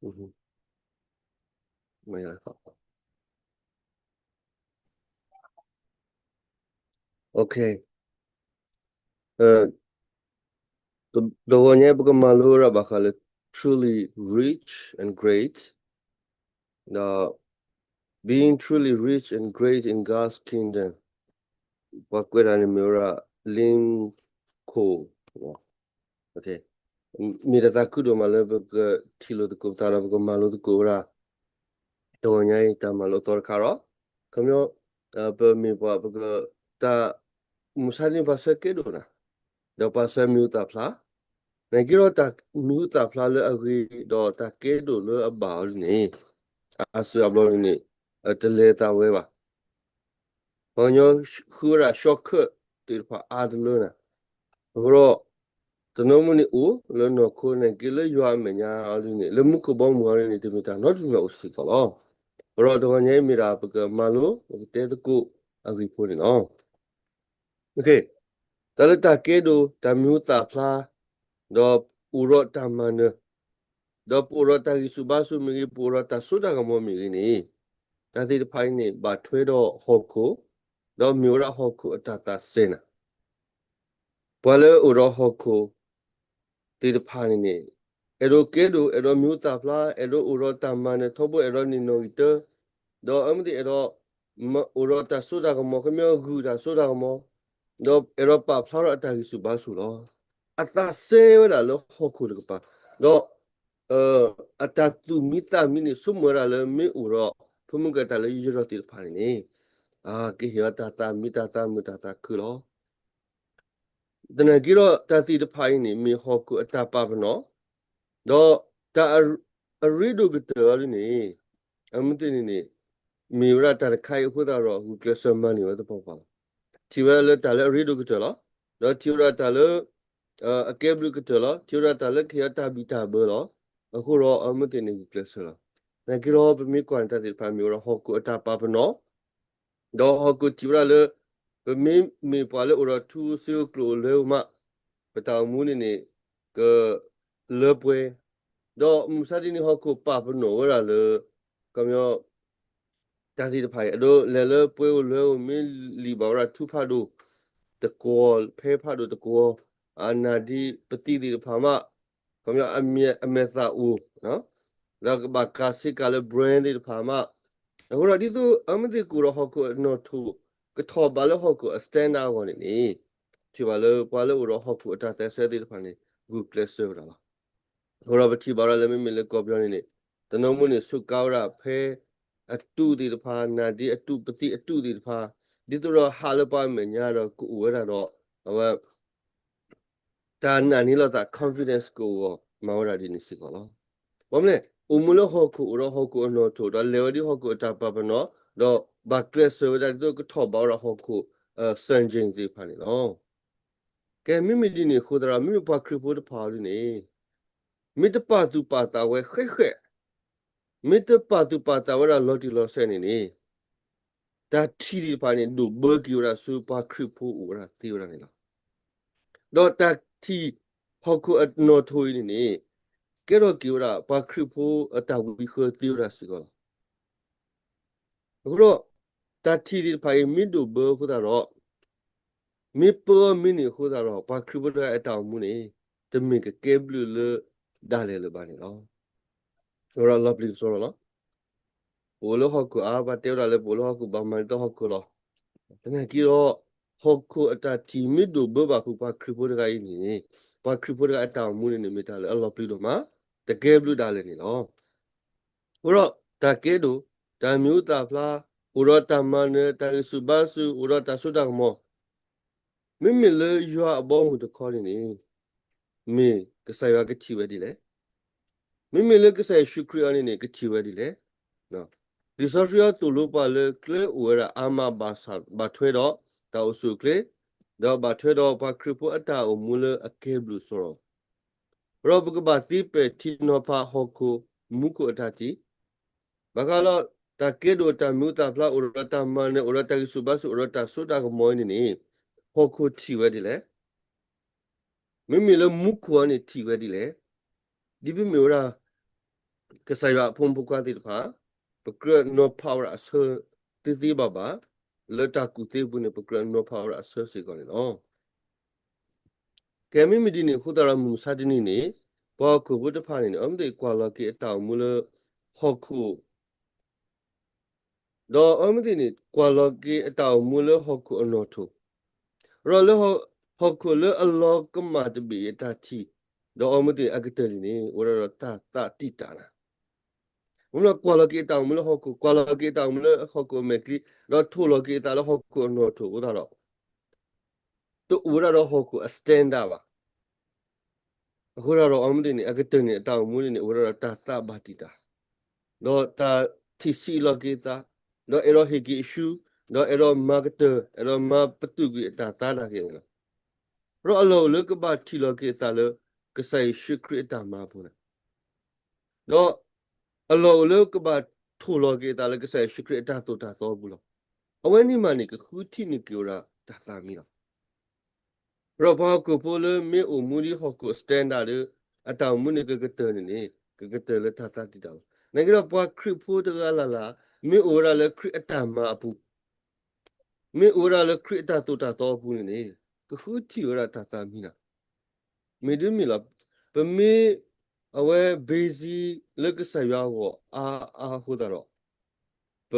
မ့ၢ် OK, တဂီၤညါပကမၤလိဝဲဒၣ်ဘၣ်ဃးလၢ truly rich and great, ဒီး being truly rich and great in God's kingdom, ပှၤကွဲးတၢ်န့ၣ်မ့ၢ်ဝဲဒၣ် Lin Cole မ့ၢ်တၢ်သးခုဒိၣ်မးလၢပကထံၣ်လိာ်သကိးပသးဒီးပကမၤလိသကိးဝဲဒၣ် တဂီၤညါအံၤတၢ်မၤလိအသီတခါဒီး ခီပညီ ပမ့ၢ်ပှၤပက တၢ် မုၢ်ဆါတနံၤပှၤဆၢကဲဒိၣ်နၤ ဒီးပှၤဆၢမံၤဟူသၣ်ဖျါ နာ်က့ဒီးတၢ်မံၤဟူသၣ်ဖျါလၢအဂ့ၤ ဒီးတၢ်ကဲဒိၣ်လၢအဘၣ်အီၤဒ်န့ၣ် အါစုအါဘျီဒ်န့ၣ် တလဲၤသးဝဲဘၣ်. ပှၤကညီဃုဝဲဒၣ် shortcut သ့ၣ်တဖၣ်အါတလၢနၤ အဃိဒီး တနီၤမုၢ်န့ၣ်အိၣ်လၢနီၢ်ခိ နာ်က့လၢယွၤအမဲာ်ညါအီၤဒ်န့ၣ် လၢမူခိၣ်ဘီမုၢ်အီၤဒ်န့ၣ် တမ့ၢ်တၢ်နီတမံၤအိၣ်စ့ၢ်ကီးလီၤ. အဃိဒီးတဂီၤညါအံၤမ့ၢ်ဒၣ်ပကမၤလိ ပကတဲသကိးအဂ့ၢ်ဖိန့ၣ်လီၤ. တၢ်လၢတၢ်ကဲဒိၣ် တၢ်မံၤဟူသၣ်ဖျါ ဒီးအိၣ်ဒီးတၢ်မၤနၢၤ ဒီးပအိၣ်ဒီးတၢ်ဂံၢ်ဆူၣ်ဘါဆူၣ်မ့ၢ်ဂ့ၤ ပအိၣ်ဒီးတၢ်စိတၢ်ကမီၤမ့ၢ်ဂ့ၤန့ၣ် တၢ်သ့ၣ်တဖၣ်အံၤန့ၣ် ဘၣ်ထွဲဒီးဟီၣ်ခိၣ် ဒီးမ့ၢ်ဝဲဒၣ်ဟီၣ်ခိၣ်အတၢ်သးစဲနၤ ပှၤလၢအိၣ်ဒီးဟီၣ်ခိၣ်သ့ၣ်တဖၣ်န့ၣ်န့ၣ် အဲၣ်ဒိးကဲဒိၣ် အဲၣ်ဒိးမံၤဟူသၣ်ဖျါ အဲၣ်ဒိးအိၣ်ဒီးတၢ်မၤနၢၤထီဘိ အဲၣ်ဒိးန့ၢ်နီၣ်ဂံၢ်တၢ ဒီးအမ့ၢ်သ့ၣ်အဲၣ်ဒိး အိၣ်ဒီးတၢ်စိတၢ်ကမီၤ ခီပညီဂုာ်တၢ်စိတၢ်ကမီၤ ဒီးအဲၣ်ဒိးပာ်ဖျါထီၣ်အတၢ်ဂံၢ်ဆူၣ်ဘါဆူၣ်လီၤ. အသးစဲဝဲဒၣ်လၢဟီၣ်ခိၣ်တကပၤ ဒီး အတၢ်သူၣ်မံသးမံန့ၣ် ဆိကမိၣ်ဝဲဒၣ်လၢမ့ၢ်အိၣ်ဒီး ဖိမုၣ်ကဲၤတၢ်လၢယံၤယံၤဒီးသ့ၣ်တဖၣ်န့ၣ်န့ၣ် ကဟ့ၣ်အီၤတၢ်သးမံတၢ်သးမုာ်တၢ်သးခုလီၤ. သနာ်က့ဒီးတၢ်သ့ၣ်တဖၣ်အံၤန့ၣ် မ့ၢ်ဟီၣ်ခိၣ်အတၢ်ပာ်ပနီၣ်, ဒီးတၢ်အရ့ဒိၣ်ကတၢၢ်အီၤဒ်န့ၣ် အမ့ၢ်သ့ၣ်န့ၣ်န့ၣ် မ့ၢ်ဝဲဒၣ်တၢ်တခါအံၤအဃိသတးဒီး ဂုာ်ကျဲးစၢးမၤန့ၢ်ဝဲသပှၢ်ပှၢ်လီၤ. ထံၣ်ဝဲဒၣ်လၢတၢ်လၢအရ့ဒိၣ်ကတၢၢ်လီၤ. ဒီးထံၣ်ဝဲဒၣ်တၢ်လၢ အကဲဘျုးကတၢၢ်လီၤ. ထံၣ်ဝဲဒၣ်တၢ်လၢကဟ့ၣ်အီၤတၢ်ဘံၣ်တၢ်ဘၢလီၤ. အဃိဒီးအမ့ၢ်သ့ၣ်န့ၣ်ဂုာ်ကျဲးစၢးလီၤ. သနာ်က့ဒီးပမ့ၢ်ကွၢ်န့ၣ်တၢ်သ့ၣ်တဖၣ်မ့ၢ်ဝဲဒၣ်ဟီၣ်ခိၣ်အတၢ်ပာ်ပနီၣ် ဒီးဟီၣ်ခိၣ်ထံၣ်ဝဲဒၣ်လၢ ပမ့မ့ၢ်ပှၤလၢအိၣ်ဒီးထူစ့အိၣ်ကျိၣ်အိၣ်လွဲအိၣ်မး ပတၢ်အိၣ်မူန့ၣ်န့ၣ် ကလၢပှဲၤ, ဒီးမုၢ်မဆါတနံၤဟီၣ်ခိၣ်ပာ်ပနီၣ်ဝဲဒၣ်လၢ ခီပညီ တၢ်သ့ၣ်တဖၣ်အံၤ အဒိ လဲၤလၢပှဲၤအိၣ်လွဲအိၣ် မ့ၢ်လံာ်ဘၣ်ဝဲဒၣ်ထူဖးဒိၣ်တကွီၤ ဖဲဖးဒိၣ်တကွီၤ အနၢ်ဒ့ပသံသ့ၣ်တဖၣ်မး ခီပညီအမဲာ်သၣ်အိၣ် ဒီးကဘၣ်ကးဆ့ကၤလၢ brand သ့ၣ်တဖၣ်မး, အဃိဒီးဒ်သိးအမ့ၢ်သ့ၣ်ကအိၣ်ဒီးဟီၣ်ခိၣ်အနီၣ်ထိၣ် ကထီၣ်ဘးလၢဟီၣ်ခိၣ်အ standard အဂီၢ်န့ၣ်န့ၣ် ထံၣ်ဘၣ်လၢပှၤလၢအိၣ်ဒီးဟီၣ်ခိၣ်အတၢ်သးစဲသ့ၣ်တဖၣ်န့ၣ် ဂုာ်ကျဲးစၢးဝဲဒၣ်လီၤ. အဃိဒီးပထံၣ်ဘၣ်ဝဲဒၣ်လၢမ့မ့ၢ်လၢကီၢ်ပယီၤန့ၣ်န့ၣ် တနီၤမ့ၢ်န့ၣ် စူးကါဝဲဒၣ်ဖဲ အတူးသ့ၣ်တဖၣ် နၢ်ဒ့အတူးပသံအတူးသ့ၣ်တဖၣ် ဒ်သိးဒီးဟးလၢပှၤအမဲာ်ညါဒီးကအိၣ်ဝဲဒၣ်ဒီး အဝဲ တၢ်နာ်န့ၢ်လိာ်သး confidence ကအိၣ်ဂီၢ်မၤဝဲဒၣ်ဒ်န့ၣ်စ့ၢ်ကီးလီၤ. ဘၣ်မနုၤလဲၣ် အိၣ်မူလၢဟီၣ်ခိၣ်အိၣ်ဒီးဟီၣ်ခိၣ်အနီၣ်ထိၣ် ဒီးလဲၤဝဲဒ်ဟီၣ်ခိၣ်အတၢ်ပာ်ပနီၣ် ဒီးဘၣ်ကျဲးစၢးဝဲဒၣ်ဒ်သိးကထီၣ်ဘးဝဲဒၣ်ဟီၣ်ခိၣ် စံၣ်ကၠ့ၣ် သ့ၣ်တဖၣ်န့ၣ်လီၤ. ကဲ မ့မ့ၢ်ဒ်န့ၣ်အဃိသတးဒီး မ့မ့ၢ်ပှၤခရံာ်ဖိတဖၣ်အီၤဒ်န့ၣ် မ့ၢ်တပာ်သူၣ်ပာ်သးဝဲဃဲးဃဲး, မ့ၢ်တပာ်သူၣ်ပာ်သးဝဲဒၣ်လီၤတံၢ်လီၤဆဲးန့ၣ်န့ၣ် တၢ်ထံၣ်သ့ၣ်တဖၣ်န့ၣ် ဒိၣ်ဘၢက့ၤဝဲဒၣ်ဆူပှၤခရံာ်ဖိအိၣ်ဝဲဒၣ်သ့ဝဲဒၣ်န့ၣ်လီၤ. ဒီးတၢ်ထံၣ်ဟီၣ်ခိၣ်အနီၣ်ထိၣ်အံၤန့ၣ်န့ၣ် ကဲထီၣ်က့ၤဝဲဒၣ်ပှၤခရံာ်ဖိအတၢ်ဝံဃၢသ့ဝဲဒၣ်စ့ၢ်ကီးလီၤ. အဃိဒီး တၢ်ထံၣ်သ့ၣ်တဖၣ်အံၤမ့ၢ်ဒိၣ်ဘၢအဃိသတးဒီး မ့ၢ်ပၢအီၤမ့ၢ်န့ၢ်အဃိသတးဒီး ပှၤခရံာ်ဖိတဂၤအတၢ်အိၣ်မူန့ၣ် တမ့ၢ်ကကဲဘျုးလၢဒၣ်လဲာ်လၢၤဘၣ်န့ၣ်လီၤ. အဃိဒီးလီၤပျံၤကစီဒီလီၤ. ပအိၣ်လၢဟီၣ်ခိၣ်ဧါ, ပှၤတဲဝဲဒၣ်လၢပအိၣ်လၢဟီၣ်ခိၣ်ဘၣ်မၤဒ်သိးဟီၣ်ခိၣ်လီၤ. သနာ်က့ဒီး ဟီၣ်ခိၣ်အတၢ်ထံၣ်မ့ၢ်ဒိၣ်ဘၢဘၣ်ဃုာ်ပှၤခရံာ်ဖိတဂၤအံၤန့ၣ် ပှၤခရံာ်ဖိတဂၤအတၢ်အိၣ်မူန့ၣ်န့ၣ် မ့ၢ်တၢ်လၢအလီၤပျံၤဒိၣ်မး, တကဲဘျုးဒၣ်လဲာ်န့ၣ်လီၤ. အဃိဒီးတၢ်ကဲဒိၣ်, တၢ်မံၤဟူသၣ်ဖျါ, အိၣ်ဒီးတၢ်မၤနၢၤ, တၢ်ဂံၢ်ဆူၣ်ဘါဆူၣ်, အိၣ်ဒီးတၢ်စိတၢ်ကမီၤ, မ့မ့ၢ်လၢယွၤအဘီအမုၢ်တခီန့ၣ်န့ၣ် မ့ၢ်ကစၢ်ယွၤကထံၣ်ဝဲဒ်လဲၣ်. မ့မ့ၢ်လၢကစၢ်ယ့ၣ်ၡူးခရံာ်အံၤန့ၣ်န့ၣ် ကထံၣ်ဝဲဒ်လဲၣ်. လံာ်စီဆှံအသိၣ်လိပှၤလၢကျဲအိၣ်ဝဲဒၣ်အါမးဘၣ်ဆၣ် ဘၣ်ထွဲဒီးတၢ်အိၣ်ဆူၣ်အိၣ်ချ့, ဒီးဘၣ်ထွဲဒီးပှၤခရံာ်ဖိအတၢ်အိၣ်မူလၢအကဲဘျုးစီဒီး ဒီးပကဘၣ်သ့ပဲာ်ထံနီၤဖးဟီၣ်ခိၣ်မူခိၣ်အတၢ်ထံၣ်, ဘၣ်ဃးလၢတၢ်ကဲဒိၣ်တၢ်မံၤဟူသၣ်ဖျါ အိၣ်ဒီးတၢ်မၤနၢၤ အိၣ်ဒီးတၢ်ဂံၢ်ဆူၣ်ဘါဆူၣ် အိၣ်ဒီးတၢ်စိတၢ်ကမီၤအံၤန့ၣ်န့ၣ် ဟီၣ်ခိၣ်ထံၣ်ဝဲဒ်လဲၣ်. မ့မ့ၢ်လၢမူခိၣ်အံၤန့ၣ်ထံၣ်ဝဲဒ်လဲၣ်. ဒ်ပမ့ၢ်ဝဲဒၣ် ကစၢ်ယွၤအဖိမုၣ်ဖိခွါသ့ၣ်တဖၣ် ပကြၢးနီၤဖးဝဲဒၣ်အဆၢသ့သ့ဘၣ်ဘၣ်, လၢတၢ်ကူၣ်သ့အပူၤန့ၣ် ပကြၢးနီၤဖးဝဲဒၣ်အဆၢစ့ၢ်ကီးန့ၣ်လီၤ. ကဲ မ့မ့ၢ်ဒ်န့ၣ်အဃိသတးဒီး မုၢ်မဆါတနံၤန့ၣ် ပှၤဟီၣ်ခိၣ်ဖိတဖၣ်န့ၣ်န့ၣ် အဝဲသ့ၣ်ကွၢ်လီၤက့ၤအတၢ်အိၣ်မူလၢဟီၣ်ခိၣ် ဒီးအဝဲသ့ၣ်န့ၣ် ကွၢ်လီၤက့ၤအတၢ်အိၣ်မူလၢဟီၣ်ခိၣ်အနီၣ်ထိၣ်, ဒီးလၢဟီၣ်ခိၣ်လၢအလီၤကမၣ်တဘ့ၣ်အံၤအတၢ်ထံၣ်, ဒီးအဝဲသ့ၣ်န့ၣ် အကတၢၢ်န့ၣ်န့ၣ် အိၣ်ဝဲဒၣ်ဒီးတၢ်သးတံာ်တာ်နၤ, မ့ၢ်ကွၢ်လီၤက့ၤအတၢ်အိၣ်မူလၢဟီၣ်ခိၣ်, ကွၢ်လီၤက့ၤအတၢ်အိၣ်မူလၢဟီၣ်ခိၣ်အမဲာ်ချံ, ဒီးထိၣ်လီၤက့ၤအသးလၢဟီၣ်ခိၣ်အနီၣ်ထိၣ်အဃိသတးဒီး တအိၣ်ဝဲဒၣ်ဒီးဟီၣ်ခိၣ်အ standard ဘၣ်. အဃိသတးဒီးအဝဲသ့ၣ်န့ၣ် အကတၢၢ်န့ၣ် အတၢ်အိၣ်မူန့ၣ်န့ၣ် အိၣ်ဝဲဒၣ်ဒီးတၢ်သးဘၣ်တံာ်တာ်, ဒီးတၢ်ထံၣ်ဆံးလီၤက့ၤအသး, ဒီးအဲၣ်ဒိးဟ့ၣ်က့ၤအစု, ဒီးအဲၣ်ဒိးမၤကတၢၢ်, အဲၣ်ဒိးမၤပတုာ်ကွံာ်အတၢ်သးဒၣ်က့ၤန့ၣ်လီၤ. ဒီးအလီၢ်အိၣ်လၢကဘၣ်ထံၣ်လီၤက့ၤအသးလၢ ကစၢ်ယ့ၣ်ၡူးခရံာ်အတၢ်မၤအပူၤန့ၣ် ဒီးအလီၢ်အိၣ်လၢကဘၣ်ထိၣ်လီၤက့ၤအသးလၢကစၢ်ယ့ၣ်ၡူးခရံာ်အတၢ်သိၣ်တၢ်သီအပူၤလီၤ. အဝဲန့ၣ်မးန့ၣ် ကဃုထံၣ်န့ၢ်က့ၤဝဲဒၣ်တၢ်သးမံလီၤ. ဒီးပှၤဟီၣ်ခိၣ်ဖိလၢမ့ၢ်အိၣ်မူဒ်ဟီၣ်ခိၣ်အ standard ဒီး အတၢ်အိၣ်မူန့ၣ်ကကတၢၢ်န့ၣ်န့ၣ် ကကတၢၢ်လၢတၢ်သးတံာ်တာ်လီၤ. နာ်က့ဒီးပှၤခရံာ်ဖိတဂၤလၢ်လၢ် မ့ၢ်အိၣ်ဝဲဒၣ်လၢခရံာ်အတၢ်မၤအပူၤ မ့ၢ်အိၣ်ဝဲဒၣ်လၢခရံာ်အတၢ်သိၣ်တၢ်သီအပူၤန့ၣ်န့ၣ် ကဃုထံၣ်ဝဲဒၣ်တၢ်သးမံနၤ. မ့ၢ်ဒ်မ့ၢ်လီၤ. ပမ့ၢ်အဝဲ busy လၢကစၢ်ယွၤအဂီၢ်အါအါအဃိသတးဒီး ပ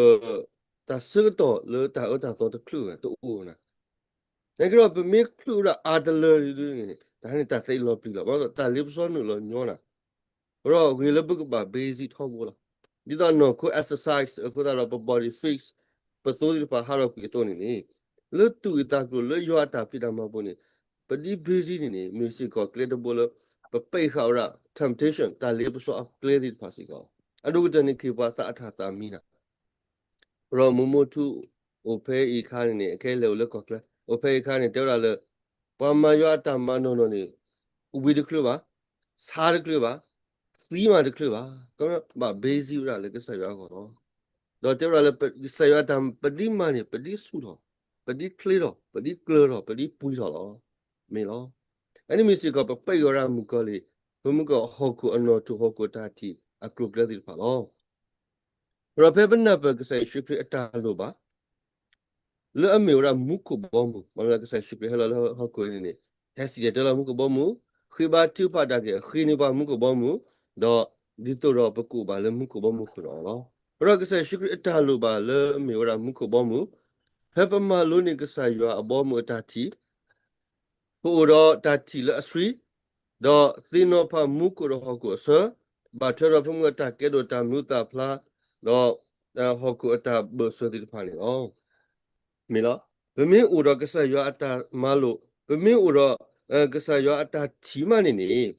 တၢ်ဆၢကတီၢ်လၢတၢ်အၢတၢ်သီတချုးဝဲတအိၣ်နၤ. နာ်က့ဒီး ပမ့ၢ်ချုးဝဲဒၣ်အါတလၢဒ်န့ၣ် တၢ်န့ၣ်တၢ်သးလီၤပျံၤလီၤ. ဘၣ်ဆၣ်တၢ်လ့ပစီနုာ်လီၤညီနၤ. ဒီးဂ့ၤလၢပကဘၣ် busy ထီဘိလီၤ. ဒ်သိးနီၢ်ခိ exercise အဃိသတးဒီး ပ body fix, ပသိသ့ၣ်တဖၣ်ဟးထီၣ်ကွံာ်အသိးန့ၣ်န့ၣ်, လၢသူၣ်ဂ့ၢ်သးကျိၤလၢယွၤအတၢ်ဖံးတၢ်မၤအပူၤန့ၣ် ပဒ် busy န့ၣ်န့ၣ် မ့ၢ်စ့ၢ်ကီးကျဲတဘိလၢ ပပာ်ဃာ်ဝဲဒၣ် temptation တၢ်လ့ပစီအကျဲသ့ၣ်တဖၣ်စ့ၢ်ကီးလီၤ. အဒိၣ်ကတၢၢ်န့ၣ်က့ၤပှၤသးအတၢ်သးမံနၤ. ဒီးမိၢ်မိၢ်ထူ အိၣ်ဖဲအံၤအခါန့ၣ်န့ၣ် အခဲအံၤလဲၤအိၣ်လၢကီၢ်ချၢ အိၣ်ဖဲအံၤအခါန့ၣ် တဲဝဲဒၣ်လၢ ပှၤမၤယွၤအတၢ်မၤနီၢ်နီၢ်န့ၣ် ဝံၤတချုးဘၣ်, ဆါတချုးဘၣ်, သံမးတချုးဘၣ်, ကဘၣ် busy ဝဲဒၣ်လၢကစၢ်ယွၤအဂီၢ်လီၤ. ဒီးတဲဝဲဒၣ်လၢ ကစၢ်ယွၤအတၢ် ပဒ်မၤန့ၣ် ပဒ်ဆူၣ်ထီၣ်, ပဒ်ချ့ထီၣ်, ပဒ်ကျၢၤထီၣ်, ပဒ်ပှံၤထီၣ်လီၤ. မ့ၢ်လီၤ. အန့ၣ်မ့ၢ်စ့ၢ်ကီး ပပာ်ဃာ်ဝဲဒၣ်မုၣ်ကီၤလံၢ်, ပမုၢ်ကီၤဟီၣ်ခိၣ်အနီၣ်ထိၣ် ဟီၣ်ခိၣ်အတၢ်ထံၣ်အကျိၤအကျဲသ့ၣ်တဖၣ်လီၤ. ဒီးဖဲပနၢ်ပၢၢ်ကစၢ်ယ့ၣ်ၡူးခရံာ်အတၢ်လိၣ်ဘၣ် လၢအမ့ၢ်ဝဲဒၣ်မူခိၣ်ဘီမုၢ်, မ့ၢ်လၢကစၢ်ယ့ၣ်ၡူးခရံာ်ဟဲလီၤလၢဟီၣ်ခိၣ်အံၤန့ၣ်န့ၣ် ဟဲစံၣ်တဲၤတဲလီၤမူခိၣ်ဘီမုၢ်, ဃ့ဘါထုကဖၣ်ဒၣ်က့ၤ ဃ့န့ၢ်ပှၤမူခိၣ်ဘီမုၢ်, ဒီးဒ်သိးဒီးပကအိၣ်ဘၣ်လၢမူခိၣ်ဘီမုၢ်အဃိန့ၣ်လီၤ. ဒီးကစၢ်ယ့ၣ်ၡူးခရံာ်အတၢ်လိၣ်ဘၣ်လၢအမ့ၢ်ဝဲဒၣ်မူခိၣ်ဘီမုၢ်, ဖဲပမၤလိန့ၢ်ကစၢ်ယွၤအဘီမုၢ်အတၢ်ထံၣ် ပအိၣ်ဒီးတၢ်ထံၣ်လၢအဆှံ, ဒီးသ့ၣ်နီၤဖးမူခိၣ်ဒီးဟီၣ်ခိၣ်အဆၢ, ဘၣ်ထွဲဒီးပမုၢ်အတၢ်ကဲဒိၣ်တၢ်မံသးဖျါ, ဒီးဟီၣ်ခိၣ်အတၢ်ဘၢၣ်စၢၤသ့ၣ်တဖၣ်န့ၣ်လီၤ. မ့ၢ်လီၤ. ပမ့ၢ်အိၣ်ဒီးကစၢ်ယွၤအတၢ်မၤလိာ်, ပမ့ၢ်အိၣ်ဒီး ကစၢ်ယွၤအတၢ်ထံၣ်မးန့ၣ်န့ၣ်,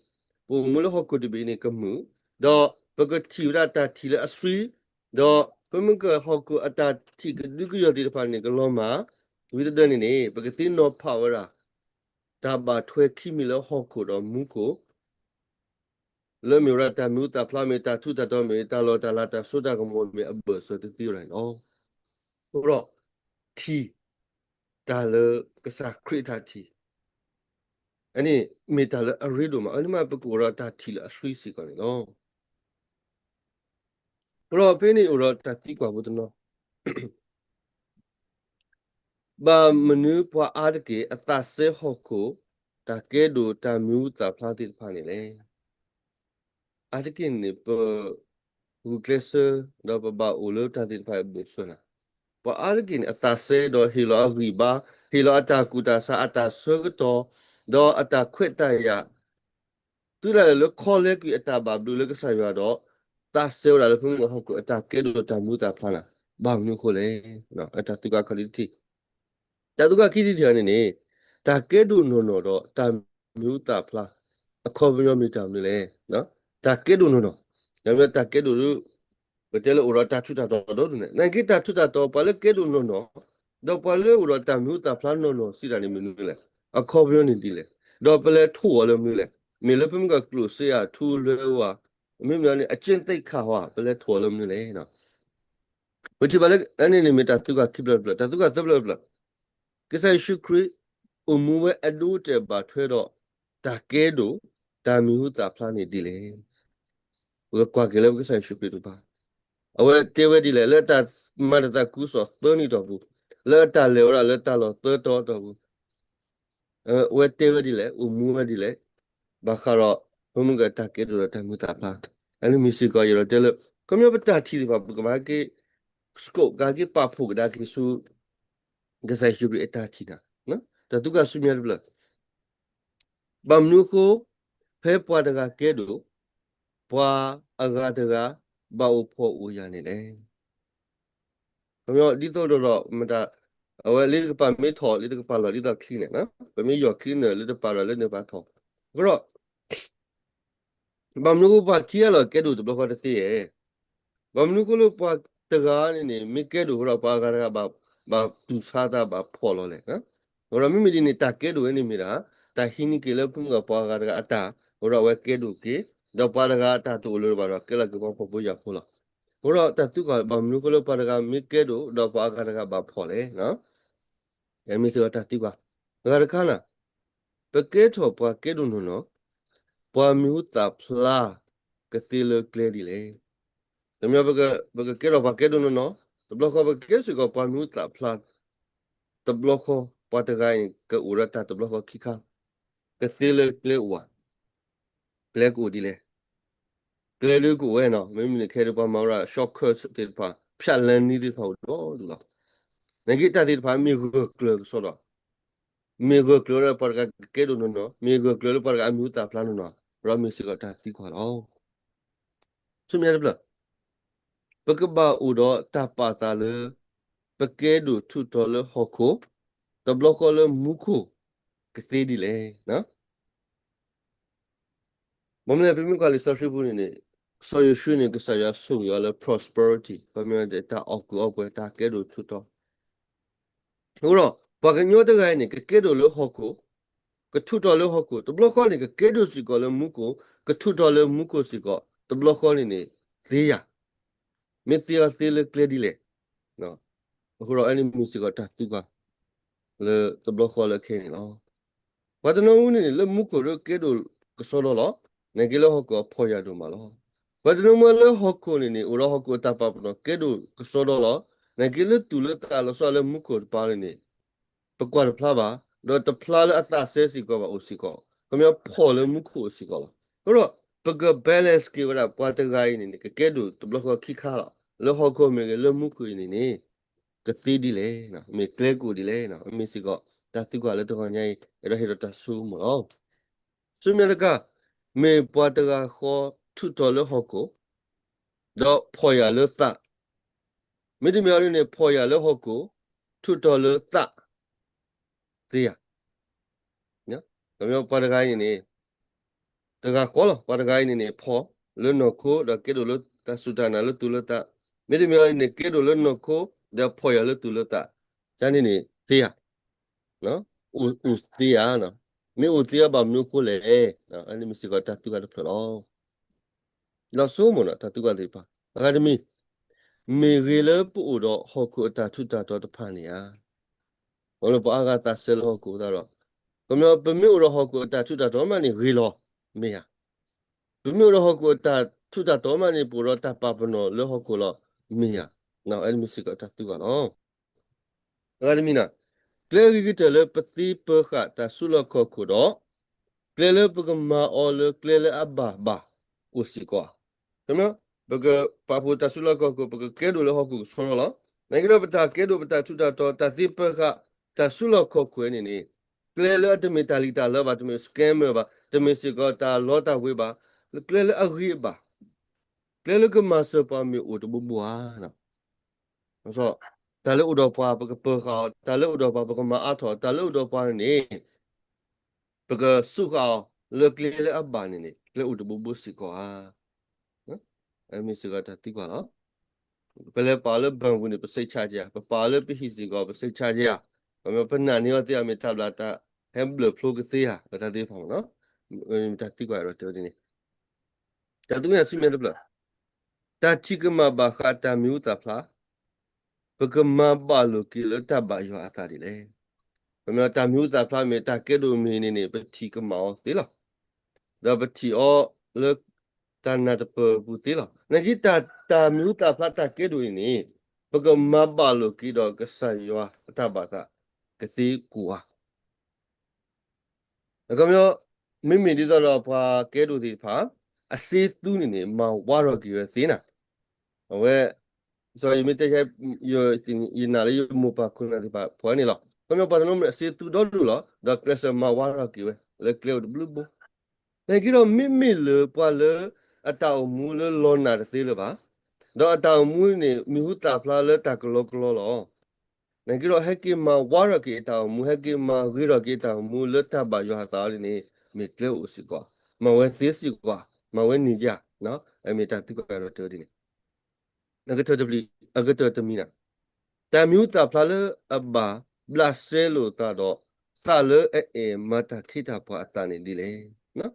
ပအိၣ်မူလၢဟီၣ်ခိၣ်တဘ့ၣ်န့ၣ်ကမုာ်, ဒီးပကထံၣ်ဝဲဒၣ်တၢ်ထံၣ်လၢအဆှံ, ဒီးပမ့ၢ်ကဟီၣ်ခိၣ်အတၢ်ထံၣ်ကဒုကယီၤသ့ၣ်တဖၣ်န့ၣ်ကလီၤမၢ်, ဝံၤတဒၢန့ၣ်န့ၣ် ပကသ့ၣ်နီၤဖးဝဲဒၣ် တၢ်ဘၣ်ထွဲခံမံၤလၢဟီၣ်ခိၣ်ဒီးမူခိၣ် လၢအမ့ၢ်ဝဲဒၣ်တၢ်မံသးဖျါမ့ၢ် တၢ်ထူးတၢ်တီၤမ့ၢ် တၢ်လီၢ်တၢ်လၤတၢ်စိတၢ်ကမီၤမ့ၢ် အဘၢၣ်စၢၤသ့သ့ဝဲဒၣ်န့ၣ်လီၤ. အဃိဒီး ထံၣ်တၢ်လၢကစၢ်ခရံာ်အတၢ်ထံၣ်, အန့ၣ်မ့ၢ်တၢ်လၢအရ့ဒိၣ်မး, အန့ၣ်မးပကအိၣ်ဒီးတၢ်ထံၣ်လၢအဆှံစ့ၢ်ကီးန့ၣ်လီၤ. အဃိဒီးဖဲန့ၣ်အိၣ်ဒီးတၢ်သံကွၢ်ဖိတနီၤ ဘၣ်မနုၤပှၤအါတက့ၢ်အသးစဲဟီၣ်ခိၣ် တၢ်ကဲဒိၣ်တၢ်မံသးဖျါသ့ၣ်တဖၣ်န့ၣ်လဲၣ်. အါတက့ၢ်န့ၣ် ပဂုာ်ကျဲးစၢး ဒီးပဘၣ်အိၣ်လၢတၢ်သ့ၣ်တဖၣ်အဘၢၣ်စၢၤနၤ, ပှၤအါတက့ၢ်န့ၣ် အသးစဲဒီးဟ့ၣ်လီၤအဂံၢ်ဘါ, ဟ့ၣ်လီၤအတၢ်ကူၣ်တၢ်ဆး အတၢ်ဆၢကတီၢ်, ဒီးအတၢ်ခွဲးတၢ်ယာ် တုၤဒၣ်လဲာ်လၢခီလဲကွံာ်အတၢ်ဘၣ်ဘျုးလၢကစၢ်ယွၤဒီး သးစဲဝဲဒၣ်လၢဖဲမုၢ်ဟီၣ်ခိၣ်အတၢ်ကဲဒိၣ်တၢ်မံသးဖျါနၤ, ဘၣ်မနုၤအဃိလဲၣ်. တၢ်သံကွၢ်ခံထံၣ်တထံၣ်, တၢ်သံကွၢ်ခံထံၣ်တထံၣ်န့ၣ်န့ၣ် တၢ်ကဲဒိၣ်နီၢ်နီၢ်ဒီးတၢ်မံသးဖျါ အခီပညီမ့ၢ်တၢ်မနုၤလဲၣ်. တၢ်ကဲဒိၣ်နီၢ်နီၢ်, တၢ်ကဲဒိၣ် ပတဲလၢအိၣ်ဒီးတၢ်ထူးတၢ်တီၤဒီဒူၣ်န့ၣ် နာ်က့တၢ်ထူးတၢ်တီၤ ပှၤလၢကဲဒိၣ်နီၢ်နီၢ် ဒီးပှၤလၢအိၣ်ဒီးတၢ်မံသးဖျါနီၢ်နီၢ်စံးတၢ်န့ၣ်မနုၤလဲၣ်. အခီပညီန့ၣ်ဒ်လဲၣ်. ဒီးပလဲၤထိၣ်အီၤလၢမနုၤလဲၣ်. မ့ၢ်လၢဖဲမုၢ်ကီၢ်ကျိၣ်စ့အထူလွဲဝါ, မ့မ့ၢ်န့ၣ် အကျင့်သိက္ခာဝါ ပလဲၤထိၣ်အီၤလၢမနုၤလဲၣ်. ပထံၣ်ဘၣ်လၢ အန့ၣ်န့ၣ်မ့ၢ်တၢ်သံကွၢ်ခံဖျၢၣ်တဖျၢၣ်, တၢ်သံကွၢ်သၢဖျၢၣ်တဖျၢၣ်, ကစၢ်ယ့ၣ်ၡူးခရံာ် အိၣ်မူဝဲအဒိအတဲာ်ဘၣ်ထွဲဒီး တၢ်ကဲဒိၣ် တၢ်မံသးဖျါန့ၣ်ဒ်လဲၣ်. ပကကွၢ်က့ၤလၢပကစၢ်ယ့ၣ်ၡူးခရံာ်တကပၤ, အဝဲတဲဝဲဒ်လဲၣ်, လၢတၢ်မၤတၢ်သးခုကစီၣ်သၢနံၣ်အတီၢ်ပူၤ, လၢအတၢ်လဲၤဝဲဒၣ်လၢတၢ်လီၢ်သၢတီအတီၢ်ပူၤ, အဝဲတဲဝဲဒ်လဲၣ်, အိၣ်မူဝဲဒ်လဲၣ်, ဘၣ်ဃးဒီး ပမုၢ်ကတၢ်ကဲဒိၣ်ဒီးတၢ်မုာ်သးဖျါ, အန့ၣ်မ့ၢ်စ့ၢ်ကီး ယအဲၣ်ဒိးတဲလၢ ခီပညီပတၢ်ထံၣ်သ့ၣ်တဖၣ် ပကဘၣ်က့ၤ scope ကက့ၤပာ်ဖှိၣ်ကဒါက့ၤဆူ ကစၢ်ယ့ၣ်ၡူးခရံာ်အတၢ်ထံၣ်န့ၣ်, တၢ်သံကွၢ်ဆူမဲာ်ညါတဖျၢၣ်, ဘၣ်မနုၤအဃိ ဖဲပှၤတဂၤကဲဒိၣ် ပှၤအဂၤတဂၤ ဘၣ်အိၣ်ဖှီၣ်အိၣ်ယာ်န့ၣ်လဲၣ်. ဒ်သိးဒီး မတၤ အဝဲလၢတကပၤမ့ၢ်ထီၣ် လၢတကပၤလီၢ်ဒ်သိးချံန့ၣ်, ပမ့ၢ်ယီၢ်ချံန့ၣ် လၢတကပၤလီၢ်လၢတကပၤထီၣ်, အဃိဒီး ဘၣ်မနုၤအဃိပှၤခံဂၤလီၤကဲဒိၣ်တဘျီဃီတသ့ဧါ. ဘၣ်မနုၤအဃိလၢပှၤတဂၤန့ၣ်န့ၣ် မ့ၢ်ကဲဒိၣ်အဃိဒီး ပှၤအဂၤတဂၤဘၣ်တူၢ်ဆါသးဘၣ်ဖှီၣ်လီၤလဲၣ်. အဃိဒီးမ့မ့ၢ်ဒ်န့ၣ် တၢ်ကဲဒိၣ်ဝဲန့ၣ်မ့ၢ်ဒၣ် တၢ်ဟံးန့ၢ်က့ၤလၢပှၤဂၤတဂၤအတၢ်, အဃိဒီးအဝဲကဲဒိၣ်က့ၤ, ဒီးပှၤတဂၤအတၢ်တအိၣ်လၢၤဘၣ်ဒီး ကဲလီၤက့ၤပှၤဖှီၣ်ဖိယာ်ဖိလီၤ. အဃိဒီးတၢ်သံကွၢ် ဘၣ်မနုၤအဃိလၢပှၤတဂၤမ့ၢ်ကဲဒိၣ် ဒီးပှၤအဂၤတဂၤဘၣ်ဖှီၣ်လဲၣ်. မ့ၢ်စ့ၢ်ကီးတၢ်သံကွၢ်, အဂၤတခါန့ၣ် ပကဲထီၣ်ပှၤကဲဒိၣ်နီၢ်နီၢ်, ပှၤမံၤဟူသၣ်ဖျါကသ့လၢကျဲဒ်လဲၣ်. တမံၤ ပကကဲထီၣ်ပှၤကဲဒိၣ်နီၢ်နီၢ်, တဘျီဃီပကကဲစ့ၢ်ကီးပှၤမံၤဟူသၣ်ဖျါ, တဘျီဃီ ပှၤတဂၤအံၤ ကအိၣ်ဒီးတၢ်တဘျီဃီခံခါ, ကသ့လၢကျဲအိၣ်ဧါ, ကျဲကအိၣ်ဒ်လဲၣ်, ကျဲဒ်ကအိၣ်ဝဲနီၤ, မ့မ့ၢ်န့ၣ်ခဲအံၤပှၤမၤဝဲဒၣ် shortcut သ့ၣ်တဖၣ် ဖြတ်လမ်းနည်း သ့ၣ်တဖၣ်အိၣ်ဒိၣ်ဒိၣ်လီၤ. နာ်က့တၢ်သ့ၣ်တဖၣ်မ့ၢ်ဂၢၢ်ကျၢၤကစီဒီး မ့ၢ်ဂၢၢ်ကျၢၤလၢပှၤတဂၤကကဲဒိၣ်နီၢ်နီၢ်, မ့ၢ်ဂၢၢ်ကျၢၤလၢပှၤတဂၤအမံၤဟူသၣ်ဖျါနီၢ်နီၢ်, ဒီးမ့ၢ်စ့ၢ်ကီးတၢ်သံကွၢ်လီၤ. ဆူမဲာ်ညါတဖျၢၣ်, ပကဘၣ်အိၣ်ဒီးတၢ်ပာ်သးလၢ ပကဲဒိၣ်ထူးတီၤလၢဟီၣ်ခိၣ်, တဘျီဃီလၢမူခိၣ်ကသ့ဒ်လဲၣ်. ဘၣ်မနုၤလဲၣ် ပမ့ၢ်ကွၢ်လံာ်စီဆှံပူၤန့ၣ်န့ၣ်, စီၤယိၤၡူန့ၣ် ကစၢ်ယွၤဆိၣ်ဂ့ၤအီၤလၢ prosperity ခီပညီ တၢ်အီၣ်ကုာ်အီပှဲၤ တၢ်ကဲဒိၣ်ထူးတီၤ အဃိဒီး ပှၤကညီတဂၤအံၤန့ၣ် ကကဲဒိၣ်လၢဟီၣ်ခိၣ်, ကထူးတီၤလၢဟီၣ်ခိၣ်, တဘျီဃီန့ၣ် ကကဲဒိၣ်စ့ၢ်ကီးလၢမူခိၣ်, ကထူးတီၤလၢမူခိၣ်စ့ၢ်ကီး, တဘျီဃီန့ၣ်န့ၣ် သ့ယၤ, မ့ၢ်သ့အီၤသ့လၢကျဲဒ်လဲၣ်. အဃိဒီး အဲန့ၣ်မ့ၢ်စ့ၢ်ကီးတၢ်သံကွၢ် လၢတဘျီဃီလၢခဲအံၤန့ၣ်လီၤ. ပှၤတနီၤမူန့ၣ်န့ၣ် လၢမူခိၣ်ဒၣ်ကဲဒိၣ်ကစီဒီလီၤ, နာ်က့လၢဟီၣ်ခိၣ်အဖှီၣ်ယာ်ဒိၣ်မးလီၤ. ပှၤတနီၤမူလၢဟီၣ်ခိၣ်န့ၣ်န့ၣ် အိၣ်ဒီးဟီၣ်ခိၣ်အတၢ်ပာ်ပနီၣ်ကဲဒိၣ်ကစီဒီလီၤ, နာ်က့လၢသူၣ်လၢသးလီၤဆီလၢမူခိၣ်တပၤန့ၣ်န့ၣ် ပကွၢ်တဖျါဘၣ်, ဒီးတဖျါလၢအသးစဲစ့ၢ်ကီးဘၣ်အိၣ်စ့ၢ်ကီး, ခီပညီဖှီၣ်လၢမူခိၣ်အိၣ်စ့ၢ်ကီးလီၤ. အဃိဒီး ပက balance က့ၤဝဲဒၣ် ပှၤတဂၤအံၤန့ၣ်န့ၣ် ကကဲဒိၣ်တဘျီဃီခံခါလီၤ, လၢဟီၣ်ခိၣ်မ့ၢ်ဂ့ၤ လၢမူခိၣ်အံၤန့ၣ်န့ၣ် ကသ့ဒ်လဲၣ်, မ့ၢ်ကျဲကအိၣ်ဒ်လဲၣ်, မ့ၢ်စ့ၢ်ကီး တၢ်သံကွၢ်လၢတဂီၤညါအံၤ အဲၣ်ဒိးဟ့ၣ်ဒီးတၢ်ဆိကမိၣ်လီၤ. ဆူမဲာ်ညါတခါ, မ့ၢ်ပှၤတဂၤဃီထူးတီၤလၢဟီၣ်ခိၣ်, ဒီးဖှီၣ်ယာ်လၢသး, မ့တမ့ၢ်အီၤဒ်န့ၣ် ဖှီၣ်ယာ်လၢဟီၣ်ခိၣ်, ထူးတီၤလၢသး, သ့ယၤ ပှၤတဂၤအံၤန့ၣ်န့ၣ်, တဂၤဃီလီၤ, ပှၤတဂၤအံၤန့ၣ်န့ၣ် ဖှီၣ်လၢနီၢ်ခိ ဒီးကဲဒိၣ်လၢတၢ်စူၢ်တၢ်နာ်လၢသူၣ်လၢသး, မ့တမ့ၢ်အီၤန့ၣ် ကဲဒိၣ်လၢနီၢ်ခိ ဒီးဖှီၣ်ယာ်လၢသူၣ်လၢသး, ကန့ၣ်န့ၣ် သ့ယၤ, အိၣ်သ့ယၤ, မ့ၢ်အိၣ်သ့ယၤဘၣ်မနုၤအဃိလဲၣ်, အဲန့ၣ်မ့ၢ်စ့ၢ်ကီးတၢ်သံကွၢ်တဖျၢၣ်လီၤ. ဒီးဆိကမိၣ်ဒီးတၢ်သံကွၢ်သ့ၣ်တဖၣ်, အဂၤတမံၤ, မ့ၢ်ဂ့ၤလၢပအိၣ်ဒီးဟီၣ်ခိၣ်အတၢ်ထူးတၢ်တီၤတဖၣ်န့ၣ်ဧါ. အဃိလၢပှၤအါဂၤသးစဲလၢဟီၣ်ခိၣ်အသးဒီး, ခီပညီ ပမ့ၢ်အိၣ်ဒီးဟီၣ်ခိၣ်အတၢ်ထူးတၢ်တီၤမးန့ၣ်ဂ့ၤလီၤ, မ့ၢ်ဧါ. ပမ့ၢ်အိၣ်ဒီးဟီၣ်ခိၣ်အတၢ်ထူးတၢ်တီၤမးန့ၣ် ပအိၣ်ဒီးတၢ်ပာ်ပနီၣ်လၢဟီၣ်ခိၣ်လီၤ, မ့ၢ်ဧါ. အဲန့ၣ်မ့ၢ်စ့ၢ်ကီးတၢ်သံကွၢ်လီၤ. အဂၤတမံၤန့ၣ်, ကျဲအဂ့ၤကတၢၢ်လၢပသ့ပၢဃာ်တၢ်စုလီၢ်ခီၣ်ခိၣ်ဒီး, ကျဲလၢပကမၤအီၤလၢကျဲလၢအဘၣ်ဘၣ်အိၣ်စ့ၢ်ကီးဧါ. ခီပညီ ပကပာ်ဖှိၣ်တၢ်စုလီၢ်ခီၣ်ခိၣ် ပကကဲဒိၣ်လၢဟီၣ်ခိၣ်ကစီဒီလီၤ. နာ်က့ဒီးပတၢ်ကဲဒိၣ် ပတၢ်ထူးတၢ်တီၤ တၢ်သ့ပၢဃာ် တၢ်စုလီၢ်ခီၣ်ခိၣ်န့ၣ်န့ၣ်, ကျဲလၢအတမ့ၢ်တၢ်လံၣ်တၢ်လၢဘၣ်, တမ့ၢ် scammer ဘၣ်, တမ့ၢ်စ့ၢ်ကီးတၢ်လီတၢ်ဝ့ၤဘၣ်, ကျဲလၢအဂ့ၤအဘၣ်, ကျဲလၢကမၤစၢၤပှၤမ့ၢ်အိၣ်တဘိဘိဧါ. တၢ်လၢအိၣ်ဒီးပှၤပကပၢဃာ်အီၤ, တၢ်လၢအိၣ်ဒီးပှၤပကမၤအါထီၣ်, တၢ်လၢအိၣ်ဒီးပှၤန့ၣ်န့ၣ် ပကစူးဃာ်အီၤလၢကျဲလၢအဘၣ်န့ၣ်န့ၣ် ကျဲအိၣ်တဘိဘိစ့ၢ်ကီးဧါ. မ့ၢ်စ့ၢ်ကီးတၢ်သံကွၢ်လီၤ. ပလဲၤပာ်အီၤလၢဘဏ်ပူၤန့ၣ် ပစိတ်ချကြ, ပပာ်အီၤလၢပဟံၣ်စ့ၢ်ကီး ပစိတ်ချကြဧါ. ပနာ်န့ၢ်အီၤသ့ဧါ, မ့ၢ်တၢ်ဘျုးဖျိကသ့ဧါ, တၢ်သ့ၣ်တဖၣ်မ့ၢ်နီၤ, တၢ်သံကွၢ်အဲၣ်ဒိးတဲဝဲဒ်န့ၣ် တၢ်သံကွၢ်ဆူမဲာ်ညါတဖျၢၣ်, တၢ်ထံၣ်ကမၣ်ဘၣ်ဃးတၢ်မံၤဟူသၣ်ဖျါ, ပကမၤဘၣ်လိာ်က့ၤလၢတၢ်ဘၣ်ယွၤအသးဒ်လဲၣ်. ခီပညီ တၢ်မံၤဟူသၣ်ဖျါမ့ၢ် တၢ်ကဲဒိၣ်မ့ၢ်န့ၣ်န့ၣ် ပထံၣ်ကမၣ်အီၤသ့လီၤ. ဒီးပထံၣ်အီၤလၢ တၢ်နၢ်တပၢၢ်အပူၤသ့လီၤ. နာ်က့ တၢ်မံၤဟူသၣ်ဖျါတၢ်ကဲဒိၣ်အံၤန့ၣ် ပကမၤဘၣ်လိာ်က့ၤဒီးကစၢ်ယွၤအတၢ်ဘၣ်သးကသ့ကိးဧါ. အခီပညီ မ့မ့ၢ်ဒ်သိးဒီးပှၤကဲဒိၣ်သ့ၣ်တဖၣ် အစ့သူန့ၣ်န့ၣ် မၤဝါထီၣ်က့ၤဝဲသ့နၤ. အဝဲ စီၤယမ့ၢ်တဲ ယနာ်လၢယမိၢ်ပၢ်ခိၣ်နၢ်သ့ၣ်တဖၣ်ဖီၣ်န့ၣ်လီၤ. အခီပညီ ပှၤတနီၤမ့ၢ်အစ့သူဒီဒိၣ်လီၤ, ဒီးကျဲးစၢးမၤဝါထီၣ်က့ၤဝဲ လၢကျဲအိၣ်တဘျုးဘိ နာ်က့ဒီးမ့မ့ၢ်လၢပှၤလၢအတၢ်အိၣ်မူလၢလီၤနာ်တသ့လၢၤဘၣ်, ဒီးအတၢ်အိၣ်မူန့ၣ် မံၤဟူသၣ်ဖျါလၢတၢ်ကလီကလီလီၤ. နာ်က့ဒီးဟဲက့ၤမၤဝါထီၣ်က့ၤအတၢ်အိၣ်မူ, ဟဲက့ၤမၤဂ့ၤထီၣ်က့ၤအတၢ်အိၣ်မူလၢတၢ်ဘၣ်ယွၤအသးအီၤန့ၣ် မ့ၢ်ကျဲအိၣ်စ့ၢ်ကီး, မၤဝဲသ့စ့ၢ်ကီး, မၤဝဲန့ၣ်ယၤ, မ့ၢ်တၢ်သံကွၢ်ဒီးတဲဝဲဒ်န့ၣ် အကတၢၢ်တမံၤ, အကတၢၢ်တမံၤန့ၣ်, တၢ်မံၤဟူသၣ်ဖျါလၢအဘၣ်ဘျးစဲလိာ်သးဒီး သးလၢအအဲၣ်မၤတၢ်ခ့တၢ်ပှၤအသးန့ၣ်ဒ်လဲၣ်.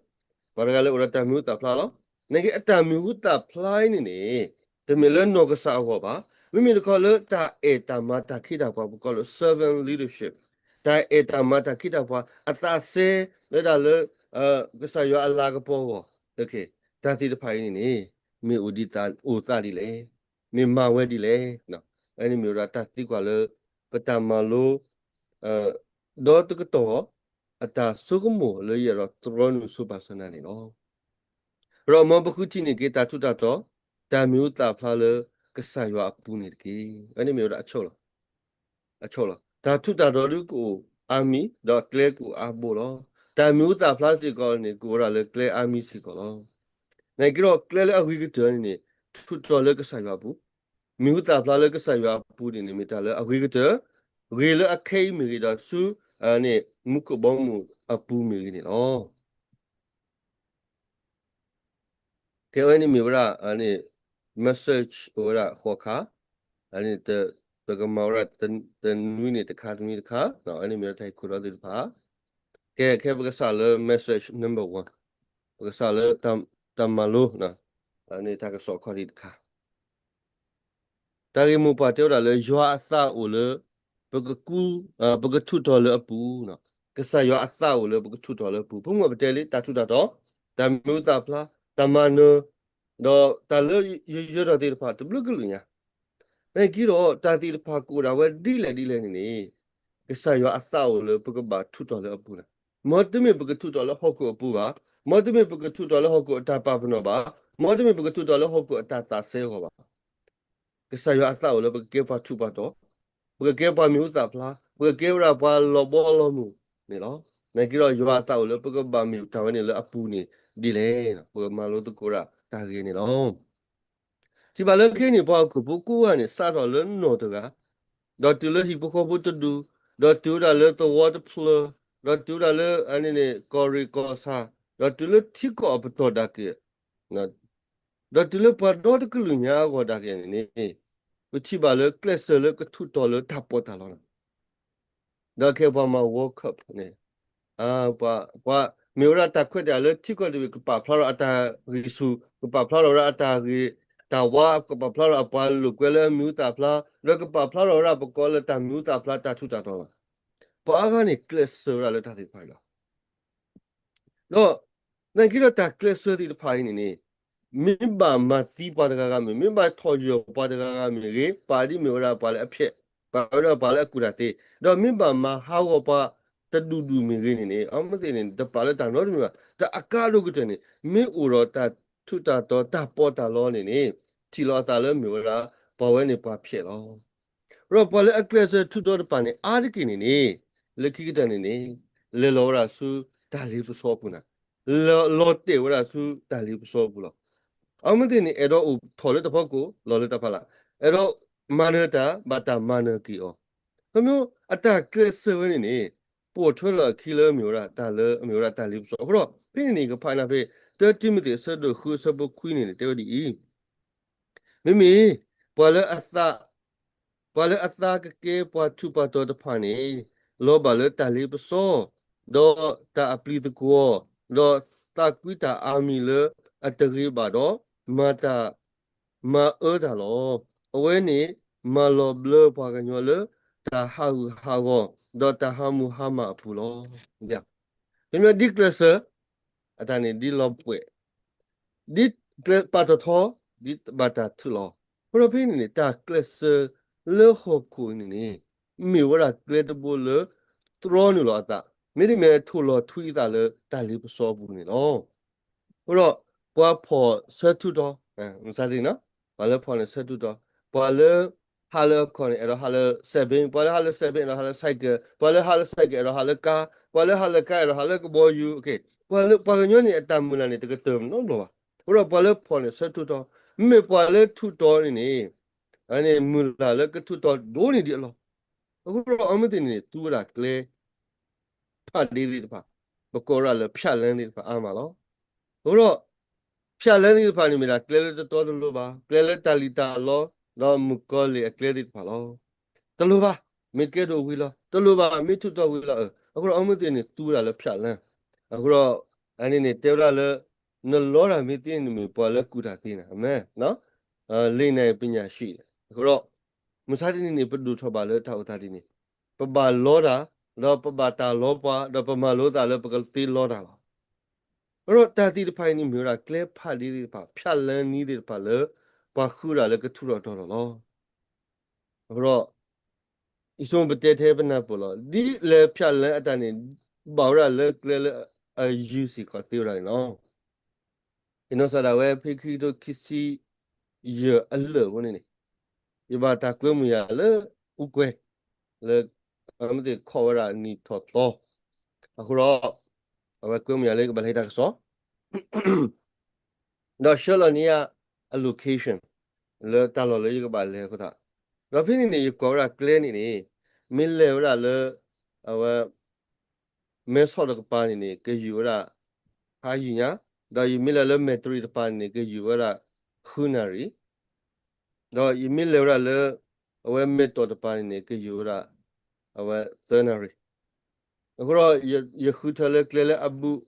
ပှၤတဂၤလၢအိၣ်ဒီးတၢ်မံၤဟူသၣ်ဖျါလီၤ. နာ်က့အတၢ်မံၤဟူသၣ်ဖျါအံၤန့ၣ်န့ၣ် တမ့ၢ်လၢနီၢ်ကစၢ်အဂီၢ်ဘၣ်, မ့မ့ၢ်တခီလၢတၢ်အဲၣ်တၢ်မၤတၢ်ခ့တၢ်ပှၤ ပကိးလၢ servant leadership, တၢ်အဲၣ်တၢ်မၤတၢ်ခ့တၢ်ပှၤ အသးစဲလၢတၢ်လၢ ကစၢ်ယွၤအလၤကပီၤအဂီၢ်, တၢ်သ့ၣ်တဖၣ်အံၤန့ၣ်န့ၣ် မ့ၢ်အိၣ်ဒ်သိး အိၣ်သးဒ်လဲၣ်, မ့ၢ်မၤဝဲဒ်လဲၣ်. အန့ၣ်မ့ၢ်ဝဲဒၣ်တၢ်သံကွၢ်လၢ ပတၢ်မၤလိ ဒီတကတီၢ် အတၢ်ဆိကမိၣ်လၢယအဲၣ်ဒိးတြီနုာ်ဆိပာ်စၢၤနၤန့ၣ်လီၤ. ဒီးမ်ပဃုထံၣ်န့ၢ်က့ၤတၢ်ထူးတၢ်တီၤ, တၢ်မံၤဟူသၣ်ဖျါလၢကစၢ်ယွၤအပူၤန့ၣ်တက့ၢ်. အန့ၣ်မ့ၢ်ဝဲဒၣ်အဆိလီၤ. အဆိလီၤ. တၢ်ထူးတၢ်တီၤဒုကအိၣ်အါမံၤ, ဒီးကျဲကအိၣ်အါဘိလီၤ. တၢ်မံၤဟူသၣ်ဖျါစ့ၢ်ကီးန့ၣ် ကအိၣ်ဝဲဒၣ်လၢကျဲအါမံၤစ့ၢ်ကီးလီၤ. နာ်က့ဒီးကျဲလၢအဂ့ၤကတၢၢ်န့ၣ်န့ၣ် ထူးတီၤလၢကစၢ်ယွၤအပူၤ, မံၤဟူသၣ်ဖျါလၢကစၢ်ယွၤအပူၤန့ၣ်န့ၣ် မ့ၢ်တၢ်လၢအဂ့ၤကတၢၢ်, ဂ့ၤလၢအခဲအံၤမ့ၢ်ဂ့ၤဒီးဆူ န့ၣ် မူခိၣ်ဘီမုၢ်အပူၤမ့ၢ်ဂ့ၤန့ၣ်လီၤ. ကဲ အဝဲန့ၣ်မ့ၢ်ဝဲဒၣ် message အိၣ်ဝဲဒၣ်ဃိးခါ, အန့ၣ် ပကမၤဝဲဒၣ်တနွံန့ၣ်တခါ တနွံတခါ, အန့ၣ်မ့ၢ်ဝဲဒၣ်တၢ်ဟ့ၣ်ခိၣ်ဒီးသ့ၣ်တဖၣ်. ကဲ ခဲပကစၢ်လၢ message number one, ပကစၢ်လၢ တၢ်မၤလိ န့ၣ်တၢ်ကစီၣ်ခီၣ်ထံးတခါ တၢ်ဂ့ၢ်မိၢ်ပှၢ်တဲဝဲဒၣ်လၢ ယွၤအသးအိၣ်လၢ ပကကူ, ပကထူးတီၤလၢအပူၤ, ကစၢ်ယွၤအသးအိၣ်လၢပကထူးတီၤလၢအပူၤ. ဖိမုၣ်ပတဲလံ တၢ်ထူးတၢ်တီၤ, တၢ်မံၤဟူသၣ်ဖျါ, တၢ်မၤနၢၤ, ဒီးတၢ်လၢယယၢၤထီၣ်သ့ၣ်တဖၣ် တဘျုးကလုာ်ညါ, နာ်က့ဒီး တၢ်သ့ၣ်တဖၣ်ကအိၣ်ဒၣ်ဝဲဒ်လဲၣ်ဒ်လဲၣ်န့ၣ်န့ၣ်, ကစၢ်ယွၤအသးအိၣ်လၢပကဘၣ်ထူးတီၤလၢအပူၤန့ၣ်, မ်တမ့ၢ်ပကထူးတီၤလၢဟီၣ်ခိၣ်အပူၤဘၣ်, မ်တမ့ၢ်ပကထူးတီၤလၢဟီၣ်ခိၣ်အတၢ်ပာ်ပနီၣ်ဘၣ်, မ်တမ့ၢ်ပကထူးတီၤလၢဟီၣ်ခိၣ်အတၢ်သးစဲအဂီၢ်ဘၣ်. ကစၢ်ယွၤအသးအိၣ်လၢပကကဲပှၤထူးပှၤတီၤ, ပကကဲပှၤမံၤဟူသၣ်ဖျါ, ပကကဲဝဲဒၣ်ပှၤလီၤဘီလီၤမုၢ်န့ၣ်လီၤ. နာ်က့ဒီးယွၤအသးအိၣ်လၢပကဘၣ်မ့ၢ်တၢ်ဝဲန့ၣ်လၢအပူၤန့ၣ်ဒ်လဲၣ်, ပကမၤလိသကိးဝဲဒၣ်တၢ်ဂ့ၢ်န့ၣ်လီၤ. ထံၣ်ဘၣ်လၢခဲအံၤန့ၣ် ပှၤဟီၣ်ခိၣ်ဖိကိးဂၤန့ၣ် စးထီၣ်လၢနီၢ်တဂၤ, ဒီးတုၤလၢဟံၣ်ဖိဃီဖိတဒူ, ဒီးတုၤဝဲဒၣ်လၢသဝီတဖျၢၣ်, ဒီးတုၤဝဲဒၣ်လၢအန့ၣ်န့ၣ် ကီၢ်ရ့ၣ်ကီၢ်ဆၣ်, ဒီးတုၤလၢထံကီၢ်အပတီၢ်ဒၣ်က့ၤ ဒီးတုၤလၢပှၤဒီတကလုာ်ညါအဂီၢ်ဒၣ်က့ၤန့ၣ်န့ၣ်, ပထံၣ်ဘၣ်လၢကျဲးစၢးလၢကထူးတီၤလၢတၢ်ပီးတၢ်လီလီၤ. ဒီးခဲအံၤပှၤမၤ World Cup န့ၣ်, ပှၤ မ့ၢ်ဝဲဒၣ်တၢ်ခွဲးတၢ်ယာ်လၢထံကီၢ်တဘ့ၣ် ကပာ်ဖျါထီၣ်အတၢ်ဂံၢ်ဆူၣ်, ကပာ်ဖျါထီၣ်ဝဲဒၣ်အတၢ်ဂ့ၤတၢ်ဝါ, ကပာ်ဖျါထီၣ်အပှၤလိာ်ကွဲလၢအမံၤဟူသၣ်ဖျါ, ဒီးကပာ်ဖျါထီၣ်ဝဲဒၣ်ပကိးလၢတၢ်မံၤဟူသၣ်ဖျါတၢ်ထူးတၢ်တီၤလီၤ. ပှၤအါဂၤန့ၣ် ကျဲးစၢးဝဲဒၣ်လၢတၢ်သ့ၣ်တဖၣ်အံၤလီၤ. ဒီး နာ်က့ဒီးတၢ်ကျဲးစၢးသ့ၣ်တဖၣ်အံၤန့ၣ်န့ၣ်, မ့ၢ်ဘၣ်မၤသံပှၤတဂၤဂၤမ့ၢ်, မ့ၢ်ဘၣ်ထီၣ်ယၢၢ်ပှၤတဂၤဂၤမ့ၢ်ဂ့ၤ, ပာ်ဒ်မ့ၢ်ဝဲဒၣ်ပှၤလၢအဖျဲး, ပာ်ဝဲဒၣ်ပှၤလၢအကူၣ်တၢ်သ့, ဒီးမ့ၢ်ဘၣ်မၤဟးဂီၤပှၤတဒူၣ်ဒူၣ်မ့ၢ်ဂ့ၤန့ၣ်န့ၣ်, အမ့ၢ်သ့ၣ်န့ၣ် တပာ်လၢတၢ်နီတမံၤဘၣ်. တၢ်အကါဒိၣ်ကတၢၢ်န့ၣ် မ့ၢ်အိၣ်ဒီးတၢ်ထူးတၢ်တီၤတၢ်ပီးတၢ်လီန့ၣ်န့ၣ်, ထံၣ်လီၤအသးလၢမ့ၢ်ဝဲဒၣ် ပှၤဝဲန့ၣ်ပှၤဖျဲးလီၤ. ဒီးပှၤလၢအကျဲးစၢးထူးတီၤတဖၣ်န့ၣ် အါတက့ၢ်န့ၣ်န့ၣ်, လၢခံကတၢၢ်န့ၣ်န့ၣ်, လဲၤလီၤဝဲဒၣ်ဆူတၢ်လ့ပစီအပူၤန့ၣ်, လီၤတဲာ်ဝဲဒၣ်ဆူတၢ်လ့ပစီအပူၤလီၤ. အမ့ၢ်သ့ၣ်န့ၣ် အဲၣ်ဒိးအိၣ်ထီၣ်လၢတၢ်ဖီခိၣ် လီၤလၢတၢ်ဖီလာ်, အဲၣ်ဒိးမၤနၢၤတၢ် ဘၣ်တၢ်မၤနၢၤက့ၤအီၤ. ခီဖျိအတၢ်ကျဲးစၢးဝဲန့ၣ်န့ၣ်, ပိာ်ထွဲလီၤအခံလၢမ့ၢ်ဝဲဒၣ်တၢ်လၢအမ့ၢ်ဝဲဒၣ်တၢ်လ့ပစီ. အဃိဒီး ဖဲန့ၣ်န့ၣ် ကဖးနၤဖဲ တၢတံၤမသ့း အဆၢဒိၣ်ဃု အဆၢဖိခွံန့ၣ်န့ၣ် တဲဝဲဒ်အံၤ, မ့မ့ၢ် ပှၤလၢအသး ပှၤလၢအသးကကဲပှၤထူးပှၤတီၤတဖၣ်န့ၣ်, လီၤဘၣ်လၢတၢ်လ့ပစီ, ဒီးတၢ်အပျံၤသကွီၤ, ဒီးသးကွံတၢ်အါမံၤလၢအတဂ့ၤဘၣ်ဒီး, မၤတၢ် မၤအၢတၢ်လီၤ. အဝဲန့ၣ် မၤလီၤဘျၢပှၤကညီလၢတၢ်ဟးဂူာ်ဟးဂီၤ, ဒီးတၢ်ဟးမူဟးမၢ်အပူၤလီၤ. မ့မ့ၢ်ဒ်ကျဲးစၢး အတၢ်န့ၣ်ဒ်လီၤပှဲၤ, ဒ် ပာ်ထီၣ်ထီ ဒ်ဘၣ်တၢ်ထုးလီၤ. အဃိဒီးဖဲန့ၣ်န့ၣ် တၢ်ကျဲးစၢးလၢဟီၣ်ခိၣ်အံၤန့ၣ်န့ၣ် မ့ၢ်ဝဲဒၣ်ကျဲတဘိလၢ တြီနုာ်လီၤအသး, မ့တမ့ၢ်ထိၣ်လီၤထွံအသးလၢတၢ်လ့ပစီအပူၤန့ၣ်လီၤ. အဃိဒီး ပှၤဖီၣ်ဆၢထူၣ်တီၤ, မုၢ်ဆါတနံၤနီၤ, ပှၤလၢဖီၣ်န့ၣ်ဆၢထူၣ်တီၤ, ပှၤလၢ ဟးလၢအခီၣ်န့ၣ် အဲၣ်ဒိးဟးလၢစဲးဘ့ၣ်, ပှၤလၢဟးလၢစဲးဘ့ၣ် အဲၣ်ဒိးဟးလၢ cycle, ပှၤလၢဟးလၢ cycle အဲၣ်ဒိးဟးလၢကါ, ပှၤလၢဟးလၢကါ အဲၣ်ဒိးဟးလၢကဘီယူၤ, ပှၤလၢ ပှၤကညီန့ၣ် အတၢ်မုၢ်လၢ်န့ၣ် တကတၢၢ်နီတဘျီဘၣ်. အဃိဒီးပှၤလၢဖီၣ်န့ၣ်ဆၢထူၣ်တီၤ, မ့မ့ၢ်ပှၤလၢထူၣ်တီၤန့ၣ်န့ၣ် အန့ၣ်မုၢ်လၢ်လၢကထူၣ်တီၤဒိၣ်န့ၢ်ဒံးအလီၢ်. အဃိဒီးအမ့ၢ်သ့ၣ်န့ၣ်န့ၣ် သူဝဲဒၣ်ကျဲ ဖးဒ့သ့ၣ်တဖၣ်, ပကိးဝဲဒၣ်လၢ ဖြတ်လမ်း သ့ၣ်တဖၣ်အါမးလီၤ. အဃိဒီး ဖြတ်လမ်း သ့ၣ်တဖၣ်န့ၣ်မ့ၢ်ဒၣ်ကျဲလၢတတီတလိၤဘၣ်, ကျဲလၢတၢ်လံၣ်တၢ်လီ, ဒီးမုၣ်ကီၤလံၢ်အကျဲသ့ၣ်တဖၣ်လီၤ. တလိၤဘၣ်, မ့ၢ်ကဲဒိၣ်ဝံၤလီၤ, တလိၤဘၣ်, မ့ၢ်ထူၣ်တီၤဝံၤလီၤ. အဃိဒီးအမ့ၢ်သ့ၣ်န့ၣ် သူဝဲဒၣ်လၢ ဖြတ်လမ်း. အဃိဒီး အန့ၣ်န့ၣ် တဲဝဲဒၣ်လၢ နလီတၢ်မ့ၢ်သ့န့ၣ်မ့ၢ်ပှၤလၢကူၣ်တၢ်သ့န့ၣ်, အမ့ၢ် လ့နၤပညာရှိ အဃိဒီး မုၢ်ဆါတနံၤန့ၣ် ပဒိၣ်ထီၣ်ဘၣ်လၢတၢ်အိၣ်သးဒ်န့ၣ်, ပဘၣ်လီတၢ်, ဒီးပဘၣ်တၢ်လီပှၤ, ဒီးပမၤလိသးလၢပကသ့လီတၢ်လီၤ. အဃိဒီးတၢ်သ့ၣ်တဖၣ်အံၤန့ၣ်မ့ၢ်ဝဲဒၣ်ကျဲဖးဒ့သ့ၣ်တဖၣ်, ဖြတ်လမ်း နည်း သ့ၣ်တဖၣ်လၢ ပှၤဃုဒၣ်လၢကထူၣ်ထီၣ်တီၤထီၣ်လီၤ. အဃိဒီး ယဆိကမိၣ်ပတဲထဲပနၢ်ပၢၢ်လီၤ. ဒ်လဲၣ် ဖြတ်လမ်း အတၢ်န့ၣ် ဘၣ်ဝဲဒၣ်လၢကျဲလၢအယုၢ်စ့ၢ်ကီးသ့ဝဲဒၣ်န့ၣ်လီၤ. ယနီၢ်စၢ်ဒၣ်ဝဲ ဖဲခံကထိခံဆံယဲၢ်အလၢာ်အဃိန့ၣ်န့ၣ်, ယဘၣ်တၢ်ကွဲမုာ်ယၤလၢအူကွဲၤ, လၢ အမ့ၢ်သ့ၣ်ခီၣ်ဝဲဒၣ်နံၣ်ထီၣ်သီ, အဃိဒီး အဝဲကွဲမုာ်ယၤလၢယကဘၣ်လဲၤတၢ်ကစီၣ် ဒီးဆှၢလီၤန့ၢ်ယၤအ location လၢတၢ်လီၢ်လၢယကဘၣ်လဲၤအဃိသတး, ဒီးဖဲန့ၣ်န့ၣ် ယကွၢ်ဝဲဒၣ်ကျဲန့ၣ်န့ၣ်, မ့ၢ်လဲၤဝဲဒၣ်လၢ အဝဲ မဲဆီၣ်တကပၤန့ၣ်န့ၣ် ကယူၤဝဲဒၣ် ဖးယံာ်ညါ, ဒီးယမ့ၢ်လဲၤလၢမဲာ်တရံးတပၤန့ၣ်န့ၣ် ကယူၤဝဲဒၣ် ဃုနၣ်ရံၣ်, ဒီးယမ့ၢ်လဲၤဝဲဒၣ်လၢ အဝဲမဲာ်တီၢ်တပၤန့ၣ်န့ၣ် ကယူၤဝဲဒၣ် အဝဲသၢနၣ်ရံၣ်. အဃိဒီး ယဃုထၢလၢကျဲလၢအဘူး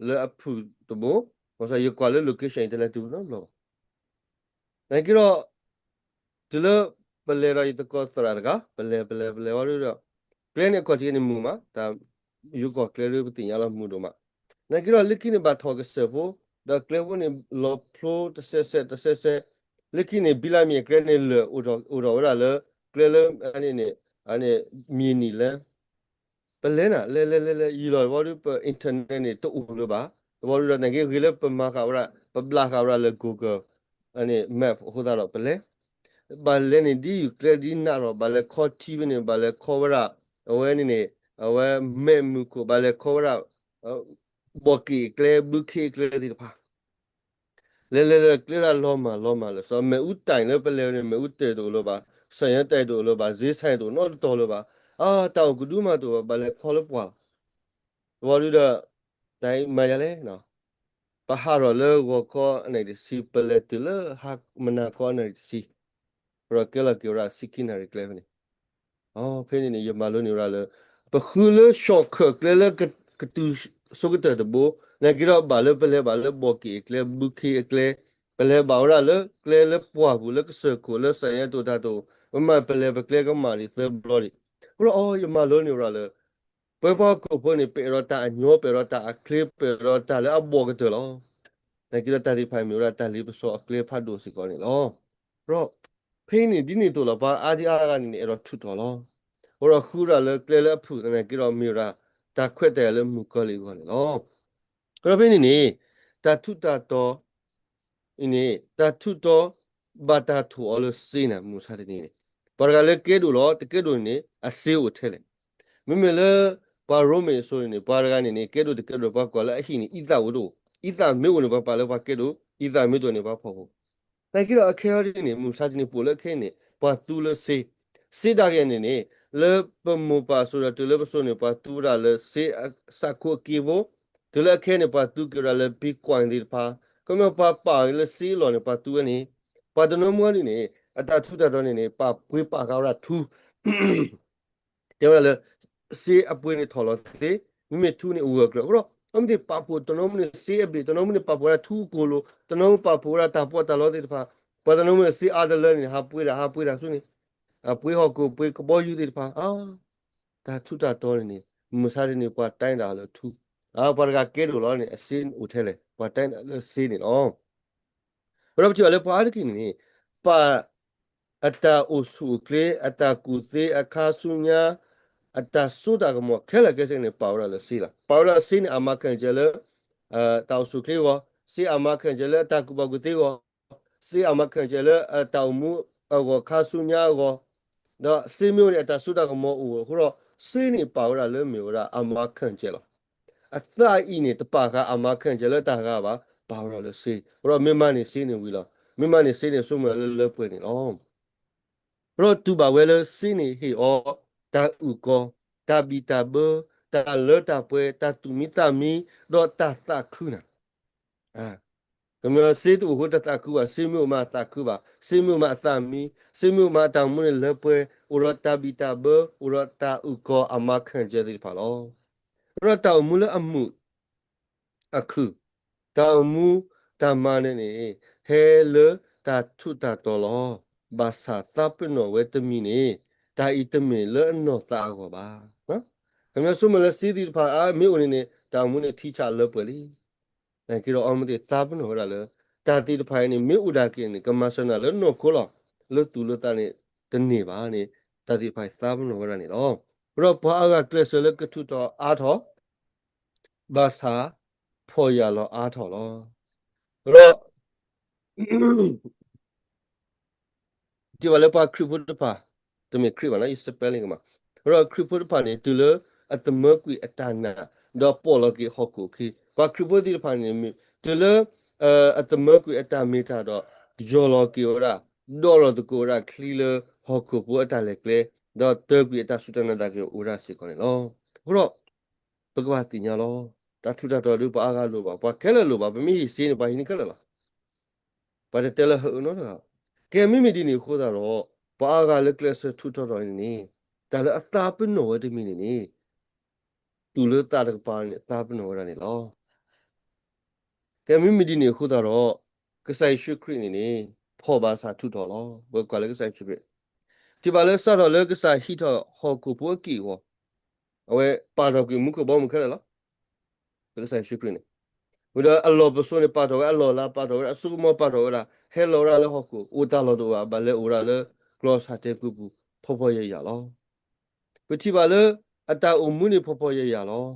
လၢအဖုၣ်တဘိ, ဘၣ်ဆၣ်ယကွၢ်လၢ location အံၤ တလဲၤတုၤနီတဘျီဘၣ်. နာ်က့ဒီး တုၤလၢပလဲၤဒီးယသကိးသရၣ်တဂၤ, ပလဲၤ ပလဲၤ ပလဲၤဝံၤဒီး ကျဲန့ၣ်အခီၣ်ထံးန့ၣ်မုာ်မး, တၢ်ယိၤကီၢ်ကျဲဒ်ပသ့ၣ်ညါလီၤမုာ်ဒိၣ်မး. နာ်က့ဒီးလၢခံန့ၣ်ဘၣ်ထီၣ်ကစၢၢ်ဖိ, ဒီးကျဲဖိန့ၣ်လီၤဖျိတစဲးစဲးတစဲးစဲး, လၢခံန့ၣ် ဘံလးမ့ၢ်ကျဲန့ၣ်လၢာ်အိၣ်ထီၣ်ဝဲဒၣ်လၢ ကျဲလၢ အန့ၣ်န့ၣ် မ့ၢ်နံၤလၢ ပလဲၤနၤ လဲၤလဲၤလဲၤလဲၤ ယံာ်လီၤတဘျီဒီး ပ internet န့ၣ် တအိၣ်လၢၤဘၣ်. တဘျီဒီး နာ်က့ဂ့ၤလၢပမၤဃာ်ဝဲဒၣ် ပဘျးဃာ်ဝဲဒၣ်လၢ Google န့ၣ် Map အဃိသတးဒီး ပလဲၤ ဘၣ်လဲၤန့ၣ် ဒ်ယုၢ်ကျဲဒ်နးဒီး ဘၣ်လဲၤခီထံဖဲန့ၣ် ဘၣ်လဲၤခီဝဲဒၣ် အဝဲန့ၣ်န့ၣ် အဝဲမဲးမုၢ်ခိၣ် ဘၣ်လဲၤခီဝဲဒၣ် ဘီၣ်က့ၤအကျဲ ဘုခ့အကျဲသ့ၣ်တဖၣ် လဲၤလဲၤလဲၤကျဲဒၣ်လီၤမၢ်လီၤမၢ်လၢာ်စီ မ့ၣ်အူတၢ်အံၤလၢပလဲၤန့ၣ် မ့ၣ်အူတၢ်တအိၣ်လၢၤဘၣ်, စၢ်ယၢတၢ်တအိၣ်လၢၤဘၣ်, ဈေးဆိုင်တအိၣ်နီတတီၤလၢၤဘၣ်, အါ တၢ်အိၣ်ကဒုမးတအိၣ်ဘၣ် ဘၣ်လဲၤခီလၢပှၢ်လီၤ. တဘျီဒီး တၢ်အံၤမၤယၤလဲၣ်, ပဟးထီၣ်လၢဂီၤခီအနၣ်ရံၣ်တဆံ ပလဲၤတုၤလၢမုၢ်နၤခီအနၣ်ရံၣ်တဆံ, ပဒီးကဲလီၤက့ၤဝဲဒၣ်ဆံခံနၣ်ရံၣ်ကျဲဖဲန့ၣ် ဖဲန့ၣ်န့ၣ် ယမၤလိန့ၢ်ဝဲဒၣ်လၢ ပဃုလၢ shortcut ကျဲလၢကတုၤဆိကတၢၢ်တဘိ, နာ်က့ဒီးဘၣ်လၢပလဲၤဘၣ်လၢဘီၣ်က့ၤအကျဲ ဘုခ့အကျဲ, ပလဲၤဘၣ်ဝဲဒၣ်လၢကျဲလၢပှၢ်ပူၤလၢကစၢၢ်ခိၣ်လၢစၢ်ယၢတအိၣ်တၢ်တအိၣ်, ပမၤပလဲၤပကျဲကမၣ်ဒံးသၢဘျီဒံး, အဃိဒီးအီ ယမၤလိန့ၢ်ဝဲဒၣ်လၢ ပဝဲပှၤဟီၣ်ခိၣ်ဖိန့ၣ် ပအဲၣ်ဒိးတၢ်အညီ ပအဲၣ်ဒိးတၢ်အချ့ ပအဲၣ်ဒိးတၢ်လၢအဘီၣ်ကတၢၢ်လီၤ. နာ်က့ဒီးတၢ်သ့ၣ်တဖၣ်မ့ၢ်ဝဲဒၣ်တၢ်လ့ပစီအကျဲဖးဒိၣ်စ့ၢ်ကီးန့ၣ်လီၤ. ဒီးဖဲအံၤန့ၣ် ဒ်န့ၣ်အသိးလီၤ ပှၤအါဒံအါဂၤန့ၣ်န့ၣ် အဲၣ်ဒိးထူးတီၤလီၤ. အဃိဒီးဃုဝဲဒၣ်လၢကျဲလၢအဖုၣ်သနာ်က့ဒီးမ့ၢ်ဝဲဒၣ် တၢ်ခွဲးတၢ်ယာ်လၢမုၣ်ကီၤလံၢ်အဂီၢ်န့ၣ်လီၤ. ဒီးဖဲန့ၣ်န့ၣ် တၢ်ထူးတၢ်တီၤ အံၤန့ၣ် တၢ်ထူးတီၤ ဘၣ်တၢ်ထိၣ်အီၤလၢစ့နၤ မုၢ်မဆါတနံၤန့ၣ်, ပှၤတဂၤလၢကဲဒိၣ်လီၤ တကဲဒိၣ်န့ၣ်န့ၣ် အစ့အိၣ်ထဲလဲၣ်. မ့မ့ၢ်လၢပှၤရိမ့ၤအစိၤန့ၣ်န့ၣ် ပှၤတဂၤန့ၣ်န့ၣ် ကဲဒိၣ်တကဲဒိၣ် ပှၤကွၢ်လၢအဟံၣ်န့ၣ် အံသၣ်အိၣ်တအိၣ်, အံသၣ်မ့ၢ်အိၣ်န့ၣ် ပှၤပာ်လၢပှၤကဲဒိၣ်, အံသၣ်မ့ၢ်တအိၣ်န့ၣ် ပှၤဖှီၣ်ဖိ. နာ်က့ဒီးအခဲအံၤန့ၣ် မုၢ်မဆါတနံၤပအိၣ်လၢအခဲအံၤန့ၣ် ပှၤသူလၢစ့, စ့ဒၣ်က့ၤန့ၣ်န့ၣ် လၢပမိၢ်ပၢ်အစိၤဒီးတုၤလၢပစိၤန့ၣ် ပှၤသူဝဲဒၣ်လၢစ့အစးခိအက့ဖိ, တုၤလၢအခဲအံၤန့ၣ် ပှၤသူက့ၤဝဲဒၣ်လၢ Bitcoin သ့ၣ်တဖၣ်, ကမ့ၢ်ပှၤပာ်လၢစ့အလီၢ်န့ၣ် ပှၤသူဝဲန့ၣ်, ပှၤတနီၤမုၢ်ဒ်န့ၣ် အတၢ်ထူးတၢ်တီၤန့ၣ်န့ၣ် ပာ်ပှ့ၤပာ်ဃာ်ဝဲဒၣ်ထူ တဲဝဲဒၣ်လၢ စ့အပှ့ၤန့ၣ်ထီၣ်လီၤသ့, မ့မ့ၢ်ထူန့ၣ်အိၣ်ဂၢၢ်ကျၢၤ, အဃိဒီး အမ့ၢ်သ့ၣ်ပာ်ဖှိၣ်တနီၤမုၢ်န့ၣ် စ့အဘ့ၣ်, တနီၤမုၢ်န့ၣ် ပာ်ဖှိၣ်ဝဲဒၣ်ထူကိၢ်လိၤ, တနီၤမုၢ်ပာ်ဖှိၣ်ဝဲဒၣ်တၢ်ပီးတၢ်လီသ့ၣ်တဖၣ်, ပှၤတနီၤမုၢ်န့ၣ် စ့အါတလၢန့ၣ် ဟးပှ့ၤဒၣ် ဟးပှ့ၤဒၣ်ဆူန့ၣ်, အပှ့ၤဟီၣ်ခိၣ်ပှ့ၤကဘီယူၤသ့ၣ်တဖၣ်, တၢ်ထူးတၢ်တီၤန့ၣ်န့ၣ် မုၢ်မဆါတနံၤန့ၣ် ပှၤတဲဒၣ်လၢထူ, ပှၤတဂၤကဲဒိၣ်လီၤန့ၣ် အစ့အိၣ်ထဲလဲၣ်, ပှၤတဲဒၣ်လၢစ့န့ၣ်လီၤ. ဒီးပထံၣ်ဘၣ်လၢပှၤအါတက့ၢ်န့ၣ်န့ၣ် ပာ်အတၢ်အိၣ်ဆူၣ်အိၣ်ချ့ အတၢ်ကူၣ်သ့ အခါဆူညါ အတၢ်စိတၢ်ကမီၤခဲလၢာ်ခဲဆ့န့ၣ် ပာ်ဝဲဒၣ်လၢစ့လီၤ. ပာ်ဝဲဒၣ်စ့န့ၣ် အမၤခၢၣ်စၢၤလၢ တၢ်အိၣ်ဆူၣ်အိၣ်ချ့အဂီၢ်, စ့အမၤခၢၣ်စၢၤလၢအတၢ်ကူၣ်ဘၣ်ကူၣ်သ့အဂီၢ်, စ့အမၤခၢၣ်စၢၤလၢအတၢ်အိၣ်မူအဂီၢ် ခါဆူညါအဂီၢ်, ဒီးစ့မ့ၢ်အိၣ်န့ၣ် အတၢ်စိတၢ်ကမီၤအိၣ်အဃိဒီး စ့န့ၣ်ပာ်ဝဲဒၣ်လၢမ့ၢ်ဝဲဒၣ်အမၤခၢၣ်စၢၤလီၤ. အသးအံၤန့ၣ် တပာ်ဃာ်အမၤခၢၣ်စၢၤလၢတၢ်ဂၤဘၣ်, ပာ်ဝဲဒၣ်လၢစ့, ဒီးမ့ၢ်မၤန့ၢ်စ့န့ၣ်ဝံၤလီၤ. မ့ၢ်မၤန့ၢ်စ့န့ၣ် ဆိကမိၣ်လၢလၢပှဲၤန့ၣ်လီၤ. ဒီးတူၢ်ဘၣ်ဝဲလၢစ့န့ၣ်ဟ့ၣ်အီၤ တၢ်အုၣ်ကီၤ, တၢ်ဘံၣ်တၢ်ဘၢ, တၢ်လၢတၢ်ပှဲၤ, တၢ်သူၣ်မံသးမံ, ဒီးတၢ်သးခုနၤ. ကမ့ၢ်စ့တအိၣ်ဃိတၢ်သးခုဘၣ်, စ့မ့ၢ်အိၣ်မးအသးခုဘၣ်, စ့မ့ၢ်အိၣ်မးအသးမံ, စ့မ့ၢ်အိၣ်မးအတၢ်မူန့ၣ်လၢပှဲၤ, အိၣ်ဒီးတၢ်ဘံၣ်တၢ်ဘၢ, အိၣ်ဒီးတၢ်အုၣ်ကီၤအမၤခၢၣ်စၢၤသ့ၣ်တဖၣ်လီၤ. ဒီးတၢ်အိၣ်မူလၢအမုာ် အခုၣ်, တၢ်အိၣ်မူတၢ်မၤနၢၤန့ၣ် ဟဲလၢတၢ်ထူးတၢ်တီၤလီၤ. ဘၣ်ဆၣ်သးပ့ၤနီၣ်ဝဲတမံၤန့ၣ် တၢ်အံၤတမ့ၢ်လၢအနီၢ်သးအဂီၢ်ဘၣ်. ခီဖျိဆိကမိၣ်လၢစ့သ့ၣ်တဖၣ်အါမ့ၢ်အိၣ်န့ၣ်န့ၣ် တၢ်အိၣ်မူန့ၣ်ထံဆးလၢပှဲၤလံ. နာ်က့ဒီးအီမသ့ၣ်သးပ့ၤနီၣ်ဝဲဒၣ်လၢ တၢ်သ့ၣ်တဖၣ်အံၤန့ၣ် မ့ၢ်အိၣ်ဒၣ်က့ၤန့ၣ် ကမၤစၢၤနၤလၢနီၢ်ခိလီၤ. လၢသူၣ်လၢသးန့ၣ် တန့ၢ်ဘၣ်န့ၣ် တၢ်သ့ၣ်တဖၣ်အံၤသးပ့ၤနီၣ်ဝဲဒၣ်န့ၣ်လီၤ. ဒီးပှၤအါဂၤကျဲးစၢးလၢကထူးထီၣ်အါထီၣ် ဘၣ်ဆၣ်ဖှီၣ်ယာ်လီၤအါထီၣ်လီၤ. ဒီး ထံၣ်ဘၣ်လၢပှၤခရံာ်ဖိတဖၣ်, တမ့ၢ်ခရံာ်ဘၣ်နီၤ ယ spelling ကမး, ဒီးခရံာ်ဖိတဖၣ်န့ၣ် တုၤလၢအသမၢကွံာ်အတၢ်နာ် ဒီးပိာ်လီၤက့ၤဟီၣ်ခိၣ်အခံ, ပှၤခရံာ်ဖိသ့ၣ်တဖၣ်န့ၣ် တုၤလၢ အသမၢကွံာ်အတၢ်မ့ၢ်တၢ်ဒီး ယီၢ်လီၤက့ၤဝဲဒၣ် ဒီးလီၤသကိးဝဲဒၣ်ချံလၢဟီၣ်ခိၣ်ဖိအတၢ်လဲၤကျဲ, ဒီးတၢကွံာ်အတၢ်စူၢ်တၢ်နာ်တၢ်က့ၤအိၣ်ဝဲဒၣ်စ့ၢ်ကီးန့ၣ်လီၤ. အဃိဒီး ပကဘၣ်သ့ၣ်ညါလီၤ. တၢ်ထူးတၢ်တီၤဒုးပှၤအါဂၤလိၣ်ဘၣ်, ပှၤခဲလၢာ်လိၣ်ဘၣ်, ပမ့ၢ်ဟ့ၣ်စ့န့ၣ် ပှၤဟံးန့ၢ်ခဲလၢာ်လီၤ. ပှၤတတဲလၢဟၢအၢနီတဂၤဘၣ်. ကဲမ့မ့ၢ်ဒ်န့ၣ်အဃိသတးဒီး ပှၤအါဂၤလၢကျဲးစၢးထူးထီၣ်ထီၣ်န့ၣ်န့ၣ် တၢ်လၢအသးပ့ၤနီၣ်ဝဲတမံၤန့ၣ်န့ၣ် သူၣ်လၢသးတကပၤန့ၣ် သးပ့ၤနီၣ်ဝဲဒၣ်န့ၣ်လီၤ. ကဲမ့မ့ၢ်ဒ်န့ၣ်အဃိသတးဒီး ကစၢ်ယ့ၣ်ၡူးခရံာ်န့ၣ်န့ၣ် ဖှီၣ်ဘၣ်ဆၣ်ထူးထီၣ်လီၤ. ပကွၢ်လၢကစၢ်ယ့ၣ်ၡူးခရံာ် ထံၣ်ဘၣ်လၢစးထီၣ်လၢကစၢ်ဟံးထီၣ်ဟီၣ်ခိၣ်ဖိအက့ၢ်အဂီၤ, အဝဲပာ်ထီၣ်ကွံာ်မူခိၣ်ဘီမုၢ်ခဲလၢာ်လီၤ. လၢကစၢ်ယ့ၣ်ၡူးခရံာ်န့ၣ် ဝံၤဒီးအလီၢ်ပစိာ်န့ၣ်ပာ်ထီၣ်ဝဲ, အလီၢ်လၤပာ်ထီၣ်ဝဲဒၣ်, အစိကမီၤပာ်ထီၣ်ဝဲဒၣ်, ဟဲလီၤဝဲဒၣ်လၢဟီၣ်ခိၣ်, အိၣ်တၢ်လီၢ်တအိၣ်ဘၣ်, ဘၣ်လဲၤအိၣ်ဝဲဒၣ်လၢကျီၢ်စၢ်တဲာ်ကွံာ်ပူၤ, ဖှီၣ်ဖှီၣ်ယာ်ယာ်လီၤ. ပထံၣ်ဘၣ်လၢ အတၢ်အိၣ်မူန့ၣ်ဖှီၣ်ဖှီၣ်ယာ်ယာ်လီၤ.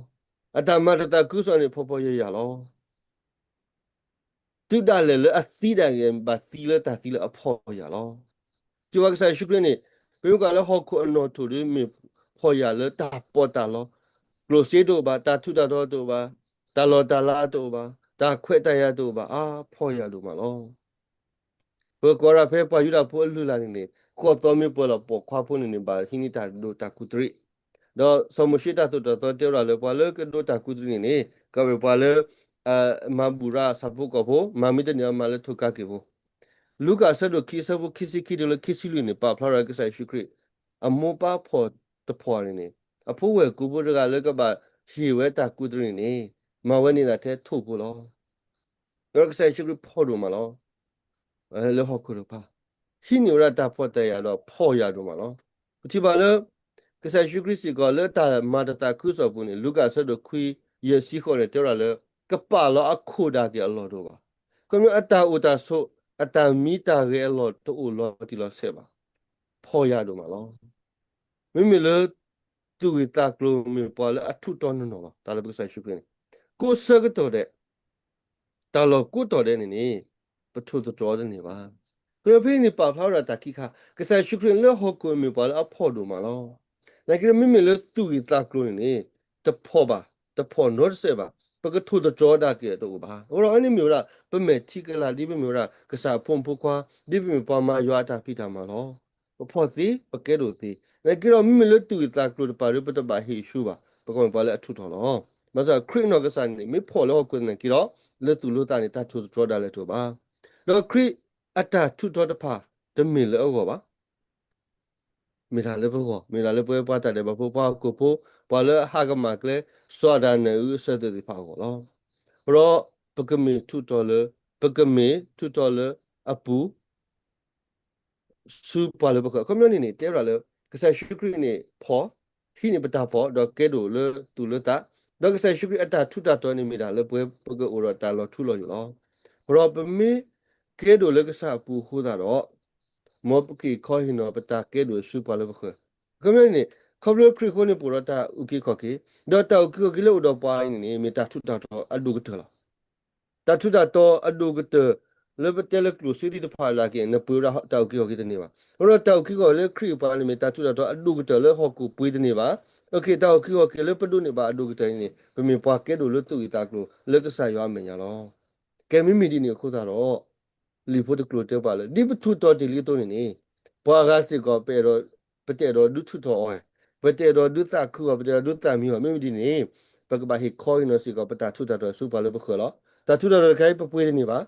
အတၢ်မၤတသးခုကစီၣ်န့ၣ် ဖှီၣ်ဖှီၣ်ယာ်ယာ်လီၤ. တုၤဒၣ်လဲာ်လၢအသံဒၣ်က့ၤ ဘၣ်သံလၢတၢ်သံလၢအဖှီၣ်ယာ်လီၤ. ထံၣ်ဘၣ်ကစၢ်ယ့ၣ်ၡူးခရံာ်န့ၣ် ပမ့ၢ်ကွၢ်လၢဟီၣ်ခိၣ်အနီၣ်ထိၣ်ဒီး မ့ၢ်ဖှီၣ်ယာ်လၢတၢ်ပီးတၢ်လီ, ကျိၣ်စ့တအိၣ်ဘၣ်, တၢ်ထူးတၢ်တီၤတအိၣ်ဘၣ်, တၢ်လီၢ်တၢ်လၤတအိၣ်ဘၣ်, တၢ်ခွဲးတၢ်ယာ်တအိၣ်ဘၣ်, အါဖှီၣ်ယာ်ဒိၣ်မးလီၤ. ပကွၢ်ဒၣ်ဖဲပှၤယူဒၤဖိအလုၢ်အလၢ်န့ၣ်န့ၣ် ဃိးသီမ့ၢ်ပှဲၤလီၤ ပိာ်ခွါဖိန့ၣ်န့ၣ် ဘၣ်ဟံးန့ၢ်တၢ်ဒိတၢ်ကူးတရံး, ဒီးစီၤမိၤၡ့တၢ်သိၣ်တၢ်သီတဲဝဲဒၣ်လၢ ပှၤလၢကဒိတၢ်ကူးတရံးန့ၣ်န့ၣ် ကဘၣ်ပှၤလၢ မၤဘူၣ်ရၤဆၣ်ဖိကီၢ်ဖိ, မၤမ့ၢ်တန့ၢ်အမၤလၢထိၣ်ကါက့ၤဖိ. လူၤကၣ်အဆၢဒိၣ်ခံ အဆၢဖိခံဆံခံတုၤလၢခံဆံလွံၢ်န့ၣ် ပာ်ဖျါထီၣ်ကစၢ်ယ့ၣ်ၡူးခရံာ် အမိၢ်ပၢ်ဖှီၣ်တဖှီၣ်န့ၣ်န့ၣ် အဖိဝဲၢ်ကိာ်ဖိတဂၤလၢကဘၣ်ဟ့ၣ်ဝဲတၢ်ကူးတရံးန့ၣ်န့ၣ် မၤဝဲန့ၢ်ဒၣ်ထဲထိၣ်ဖိလီၤ. ဒီးကစၢ်ယ့ၣ်ၡူးခရံာ်ဖှီၣ်ဒိၣ်မးလီၤ. လၢဟီၣ်ခိၣ်တဖၣ် ဟံးန့ၢ်ဝဲဒၣ်တၢ်ဖှီၣ်တၢ်ယာ်ဒီးဖှီၣ်ယာ်ဒိၣ်မးလီၤ. ပထံၣ်ဘၣ်လၢ ကစၢ်ယ့ၣ်ၡူးခရံာ်စ့ၢ်ကီးလၢတၢ်မၤတသးခုကစီၣ်အပူၤန့ၣ် လူၤကၣ်အဆၢဒိၣ်ခွံ ယဲၢ်ဆံဃိးန့ၣ် တဲဝဲဒၣ်လၢ ကပာ်လီၤအခိၣ်ဒၣ်က့ၤအလီၢ်တအိၣ်ဘၣ်. ခီဖျိအတၢ်အိၣ်တၢ်ဆိး အတၢ်မံတၢ်ဂဲၤအလီၢ်တအိၣ်လီၤတံၢ်လီၤဆဲးဘၣ်. ဖှီၣ်ယာ်ဒိၣ်မးလီၤ. မ့မ့ၢ်လၢ သူၣ်ဂ့ၢ်သးကျိၤမ့ၢ်ပှၤလၢအထူးတီၤနီၢ်နီၢ်လီၤ. တၢ်လၢပကစၢ်ယ့ၣ်ၡူးခရံာ်န့ၣ် ကိးဆၢကတီၢ်ဒဲး တၢ်လီၢ်ကိးတီၢ်ဒဲးန့ၣ်န့ၣ် ပထိၣ်သတြီၤတန့ၢ်ဘၣ်. ကရၢဖဲန့ၣ်ပာ်ဖျါဝဲဒၣ်တၢ်ခံခါ ကစၢ်ယ့ၣ်ၡူးခရံာ်လၢဟီၣ်ခိၣ်မ့ၢ်ပှၤလၢအဖှီၣ်ဒိၣ်မးလီၤ. နာ်က့ဒီးမ့မ့ၢ်လၢသူၣ်ဂ့ၢ်သးကျိၤန့ၣ်န့ၣ် တဖှီၣ်ဘၣ်, တဖှီၣ်နီတစဲးဘၣ်. ပကထိၣ်သတြီၤဒၣ်က့ၤတအိၣ်ဘၣ်. အဃိဒီးအန့ၣ်မ့ၢ်ဝဲဒၣ် ပမဲာ်ထံကလၤ ဒ်ပမ့ၢ်ဝဲဒၣ် ကစၢ်အဖိမုၣ်ဖိခွါ ဒ်ပမ့ၢ်ပှၤမၤယွၤအတၢ်ဖံးတၢ်မၤလီၤ. ပဖှီၣ်သ့ ပကဲဒိၣ်သ့. နာ်က့ဒီးမ့မ့ၢ်လၢသူၣ်ဂ့ၢ်သးကျိၤတပၤဒီး ပတဘၣ်ဟ့ၣ်ဆူၣ်ဘၣ်. ပကမ့ၢ်ပှၤလၢအထူးထီၣ်လီၤ. ဘၣ်ဆၣ်ခရံာ်အနီၢ်ကစၢ်န့ၣ် မ့ၢ်ဖှီၣ်လၢဟီၣ်ခိၣ်သနာ်က့ဒီး လၢသူၣ်လၢသးန့ၣ် တၢ်ထိၣ်သတြီၤဒၣ်လဲာ်တအိၣ်ဘၣ်. ဒီးခရံာ်အတၢ်ထူးထီၣ်တဖၣ် တမ့ၢ်လၢအဂီၢ်ဘၣ်. မ့ၢ်တၢ်လၢပဂီၢ်, မ့ၢ်တၢ်လၢပဝဲပှၤတၢ်ဒဲးဘးဖိ ပှၤဟီၣ်ခိၣ်ဖိ, ပှၤလၢအဟးကမၣ်ကျဲ စီၤအၤဒၣ်နၢၤအုအဆၢသ့ၣ်တဖၣ်အဂီၢ်လီၤ. ဒီးပကမ့ၢ်ထူးထီၣ်လၢ, ပကမ့ၢ်ထူးထီၣ်လၢအပူၤ ဆူပှၤလၢပဃၢၤ. အခီပညီန့ၣ်န့ၣ် တဲဝဲဒၣ်လၢ ကစၢ်ယ့ၣ်ၡူးခရံာ်န့ၣ်ဖှီၣ်, ဟံးန့ၢ်ပတၢ်ဖှီၣ် ဒီးကဲဒိၣ်လၢသူၣ်လၢသး, ဒီးကစၢ်ယ့ၣ်ၡူးခရံာ်အတၢ်ထူးတၢ်တီၤန့ၣ်မ့ၢ်တၢ်လၢပဝဲပကအိၣ်ဒီးတၢ်လီၤထူလီၤယိာ်လီၤ. ဒီးပမ့ၢ် ပကဘၣ်ကဲဒိၣ်လၢကစၢ်အပူၤအဃိသတးဒီး, မ်ပက့ၤခီဟ့ၣ်နီၤပတၢ်ကဲဒိၣ်ဆူပှၤလၢပဃၢၤ. အခီပညီန့ၣ်, ခီဖျိခရံာ်အဃိန့ၣ် ပအိၣ်ဒီးတၢ်အုၣ်က့ၤခီၣ်က့ၤ, ဒီးတၢ်အုၣ်က့ၤခီၣ်က့ၤလၢအိၣ်ဒီးပှၤအံၤန့ၣ်န့ၣ် မ့ၢ်တၢ်ထူးတၢ်တီၤအဒိၣ်ကတၢၢ်လီၤ. တၢ်ထူးတၢ်တီၤအဒိၣ်ကတၢၢ် လၢပတဲလၢကျိၣ်စ့သ့ၣ်တဖၣ်အလၢက့ၤ နပှ့ၤဝဲဒၣ်တၢ်အုၣ်က့ၤခီၣ်က့ၤတန့ၢ်ဘၣ်. အဃိဒီးတၢ်အုၣ်က့ၤခီၣ်က့ၤလၢခရံာ်အပူၤန့ၣ်မ့ၢ်တၢ်ထူးတၢ်တီၤအဒိၣ်ကတၢၢ်လၢဟီၣ်ခိၣ်ပှ့ၤတန့ၢ်ဘၣ်. အဃိ တၢ်အုၣ်က့ၤခီၣ်က့ၤလၢပဒိးန့ၢ်ဘၣ်အဒိၣ်ကတၢၢ်န့ၣ်န့ၣ် ပမ့ၢ်ပှၤကဲဒိၣ်လၢသူၣ်ဂ့ၢ်သးကျိၤလၢကစၢ်ယွၤအမဲာ်ညါလီၤ. ကဲမ့မ့ၢ်ဒ်န့ၣ်အဃိသတးဒီး, လံာ်ဖိတကျိၤတဲပှၤလၢ ဒ်ပထူးတီၤတ့ၢ်လံအသိးန့ၣ်န့ၣ်, ပှၤဂၤစ့ၢ်ကီး ပအဲၣ်ဒိး, ပတအဲၣ်ဒိးဒုးထူးထီၣ်အီၤ, ပတအဲၣ်ဒိးဒုးသးခုအီၤ, ပတအဲၣ်ဒိးဒုးသးမံအီၤ, မ့မ့ၢ်ဒ်န့ၣ်, ပကဘၣ်ဟ့ၣ်ခီဟ့ၣ်နီၤစ့ၢ်ကီး ပတၢ်ထူးတၢ်တီၤဆူပှၤလၢပဃၢၤလီၤ. တၢ်ထူးတၢ်တီၤတခါအံၤ ပပှ့ၤတန့ၢ်ဘၣ်.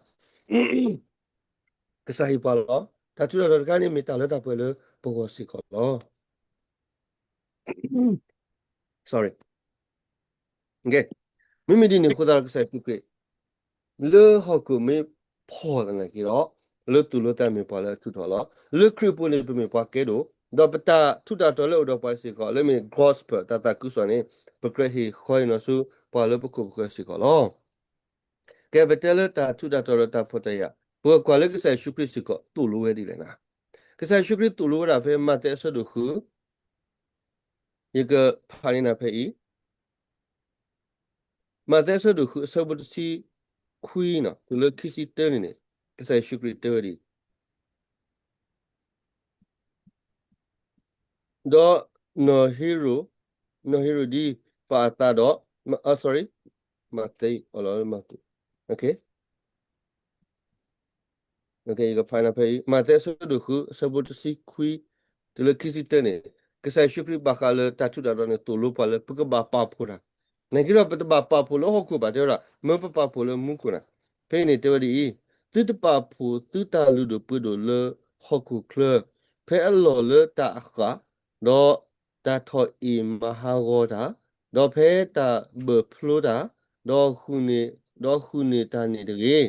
ကစၢ်ဟ့ၣ်ပှၤလီၤ. တၢ်ထူးတၢ်တီၤတခါန့ၣ် မ့ၢ်တၢ်လၢတၢ်ပှဲၤလၢပဂီၢ်စ့ၢ်ကီးလီၤ. မ့မ့ၢ်ဒ်န့ၣ်အဃိသတးဒီး ကစၢ်ယ့ၣ်ၡူးခရံာ် လၢဟီၣ်ခိၣ်မ့ၢ်ဖီၣ်သနာ်က့ဒီး, လၢသူၣ်လၢသးမ့ၢ်ပှၤလၢအထူးထီၣ်လီၤ. လၢခရံာ်အပူၤန့ၣ် ပမ့ၢ်ပှၤကဲဒိၣ်, ဒီးပတၢ်ထူးတၢ်တီၤလၢအိၣ်ဒီးပှၤစ့ၢ်ကီး လၢမ့ၢ် gospel တၢ်သးခုကစီၣ်န့ၣ် ပကြၢးဟ့ၣ်ခီဟ့ၣ်နီၤဆူပှၤလၢပခိၣ်ပဃၢၤစ့ၢ်ကီးလီၤ. ကဲ ပတဲလၢတၢ်ထူးတၢ်တီၤဒီးတၢ်ဖှီၣ်တၢ်ယာ်, ပကကွၢ်လၢကစၢ်ယ့ၣ်ၡူးခရံာ်စ့ၢ်ကီးသိၣ်လိဝဲဒ်လဲၣ်နၤ. ကစၢ်ယ့ၣ်ၡူးခရံာ်သိၣ်လိဝဲဒၣ်ဖဲမးသဲအဆၢဒိၣ်ဃု, ယကဖးန့ၢ်နၤဖဲအံၤ, မးသဲအဆၢဒိၣ်ဃု အဆၢဖိတဆံခွံန့ၣ် တုၤလၢခံဆံတၢန့ၣ်န့ၣ်, ကစၢ်ယ့ၣ်ၡူးခရံာ်တဲဝဲဒ်အံၤ, ဒီးနီၢ်ဟ့ရိၣ်, နီၢ်ဟ့ရိၣ်ဒံးပာ်အသးဒီး, မးသဲ, ယကဖးန့ၢ်နၤဖဲအံၤ, မးသဲအဆၢဒိၣ်ဃု အဆၢဖိတဆံခွံ တုၤလၢခံဆံတၢန့ၣ်, ကစၢ်ယ့ၣ်ၡူးခရံာ်ဘၣ်ဃးလၢတၢ်ထူးတၢ်တီၤန့ၣ် သိၣ်လိပှၤလၢပကဘၣ်ပာ်ဖှိၣ်တၢ်, နာ်က့ဒီးပတဘၣ်ပာ်ဖှိၣ်လၢဟီၣ်ခိၣ်ဘၣ် တဲဝဲဒၣ်, မ့ၢ်ပပာ်ဖှိၣ်လၢမူခိၣ်နၤ. ဖဲအံၤန့ၣ်တဲဝဲဒ်အံၤ, သုတပာ်ဖှိၣ်သုတၢ်လုၢ်ဒိၣ်ပှ့ၤဒိၣ်လၢဟီၣ်ခိၣ်ချၢ, ဖဲအလီၢ်လၢတၢ်အဃၢ်, ဒီးတၢ်ထီၣ်အ့ၣ်မၤဟးဂီၤတၢ်, ဒီးဖဲတၢ်ဘၢၣ်ဖျိတၢ်, ဒီးဃုာ်န့ၢ်, ဒီးဃုာ်န့ၢ်တၢ်န့ၣ်တဂ့ၤ.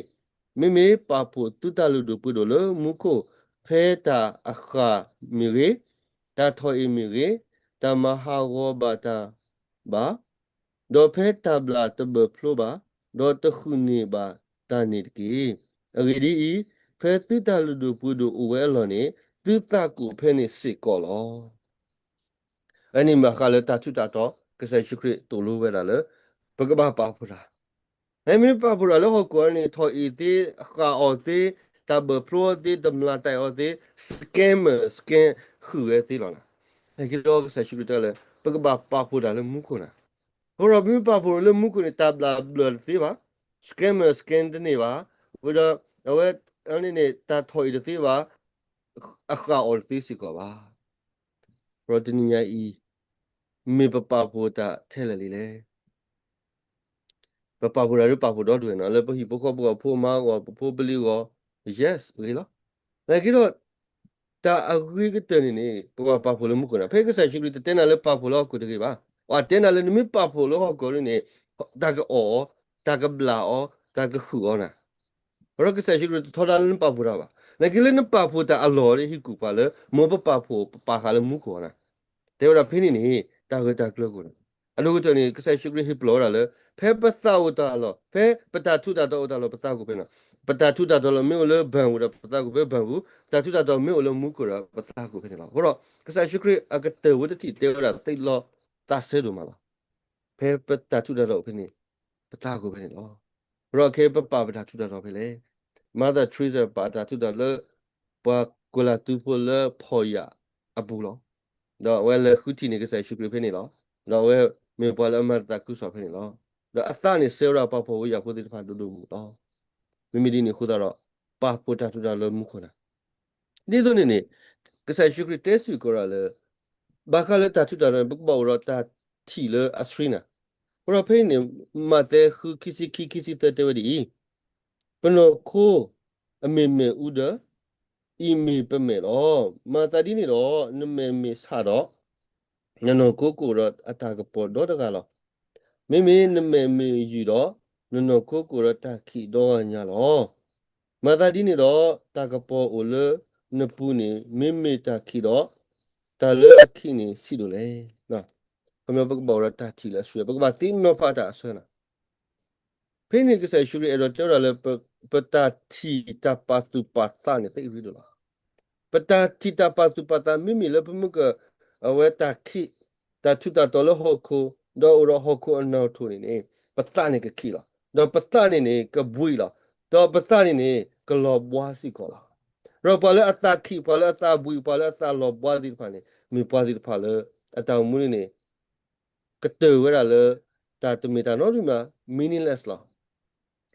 မ့မ့ၢ်ပာ်ဖှိၣ်သုတၢ်လုၢ်ဒိၣ်ပှ့ၤဒိၣ်လၢမူခိၣ်, ဖဲတၢ်အဃၢ်မ့ၢ်ဂ့ၤ, တၢ်ထီၣ်အ့ၣ်မ့ၢ်ဂ့ၤ, တၢ်မၤဟးဂီၤဘၣ်တၢ်ဘၣ်, ဒီးဖဲတၢ်ဘျၣ်တဘၢၣ်ဖျိဘၣ်, ဒီးတဃုာ်န့ၢ်ဘၣ်တၢ်န့ၣ်တက့ၢ်. အဂ့ၢ်ဒ်အံၤ, ဖဲသုတၢ်လုၢ်ဒိၣ်ပှ့ၤဒိၣ်အိၣ်ဝဲအလီၢ်န့ၣ်, သုသးကိၣ်ဖဲန့ၣ်စ့ၢ်ကီးလီၤ. အန့ၣ်မ့ၢ်ဃးလၢတၢ်ထူးတၢ်တီၤ, ကစၢ်ယ့ၣ်ၡူးခရံာ်သိၣ်လိဝဲဒၣ်လၢ ပကဘၣ်ပာ်ဖှိၣ်တၢ်. မ့ၢ်ပာ်ဖှိၣ်တၢ်လၢဟီၣ်ခိၣ်န့ၣ် ထီၣ်အ့ၣ်သ့, ဃၢ်အီၣ်သ့, တၢ်ဘၢၣ်ဖျိအီၤသ့, တမျၢ်တၢ်အီၤသ့, scammer scam ဃုာ်ဝဲသ့လီၤနၤ. နာ်က့ဒီးကစၢ်ယ့ၣ်ၡူးခရံာ်တဲလၢ ပကဘၣ်ပာ်ဖှိၣ်တၢ်လၢမူခိၣ်နၤ. အဃိဒီးမ့ၢ်ပာ်ဖှိၣ်လၢမူခိၣ်န့ၣ် တၢ်ဘျၣ်ဘျၢၣ်တသ့ဘၣ်, scammer scam တန့ၢ်ဘၣ်, ဝံၤဒီး အဝဲန့ၣ်န့ၣ် တၢ်ထီၣ်အ့ၣ်တသ့ဘၣ်, အဃၢ်အီၣ်တသ့စ့ၢ်ကီးဘၣ်. ဒီးတနံၤညါအံၤ, မ့ၢ်ပပာ်ဖှိၣ်တၢ်ထဲလဲၣ်လံလဲၣ်. ပပာ်ဖှိၣ်တၢ်ဒ်ပာ်ဖှိၣ်ဒီဒူၣ်နီၤ, လၢပဟံၣ်ဖိဃီဖိအဂီၢ်, ဖိမါအဂီၢ်, ပဖိပလံၤအဂီၢ်, yes ဂ့ၤလီၤ. နာ်က့ဒီး တၢ်အဂ့ၤကတၢၢ်န့ၣ်န့ၣ် ပဘၣ်ပာ်ဖှိၣ်လၢမူခိၣ်နၤ. ဖဲကစၢ်ယ့ၣ်ၡူးခရံာ်တတဲနၤလၢပာ်ဖှိၣ်လၢဟီၣ်ခိၣ်တဂ့ၤဘၣ်. အတဲနၤလၢနမ့ၢ်ပာ်ဖှိၣ်လၢဟီၣ်ခိၣ်န့ၣ်, တၢ်ကအီၣ်အီၤ, တၢ်ကဘျၣ်အီၤ, တၢ်ကဃုာ်အီၤနၤ. ဒီးကစၢ်ယ့ၣ်ၡူးခရံာ်တထီဒါလၢနပာ်ဖှိၣ်တၢ်ဘၣ်. နာ်က့လၢနပာ်ဖှိၣ်တၢ်အလီၢ်ဒီးဟ့ၣ်ကူၣ်ပှၤလၢ မ်ပပာ်ဖှိၣ်ပပာ်ဃာ်လၢမူခိၣ်နၤ. တဲဝဲဒၣ်ဖဲန့ၣ်န့ၣ် တၢ်ဂ့ၢ်တၢ်ကျၢၤကအိၣ်နၤ. အဒိၣ်ကတၢၢ်န့ၣ် ကစၢ်ယ့ၣ်ၡူးခရံာ်ဟ့ၣ်ပလီၢ်ဝဲဒၣ်လၢ ဖဲပသးအိၣ်တၢ်အလီၢ်, ဖဲပတၢ်ထူးတၢ်တီၤအိၣ်တၢ်လီၢ် ပသးကအိၣ်ဖဲန့ၣ်လီၤ. ပတၢ်ထူးတၢ်တီၤလၢမ့ၢ်အိၣ်လၢဘၣ်ပူၤဒီးပသးကအိၣ်ဖဲဘၣ်ပူၤ, ပတၢ်ထူးတၢ်တီၤမ့ၢ်အိၣ်လၢမူခိၣ်ဒီးပသးကအိၣ်ဖဲန့ၣ်လီၤ. အဃိဒီး ကစၢ်ယ့ၣ်ၡူးခရံာ်အကတၢၢ်ဝဲတထံၣ်တဲဝဲဒၣ်သ့လီၤသးစဲဒိၣ်မးလီၤ. ဖဲပတၢ်ထူးတၢ်တီၤအိၣ်ဖဲန့ၣ်, ပသးကအိၣ်ဖဲန့ၣ်လီၤ. အဃိဒီးခဲအံၤပပာ်ပတၢ်ထူးတၢ်တီၤဖဲလဲၣ်. Mother Teresa ပာ်အတၢ်ထူးတၢ်တီၤလၢ ပှၤကွဲးလီၤသုးဖိလၢဖီၣ်ယာ်အပူၤလီၤ. ဒီးအဝဲလဲၤဃုထံၣ်န့ၢ်ကစၢ်ယ့ၣ်ၡူးခရံာ်ဖဲန့ၣ်လီၤ. ဒီးအဝဲမ့ၢ်ပှၤလၢအမၤတၢ်သးခုကစီၣ်ဖဲန့ၣ်လီၤ. ဒီးအသးန့ၣ်စဲဝဲဒၣ်ပှၤဖှီၣ်ဖိယာ်ဖိသ့ၣ်တဖၣ်ဒိၣ်ဒိၣ်မုၢ်မုၢ်လီၤ. မ့မ့ၢ်ဒ်န့ၣ်အဃိသတးဒီး ပာ်ဖှိၣ်တၢ်ထူးတၢ်တီၤလၢမူခိၣ်နၤ. ဒ်သိးန့ၣ်န့ၣ် ကစၢ်ယ့ၣ်ၡူးခရံာ်တဲစ့ၢ်ကီးဒၣ်လၢ ဘၣ်ဃးလၢတၢ်ထူးတၢ်တီၤန့ၣ် ပကဘၣ်အိၣ်ဒီးတၢ်ထံၣ်လၢအဆှံနၤ. အဃိဒီးဖဲအံၤန့ၣ် မးသဲဃု ခံဆံခံ ခံဆံသၢတဲဝဲဒ်အံၤ, ပနီၢ်ခိအမ့ၢ်မ့ၣ်အူဒီး အံၤမ့ၢ်ပမဲာ်လီၤ. မၤသးဒ်န့ၣ်ဒီး နမဲာ်မ့ၢ်ဆးဒီး နနီၢ်ခိကအိၣ်ဒီးအတၢ်ကပီၤဒီတဂၤလီၤ. မ့မ့ၢ်နမဲာ်မ့ၢ်ယုာ်ဒီး နနီၢ်ခိကအိၣ်ဒီးတၢ်ခံးဒီဂၤညါလီၤ. မၤသးဒ်န့ၣ်ဒီး တၢ်ကပီၤအိၣ်လၢနပူၤန့ၣ် မ့မ့ၢ်တၢ်ခံးဒီး တၢ်လၢအခံးန့ၣ်ဆံးဒိၣ်လဲၣ်. ခီပညီပကဘၣ်အိၣ်ဒီးတၢ်ထံၣ်လၢအဆှံ, ပကဘၣ်သ့ၣ်နီၣ်ဖးတၢ်အဆၢနၤ. ဖဲန့ၣ်ကစၢ်ယ့ၣ်ၡူးခရံာ်အဲၣ်ဒိးတဲဝဲဒၣ်လၢပ ပတၢ်ထံၣ်တၢ်ပာ်သူၣ်ပာ်သးန့ၣ် သ့ၣ်အရ့ဒိၣ်လီၤ. ပတၢ်ထံၣ်တၢ်ပာ်သူၣ်ပာ်သး မ့မ့ၢ်လၢပမုၢ်က အဝဲတၢ်ခံး တၢ်ထူးတၢ်တီၤလၢဟီၣ်ခိၣ် ဒီးအိၣ်ဒီးဟီၣ်ခိၣ်အနီၣ်ထိၣ်န့ၣ်န့ၣ် ပသးန့ၣ်ကခံးလီၤ. ဒီးပသးန့ၣ်န့ၣ် ကဘှံးလီၤ. ဒီးပသးန့ၣ်န့ၣ် ကလီၤဘှါစ့ၢ်ကီးလီၤ. ဒီးပှၤလၢအသးခံး ပှၤလၢအသးဘှံး ပှၤလၢအသးလီၤဘှါသ့ၣ်တဖၣ်န့ၣ် မ့ၢ်ပှၤသ့ၣ်တဖၣ်လၢ အတၢ်အိၣ်မူန့ၣ်န့ၣ် ကတၢၢ်ဝဲဒၣ်လၢ တၢ်တမ့ၢ်တၢ်နီတမံၤ meaningless လီၤ.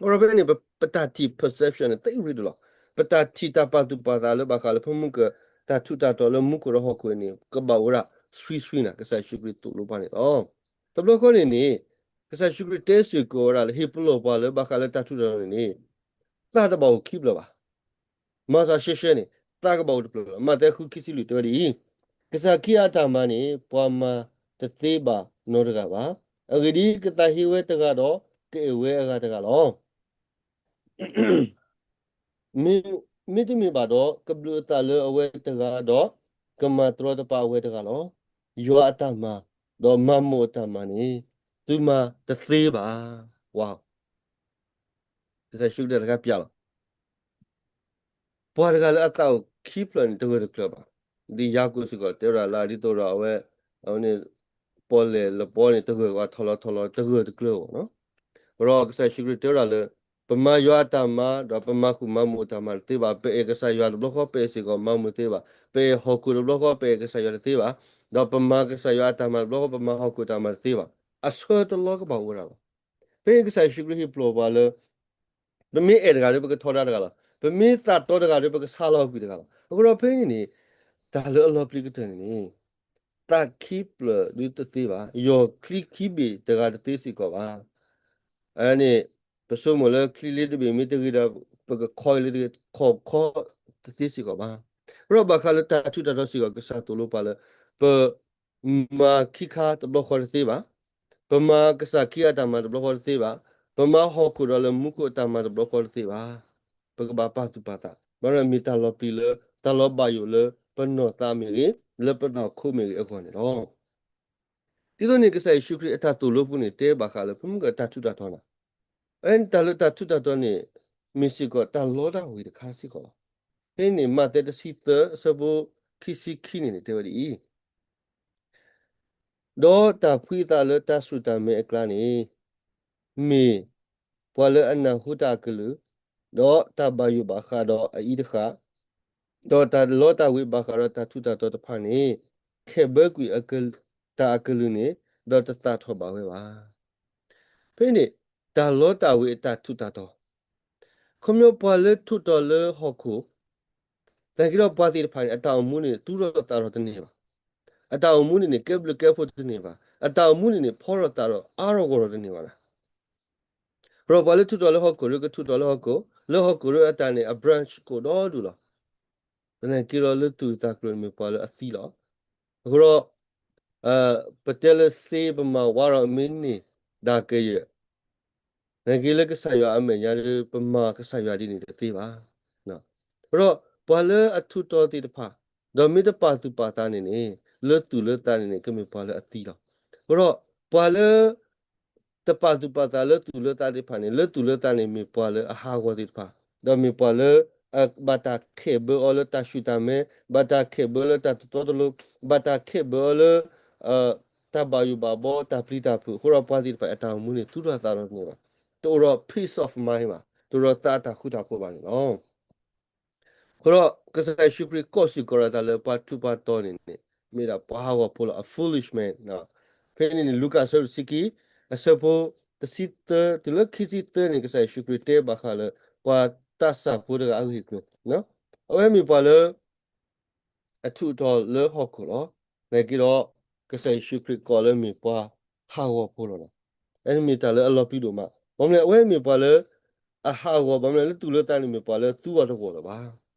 အဃိဒီးဖဲန့ၣ် ပတၢ်ထံၣ် perception န့ၣ် သ့ၣ်အရ့ဒိၣ်လီၤ. ပတၢ်ထံၣ်တၢ်ပာ်သူၣ်ပာ်သးလၢဘၣ်ဃးလၢပမုၢ်က တၢ်ထူးတၢ်တီၤလၢမူခိၣ်ဒီးဟီၣ်ခိၣ်န့ၣ် ကဘၣ်ဝဲဒၣ် ဆှံဆှံနၤ ကစၢ်ယ့ၣ်ၡူးခရံာ်သိၣ်လိပှၤန့ၣ်လီၤ. တဘျီဃီန့ၣ်န့ၣ် ကစၢ်ယ့ၣ်ၡူးခရံာ်တဲစ့ၢ်ကီးဝဲဒၣ်လၢ ဟ့ၣ်ပလီၢ်ပှၤလၢဘၣ်ဃးလၢတၢ်ထူးတၢ်တီၤန့ၣ်န့ၣ် သးတဘၣ်အိၣ်ခံဖျၢၣ်ဘၣ်. မၤသးရှဲရှဲန့ၣ် သးကဘၣ်အိၣ်တဖျၢၣ်လီၤ. မးသဲဃုခံဆံလွံၢ်တဲဝဲဒ်အံၤ, ကစၢ်ခံဂၤအတၢ်မၤန့ၣ် ပှၤမၤတသ့ဘၣ်နီတဂၤဘၣ်. အဂ့ၢ်ဒ်အံၤ, ကသးဟ့ဝဲတဂၤဒီး ကအဲၣ်ဝဲအဂၤတဂၤလီၤ. မ့မ့ၢ်တမ့ၢ်ဘၣ်ဒီး ကဘျုးအသးလၢအဝဲတဂၤဒီး ကမၤတရီတပါအဝဲတဂၤလီၤ. ယွၤအတၢ်မၤ ဒီးမၤမိၢ်အတၢ်မၤန့ၣ် သုမၤတသ့ဘၣ်. ဝါ ကစၢ်ယ့ၣ်ၡူးခရံာ်တဂၤပျးလီၤ. ပှၤတဂၤလၢအသးအိၣ်ခံဖျၢၣ်န့ၣ် တဂၢၢ်တကျၢၤဘၣ်. ဒ်ယၤကိာ်စ့ၢ်ကီးတဲဝဲဒၣ်လၢ ဒ်သိးဒီးအဝဲ အဝဲန့ၣ် ပီၣ်လဲၣ်လပီန့ၣ် တဂၢၢ်ဝဲထီလီၤထီလီၤ တဂၢၢ်တကျၢၤဘၣ်နီၤ. ဒီးကစၢ်ယ့ၣ်ၡူးခရံာ်တဲဝဲဒၣ်လၢ ပမၤယွၤအတၢ်မၤ ဒီးပမၤဃုာ်မၤမိၢ်အတၢ်မၤတသ့ဘၣ်. ပအဲၣ်ကစၢ်ယွၤတဘျီဃီ ပအဲၣ်စ့ၢ်ကီးမၤမိၢ်တသ့ဘၣ်. ပအဲၣ်ဟီၣ်ခိၣ်တဘျီဃီ ပအဲၣ်ကစၢ်ယွၤတသ့ဘၣ်. ဒီးပမၤကစၢ်ယွၤအတၢ်မၤတဘျီဃီ ပမၤဟီၣ်ခိၣ်တၢ်မၤတသ့ဘၣ်. အဆၢတလီကဘၣ်အိၣ်ဝဲဒၣ်လီၤ. ဖဲန့ၣ်ကစၢ်ယ့ၣ်ၡူးခရံာ်ဟ့ၣ်ပလီၢ်ပှၤလၢ ပမ့ၢ်အဲၣ်တဂၤဒီး ပကထီဒါတဂၤလီၤ. ပမ့ၢ်သးတီတဂၤဒီး ပကဆါလီၤကွံာ်တဂၤလီၤ. အဃိဒီးဖဲန့ၣ်န့ၣ် တၢ်လၢအလီၤပျံၤကတၢၢ်န့ၣ်န့ၣ် သးခံဖျၢၣ်ဒုတသ့ဘၣ်. ယီၢ်ချံခံဘ့ၣ်တဂၤတသ့စ့ၢ်ကီးဘၣ်. အန့ၣ် ပဆိကမိၣ်လၢချံလ့တဘ့ၣ်မ့ၢ်တဂ့ၤဒီး ပကခီအံၤလၢတဂ့ၤ ခီခီတသ့စ့ၢ်ကီးဘၣ်. အဃိဒီးဘၣ်ဃးလၢတၢ်ထူးတၢ်တီၤစ့ၢ်ကီး ကစၢ်သိၣ်လိပှၤလၢ ပ မၤခံခါတဘျီဃီတသ့ဘၣ်. ပမၤကစၢ်ခံဂၤအတၢ်မၤတဘျီဃီတသ့ဘၣ်. ပမၤဟီၣ်ခိၣ်ဒီးလၢမူခိၣ်အတၢ်မၤတဘျီဃီတသ့ဘၣ်. ပကဘၣ်ပာ်သူၣ်ပာ်သး. ဘၣ်မ့ၢ်တၢ်လီၤပျံၤလၢ တၢ်လီၤဘၣ်ယိၣ်လၢ ပနီၢ်သးမ့ၢ်ဂ့ၤ, လၢပနီၢ်ခိမ့ၢ်ဂ့ၤအဂီၢ်န့ၣ်လီၤ. ဒ်သိးန့ၣ် ကစၢ်ယ့ၣ်ၡူးခရံာ်အတၢ်သိၣ်လိပူၤန့ၣ် တဲဘၣ်ဃးလၢ ပမုၢ်ကတၢၢ်တၢ်ထူးတၢ်တီၤနၤ. အတၢ်လၢတၢ်ထူးတၢ်တီၤန့ၣ် မ့ၢ်စ့ၢ်ကီးတၢ်လီတၢ်ဝ့ၤတခါစ့ၢ်ကီးလီၤ. ဖဲန့ၣ် မးသဲတဆံသၢ အဆၢဖိခံဆံခံန့ၣ်န့ၣ် တဲဝဲဒ်အံၤ, ဒီးတၢ်ဖှံအသးလၢတၢ်ဆူၣ်တၢ်မဲအကျါန့ၣ် မ့ၢ်ပှၤလၢအနၢ်ဟူတၢ်အကလုၢ်, ဒီးတၢ်ဘၣ်ယိၣ်ဘၣ်ဃးဒီးအအံၤတဃၣ်, ဒီးတၢ်လီတၢ်ဝ့ၤဘၣ်ဃးဒီးတၢ်ထူးတၢ်တီၤတဖၣ်န့ၣ် ခဲးဘၢကွံာ်အကလုၢ်, တၢ်အကလုၢ်န့ၣ် ဒီးတသၣ်ထီၣ်ဘၣ်ဝဲဘၣ်. ဖဲန့ၣ် တၢ်လီတၢ်ဝ့ၤအတၢ်ထူးတၢ်တီၤ ခီပညီပှၤလၢထူးတီၤလၢဟီၣ်ခိၣ်, သနာ်က့ဒီးပှၤသ့ၣ်တဖၣ်န့ၣ် အတၢ်အိၣ်မူန့ၣ် သူၣ်ထီၣ်သးထီၣ်တန့ၢ်ဘၣ်. အတၢ်အိၣ်မူန့ၣ်န့ၣ် ကဲဘျုးကဲဖှိၣ်တန့ၢ်ဘၣ်. အတၢ်အိၣ်မူန့ၣ်န့ၣ် ဖီထီၣ်သးထီၣ်အါထီၣ်ဂီၢ်ထီၣ်တန့ၢ်ဘၣ်လီၤ. အဃိဒီးပှၤလၢထူးတီၤလၢဟီၣ်ခိၣ်ဒီး ကထူးတီၤလၢဟီၣ်ခိၣ်, လၢဟီၣ်ခိၣ်ဒီးအတၢ်န့ၣ် အ branch ကိးဒီဒူၣ်လီၤ. သနာ်က့ဒီးလၢသူၣ်အုးသးကျိၤန့ၣ်မ့ၢ်ပှၤလၢအသံလီၤ. အဃိဒီး ပတဲလၢစ့ပမၤဝါဒီးမ့ၢ်န့ၢ်ဒၣ်ကယဲၢ် သနာ်က့လၢကစၢ်ယွၤအမဲာ်ညါဒီး ပမၤကစၢ်ယွၤဒ်န့ၣ်တသ့ဘၣ်. အဃိဒီး ပှၤလၢအထူးတီၤသ့ၣ်တဖၣ် ဒီးမ့ၢ်တပာ်သူၣ်ပာ်သးန့ၣ်န့ၣ် လၢသူၣ်လၢသးန့ၣ်န့ၣ် ကမ့ၢ်ပှၤလၢအသံလီၤ. အဃိဒီး ပှၤလၢ တပာ်သူၣ်ပာ်သးလၢသူၣ်လၢသးသ့ၣ်တဖၣ်န့ၣ် လၢသူၣ်လၢသးန့ၣ် မ့ၢ်ပှၤလၢအဟးဂီၤသ့ၣ်တဖၣ်, ဒီးမ့ၢ်ပှၤလၢ ဘၣ်တၢ်ခဲးဘၢအီၤလၢတၢ်ဆူၣ်တၢ်မဲ, ဘၣ်တၢ်ခဲးဘၢလၢတၢ်တတီတလိၤ, ဘၣ်တၢ်ခဲးဘၢအီၤလၢ တၢ်ဘၣ်ယိၣ်ဘၣ်ဘီ တၢ်ပျံၤတၢ်ဖုး, အဃိဒီးပှၤသ့ၣ်တဖၣ်အတၢ်အိၣ်မူန့ၣ် သူၣ်ထီၣ်သးထီၣ်တန့ၢ်ဘၣ်, တအိၣ်ဒီး peace of mind ဘၣ်, တအိၣ်ဒီးသးအတၢ်ဃူတၢ်ဖိးဘၣ်န့ၣ်လီၤ. အဃိဒီး ကစၢ်ယ့ၣ်ၡူးခရံာ်ကိးစ့ၢ်ကီးဒၣ်တၢ်လၢပှၤထူးပှၤတီၤန့ၣ်န့ၣ် မ့ၢ်ဒၣ်ပှၤဟးဂီၤဖိလီၤ, a foolish man. ဖဲန့ၣ်န့ၣ် လူၤကၣ်အဆၢဒိၣ်တဆံခံ အဆၢဖိတဆံသၢ တုၤလၢခံဆံသၢန့ၣ် ကစၢ်ယ့ၣ်ၡူးခရံာ်တဲဘၣ်ဃးလၢ ပှၤသးစၢ်ဖိတဂၤအဂ့ၢ်အကျိၤ, အဝဲမ့ၢ်ပှၤလၢ အထူးအတီၤလၢဟီၣ်ခိၣ်လီၤ. သနာ်က့ဒီး ကစၢ်ယ့ၣ်ၡူးခရံာ်ကိးလၢမ့ၢ်ပှၤဟးဂီၤဖိလီၤ. အန့ၣ်မ့ၢ်တၢ်လၢအလီၤပျံၤဒိၣ်မး. ဘၣ်မနုၤလဲၣ် အဝဲမ့ၢ်ပှၤလၢ အဟးဂီၤ ဘၣ်မနုၤလဲၣ် လၢသူၣ်လၢသးန့ၣ်မ့ၢ်ပှၤလၢသူအီၤတဂီၢ်လၢၤဘၣ်.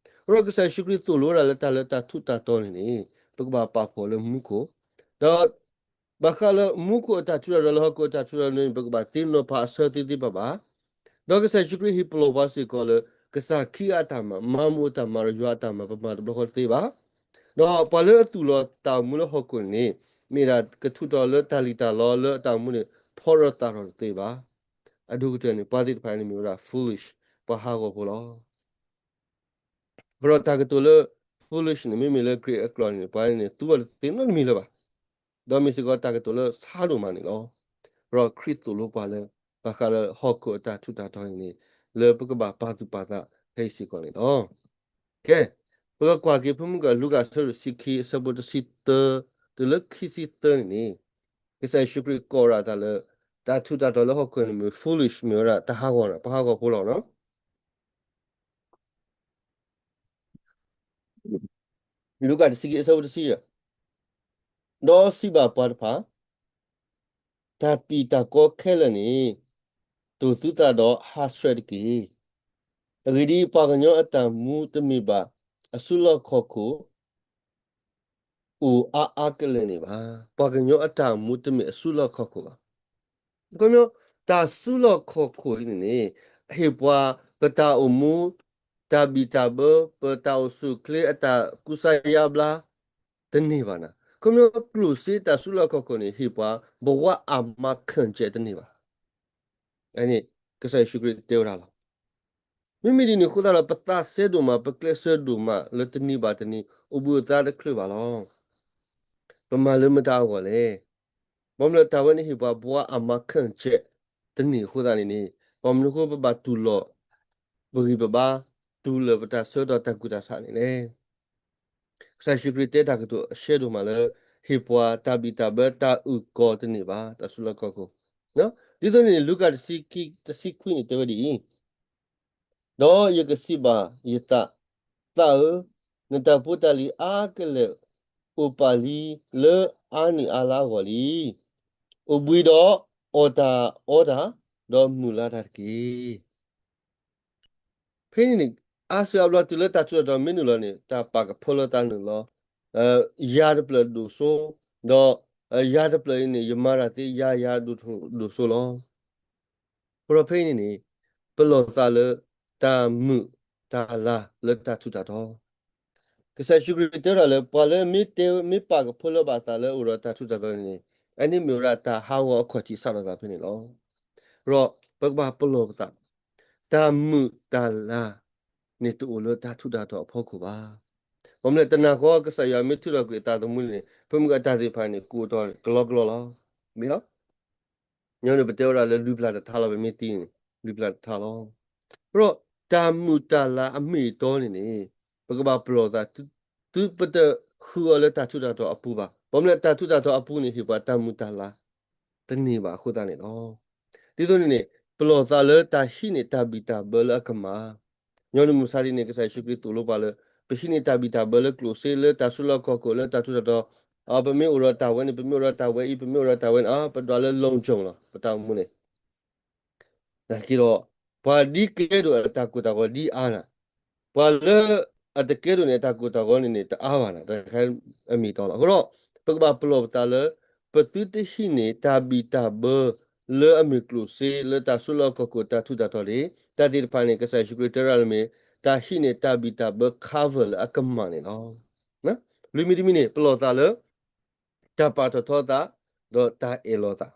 အဃိဒီးကစၢ်ယ့ၣ်ၡူးခရံာ်သိၣ်လိဝဲဒၣ်လၢတၢ်လၢတၢ်ထူးတၢ်တီၤန့ၣ်န့ၣ် ပကဘၣ်ပာ်ဖှိၣ်လၢမူခိၣ်, ဒီး ဘၣ်ဃးလၢမူခိၣ်အတၢ်ထူးတၢ်တီၤလၢဟီၣ်ခိၣ်အတၢ်ထူးတၢ်တီၤန့ၣ် ပကဘၣ်သ့နီၤဖးအဆၢသ့သ့ဘၣ်ဘၣ်. ဒီးကစၢ်ယ့ၣ်ၡူးခရံာ်ဟ့ၣ်ပလီၢ်ပှၤစ့ၢ်ကီးလၢ ကစၢ်ခံဂၤအတၢ်မၤ, မၤမူအတၢ်မၤဒီးယွၤအတၢ်မၤ ပမၤတဘျီဃီတသ့ဘၣ်. ဒီးပှၤလၢအသူၣ်လီၤသးမူလၢဟီၣ်ခိၣ်န့ၣ်န့ၣ် မ့ၢ်ဒၣ်ကထူးတီၤလၢတၢ်လံၣ်တၢ်လီလၢအတၢ်အိၣ်မူန့ၣ် ဖီထီၣ်သးထီၣ်တသ့ဘၣ်. အဒိၣ်ကတၢၢ်န့ၣ် ပှၤသ့ၣ်တဖၣ်န့ၣ်မ့ၢ်ဝဲဒၣ် foolish, ပှၤဟးဂီၤဖိလီၤ. အဃိဒီးတၢ်ကတိၤလၢ foolish န့ၣ် မ့မ့ၢ်လၢ Greek အကျိာ်န့ၣ် ပှၤန့ၣ် သူအီၤတသ့နီတမံၤလၢၤဘၣ်. ဒီးမ့ၢ်စ့ၢ်ကီးတၢ်ကတိၤလၢဆါဒိၣ်မးန့ၣ်လီၤ. အဃိဒီးခရံာ်သိၣ်လိပှၤလၢ ဘၣ်ဃးလၢဟီၣ်ခိၣ်အတၢ်ထူးတၢ်တီၤအံၤန့ၣ် လၢပကဘၣ်ပာ်သူၣ်ပာ်သးဖဲအံၤစ့ၢ်ကီးန့ၣ်လီၤ. ကဲ, ပကကွၢ်က့ၤ ဖုမုၢ်ကၢၢ်လူၤကၣ်အဆၢဒိၣ်တဆံခံ အဆၢဖိတဆံသၢ တုၤလၢခံဆံသၢန့ၣ်န့ၣ်, ကစၢ်ယ့ၣ်ၡူးခရံာ်ကိးဝဲဒၣ်တၢ်လၢ တၢ်ထူးတၢ်တီၤလၢဟီၣ်ခိၣ်န့ၣ်မ့ၢ် foolish မ့ၢ်ဝဲဒၣ်တၢ်ဟးဂီၤန့ၣ် ပှၤဟးဂီၤဖိလီၤနီၤ. လူၤကၣ်တဆံခံ အဆၢဖိတဆံယဲၢ်, ဒီးစံးဘၣ်ပှၤတဖၣ်, တၢ်ပံာ်တၢ်ကီခဲလၢာ်န့ၣ် တိၢ်သုသးဒီးဟးဆှဲးတက့ၢ်. အဂ့ၢ်ဒ်အံၤ, ပှၤကညီအတၢ်မူတမ့ၢ်ဘၣ်အစုလီၢ်ခီၣ်ခိၣ် အိၣ်အါအါကလဲာ်န့ၣ်ဘၣ်. ပှၤကညီအတၢ်မူတမ့ၢ်အစုလီၢ်ခီၣ်ခိၣ်ဘၣ်. အခီပညီ, တၢ်စုလီၢ်ခီၣ်ခိၣ်အံၤန့ၣ်န့ၣ် ဟ့ၣ်ပှၤပတၢ်အိၣ်မူ, တၢ်ဘံၣ်တၢ်ဘၢ, ပတၢ်အိၣ်ဆူၣ်အိၣ်ချ့အတၢ်ကူစါယါဘျါ တန့ၢ်ဘၣ်နၤ. အခီပညီ ကျိၣ်စ့တၢ်စုလီၢ်ခီၣ်ခိၣ်န့ၣ် ဟ့ၣ်ပှၤ ဘဝအမၤခၢၣ်စဲးတန့ၢ်ဘၣ်. အန့ၣ် ကစၢ်ယ့ၣ်ၡူးခရံာ်တဲဝဲဒၣ်လီၤ. မ့မ့ၢ်ဒ်န့ၣ်အဃိသတးဒီး ပသးစဲဒိၣ်မး, ပကျဲးစၢးဒိၣ်မး လၢတနံၤဘၣ်တနံၤ အိၣ်ဘှံးအိၣ်သါတချုးဘၣ်လီၤ. ပမၤလၢမတၤအဂီၢ်လဲၣ်. ဘၣ်မနုၤလၢတၢ်ဝဲန့ၣ်ဟ့ၣ်ပှၤ ဘဝအမၤခၢၣ်စဲးတန့ၢ်အဃိသတးန့ၣ်န့ၣ်, ဘၣ်မနုၤအဃိပဘၣ်တူၢ်လိာ် ပဂံၢ်ပဘါ, တူၢ်လိာ်ပတၢ်ဆၢကတီၢ်တၢ်ကူၣ်တၢ်ဆးန့ၣ်လဲၣ်. ကစၢ်ယ့ၣ်ၡူးခရံာ်တဲတၢ်ကတိၤအရှဲဒိၣ်မးလၢ ဟ့ၣ်ပှၤတၢ်ဘံၣ်တၢ်ဘၢ တၢ်အုၣ်ကီၤတန့ၢ်ဘၣ် တၢ်စုလီၢ်ခီၣ်ခိၣ်. ဒ်သိးန့ၣ်န့ၣ် လူၤကၣ်တဆံခွံန့ၣ်တဲဝဲဒ်အံၤ, ဒီးယကစံးဘၣ်ယသး, သးဧၢ, နတၢ်ဖိတၢ်လံၤအါကလဲာ် အိၣ်ပာ်လံလၢအါနံၣ်အါလါအဂီၢ်လံ. အိၣ်ဘှံးဒီးအီၣ်တၢ်အီတၢ်, ဒီးမုာ်လၤတၢ်တက့ၢ်. ဖဲန့ၣ်န့ၣ် အါစုအါဘျီတုၤလၢတၢ်ထူးတၢ်တီၤမ့ၢ်နုာ်လီၤန့ၣ် တၢ်ပာ်ကဖၢလၢသးနုာ်လီၤ. ယၤတဖျၢၣ်ဒိၣ်စိ, ဒီးယၤတဖျၢၣ်အံၤန့ၣ် ယမၤတၢ်သ့ ယၤယၤဒိၣ်စိလီၤ. အဃိဒီးဖဲအံၤန့ၣ်န့ၣ် ပလီၢ်သးလၢတၢ်မုာ်တၢ်လၤလၢတၢ်ထူးတၢ်တီၤ ကစၢ်ယ့ၣ်ၡူးခရံာ်တဲဝဲဒၣ်လၢ ပှၤလၢမ့ၢ်တဲ မ့ၢ်ပာ်ကဖၢလၢဘၣ်သးလၢအိၣ်ဒီးတၢ်ထူးတၢ်တီၤန့ၣ်န့ၣ် အန့ၣ်မ့ၢ်ဝဲဒၣ်တၢ်ဟးဂီၤအခီၣ်ထံးစးထီၣ်သးဖဲန့ၣ်လီၤ. ဒီးပကဘၣ်ပလီၢ်ပသး, တၢ်မုာ်တၢ်လၤန့ၣ်တအိၣ်လၢတၢ်ထူးတၢ်တီၤအဖီခိၣ်ဘၣ်. ဘၣ်မနုၤလဲၣ် တနၤဃီကစၢ်ယွၤမ့ၢ်ထုးထီၣ်ကွံာ်အသးသမူန့ၣ် ပမုၢ်အတၢ်သ့ၣ်တဖၣ်န့ၣ် ကအိၣ်တီၢ်ကလီကလီလီၤ. မ့ၢ်လီၤ. ညီနုၢ်ပတဲဝဲဒၣ်လၢလွံၢ်ပျၢ်တထါလီၤ, ပမ့ၢ်သံန့ၣ် လွံၢ်ပျၢ်တထါလီၤ. အဃိဒီးတၢ်မုာ်တၢ်လၤအမ့ၢ်အတီန့ၣ်န့ၣ် ပကဘၣ်ပလီၢ်သး တုၤပတဃုအီၤလၢတၢ်ထူးတၢ်တီၤအပူၤဘၣ်. ဘၣ်မနုၤလဲၣ် တၢ်ထူးတၢ်တီၤအပူၤန့ၣ် ဟ့ၣ်ပှၤတၢ်မုာ်တၢ်လၤတန့ၢ်ဘၣ်အဃိသတးန့ၣ်လီၤ. ဒ်သိးန့ၣ်န့ၣ် ပလီၢ်သးလၢတၢ်ဟံးန့ၢ်တၢ်ဘံၣ်တၢ်ဘၢလၢအကမၣ် ညီနုၢ်မုၢ်ဆါဒ်န့ၣ် ကစၢ်ယ့ၣ်ၡူးခရံာ်သိၣ်လိပှၤလၢ ပဟံးန့ၢ်တၢ်ဘံၣ်တၢ်ဘၢလၢကျိၣ်စ့ လၢတၢ်စုလီၢ်ခီၣ်ခိၣ် လၢတၢ်ထူးတၢ်တီၤ, အ ပမ့ၢ်အိၣ်ဒီးတၢ်ဝဲန့ၣ် ပမ့ၢ်အိၣ်ဒီးတၢ်ဝဲအံၤ ပမ့ၢ်အိၣ်ဒီးတၢ်ဝဲန့ၣ် အ ပဒွးလၢ လုံခြုံ လီၤ ပတၢ်အိၣ်မူန့ၣ် နာ်က့ဒီး ပှၤဒ်ကဲဒိၣ်အတၢ်ကိၢ်တၢ်ဂီၤဒ်အါနၤ, ပှၤလၢအတကဲဒိၣ်န့ၣ် အတၢ်ကိၢ်တၢ်ဂီၤန့ၣ်န့ၣ် တအါဘၣ်နၤ, တခါအမ့ၢ်တီလီၤ. အဃိဒီး ပကဘၣ်ပလီၢ်ပသးလၢ ပသုတဟံးန့ၢ်တၢ်ဘံၣ်တၢ်ဘၢ လၢအမ့ၢ်ကျိၣ်စ့ လၢတၢ်စုလီၢ်ခီၣ်ခိၣ်တၢ်ထူးတၢ်တီၤန့ၣ် တၢ်သ့ၣ်တဖၣ်န့ၣ် ကစၢ်ယ့ၣ်ၡူးခရံာ်တဲဝဲဒၣ်လၢမ့ၢ် တၢ်ဟံးန့ၢ်တၢ်ဘံၣ်တၢ်ဘၢ cover လၢအကမၣ်န့ၣ်လီၤ. လွံၢ်မံၤတမံၤန့ၣ် ပလီၢ်သးလၢ တၢ်ပာ်ထီၣ်ထီသး ဒီးတၢ်အဲၣ်လီၤသး,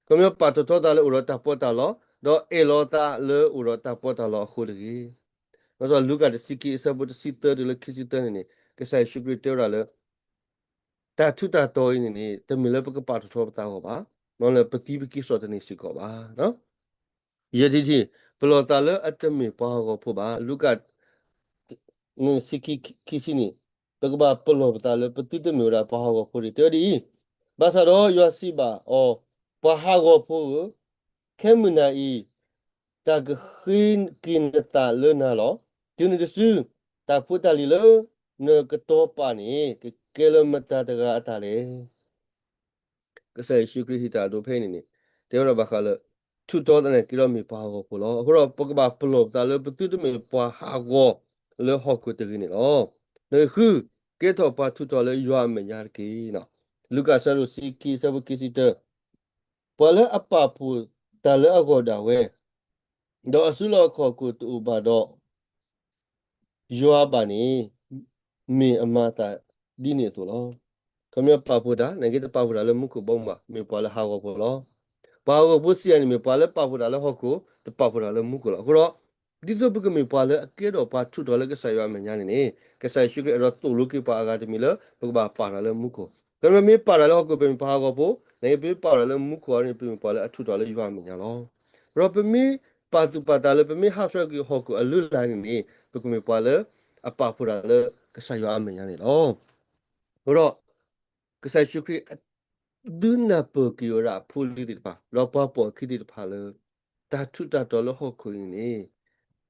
ခီပညီပာ်ထီၣ်ထီသးလၢအိၣ်ဒီးတၢ်ပီးတၢ်လီ, ဒီးအဲၣ်လီၤသးလၢအိၣ်ဒီးတၢ်ပီးတၢ်လီအဃိတဂ့ၤ. ဒီးလူၤကၣ်တဆံခံအဆၢဖိတဆံသၢတုၤလၢခံဆံသၢန့ၣ်န့ၣ် ကစၢ်ယ့ၣ်ၡူးခရံာ်တဲဝဲဒၣ်လၢ တၢ်ထူးတၢ်တီၤအံၤန့ၣ်န့ၣ် တမ့ၢ်လၢပကပာ်ထီၣ်ထီပသးအဂီၢ်ဘၣ်, မ့ၢ်လၢပသံပကံၢ်စီၣ်တန့ၢ်စ့ၢ်ကီးဘၣ်. ယဲၢ်ထံၣ်ထံၣ် ပလီၢ်သးလၢအတမ့ၢ်ပှၤဟးဂီၤဖိဘၣ်. လူၤကၣ် ခံဆံခံ ခံဆံန့ၣ် ပကဘၣ်ပလီၢ်ပသးလၢပသုတမ့ၢ်ဝဲဒၣ်ပှၤဟးဂီၤဖိတဂ့ၤ. တဲဝဲဒ်အံၤ, ဘၣ်ဆၣ်ဒီးယွၤစံးဘၣ်အီၤ, ပှၤဟးဂီၤဖိဧၢ, ခဲမုၢ်နၤအံၤ တၢ်ကဃ့က့ၤနသးလၢနၤလီၤ. တုၤနုၤတစု တၢ်ဖိတၢ်လံၤလၢနကတီၤပာ်န့ၣ် ကကဲလၢမတၤတဂၤအတၢ်လဲၣ်. ကစၢ်ယ့ၣ်ၡူးခရံာ်ဟ့ၣ်တၢ်အဒိဖဲအံၤန့ၣ်န့ၣ် တဲဝဲဒၣ်ဘၣ်ဃးလၢ ထူးတီသနာ်က့ဒီးမ့ၢ်ပှၤဟးဂီၤဖိလီၤ. အဃိဒီးပကဘၣ်ပလီၢ်ပသးလၢပသုတမ့ၢ်ပှၤဟးဂီၤလၢဟီၣ်ခိၣ်တဂ့ၤန့ၣ်လီၤ. နဃု ကဲထီၣ်ပှၤထူးတီၤလၢယွၤအမဲာ်ညါတက့ၢ်. လူၤကၣ်အဆၢဒိၣ်တဆံခံ အဆၢဖိခံဆံတၢ, ပှၤလၢအပာ်ဖှိၣ်တၢ်လၢအဂီၢ်ဒၣ်ဝဲ, ဒီးအစုလီၢ်ခီၣ်ခိၣ်တအိၣ်ဘၣ်ဒီး ယွၤဘၣ်န့ၣ် မ့ၢ်အမၤအသးဒ်န့ၣ်အသိးလီၤ. ခီပညီပာ်ဖှိၣ်တၢ် နာ်က့တပာ်ဖှိၣ်တၢ်လၢမူခိၣ်ဘီမုၢ်ဘၣ်, မ့ၢ်ပှၤလၢဟးဂီၤဖိလီၤ. ပှၤဟးဂီၤဖိစံးယၤန့ၣ် မ့ၢ်ပှၤလၢပာ်ဖှိၣ်တၢ်လၢဟီၣ်ခိၣ်, တပာ်ဖှိၣ်တၢ်လၢမူခိၣ်လီၤ. အဃိဒီး ဒ်သိးပကမ့ၢ်ပှၤလၢအကဲထီၣ်ပှၤထူးထီၣ်လၢကစၢ်ယွၤအမဲာ်ညါန့ၣ်န့ၣ် ကစၢ်ယ့ၣ်ၡူးခရံာ်အဲၣ်ဒိးသိၣ်လိက့ၤပှၤအဂၤတမံၤလၢ ပကဘၣ်ပာ်ထီၣ်လၢမူခိၣ်. ပမ့ၢ်ပာ်ထီၣ်လၢဟီၣ်ခိၣ် ပမ့ၢ်ပှၤဟးဂီၤဖိ, နပမ့ၢ်ပာ်ထီၣ်လၢမူခိၣ်အံၤန့ၣ် ပမ့ၢ်ပှၤလၢအထူးထီၣ်လၢယွၤအမဲာ်ညါလီၤ. ဒီးပမ့ၢ်ပာ်သူၣ်ပာ်သးလၢ ပမ့ၢ်ဟးဆှဲးကွံာ်ဟီၣ်ခိၣ်အလုၢ်အလၢ်န့ၣ်န့ၣ် ပကမ့ၢ်ပှၤလၢအပာ်ဖှိၣ်တၢ်လၢကစၢ်ယွၤအမဲာ်ညါန့ၣ်လီၤ. အဃိဒီး ကစၢ်ယ့ၣ်ၡူးခရံာ် ဒုးနၢ်ပၢၢ်က့ၤဝဲဒၣ်အဖိအလံၤသ့ၣ်တဖၣ် ဒီးပှၤပိာ်အခံသ့ၣ်တဖၣ်လၢ တၢ်ထူးတၢ်တီၤလၢဟီၣ်ခိၣ်အံၤန့ၣ်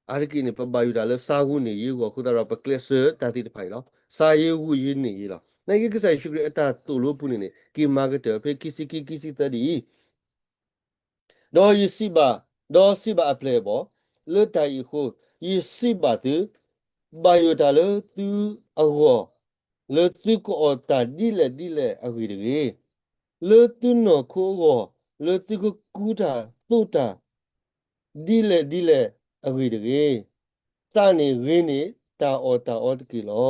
အါတက့ၢ်န့ၣ် ပဘၣ်ယိၣ်တၢ်လၢ စါဂူာ်န့ၢ်ယ့ၢ်အဂီၢ်အဃိသတးဒီး ပကျဲးစၢးတၢ်သ့ၣ်တဖၣ်အံၤလီၤ. စါယ့ၢ်ဂူာ်ယ့ၢ်န့ၢ်ယ့ၢ်လီၤ. နာ်က့ကစၢ်ယ့ၣ်ၡူးခရံာ်အတၢ်သိၣ်လိပူၤန့ၣ်န့ၣ် က့ၤမၤကတၢၢ်ဖဲ ခံဆံခံ ခံဆံသၢဒ်အံၤ, ဒီးယစံးဘၣ်, ဒီးစံးဘၣ်အပျဲၢ်အဘီၣ်, လၢတၢ်အံၤအဃိ, ယစံးဘၣ်သု, ဘၣ်ယိၣ်တၢ်လၢသုအဂီၢ်, လၢသုကအီၣ်တၢ်ဒ်လဲၣ်ဒ်လဲၣ်အဂ့ၢ်တဂ့ၤ, လၢသုနီၢ်ခိအဂီၢ်, လၢသုကကူးတၢ်သိးတၢ် ဒ်လဲၣ်ဒ်လဲၣ်အဂ့ၢ်တဂ့ၤ, သးန့ၣ်ဂ့ၤန့ၢ်တၢ်အီၣ်တၢ်အီတက့ၢ်လီၤ.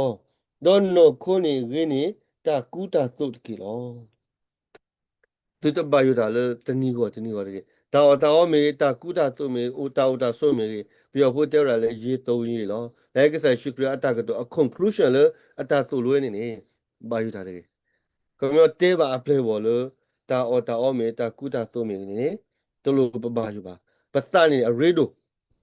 ဒီးနီၢ်ခိန့ၣ်ဂ့ၤန့ၢ်တၢ်ကူးတၢ်သိးတက့ၢ်လီၤ. သုတဘၣ်ယိၣ်တၢ်လၢတနံၤဂီၢ်တနံၤဂီၢ်တဂ့ၤ. တၢ်အီၣ်တၢ်အီမ့ၢ်ဂ့ၤ, တၢ်ကူးတၢ်သိးမ့ၢ်ဂ့ၤ, အိၣ်တၢ်အိၣ်တၢ်ဆိးမ့ၢ်ဂ့ၤ, ပယီၤဖိတဲဝဲဒၣ်လၢ ရေသုံးရေလီၤ. လၢကစၢ်ယ့ၣ်ၡူးခရံာ်အတၢ်ကတိၤအ conclusion လၢအတၢ်သိၣ်လိဝဲန့ၣ်န့ၣ် ဘၣ်ယိၣ်တၢ်တဂ့ၤ. ခီပညီတဲဘၣ်အပျဲၢ်အဘီၣ်လၢ တၢ်အီၣ်တၢ်အီမ့ၢ်ဂ့ၤ, တၢ်ကူးတၢ်သိးမ့ၢ်ဂ့ၤန့ၣ်န့ၣ် တလိၣ်ပဘၣ်ယိၣ်ဘၣ်. ပသးန့ၣ်အရ့ဒိၣ်,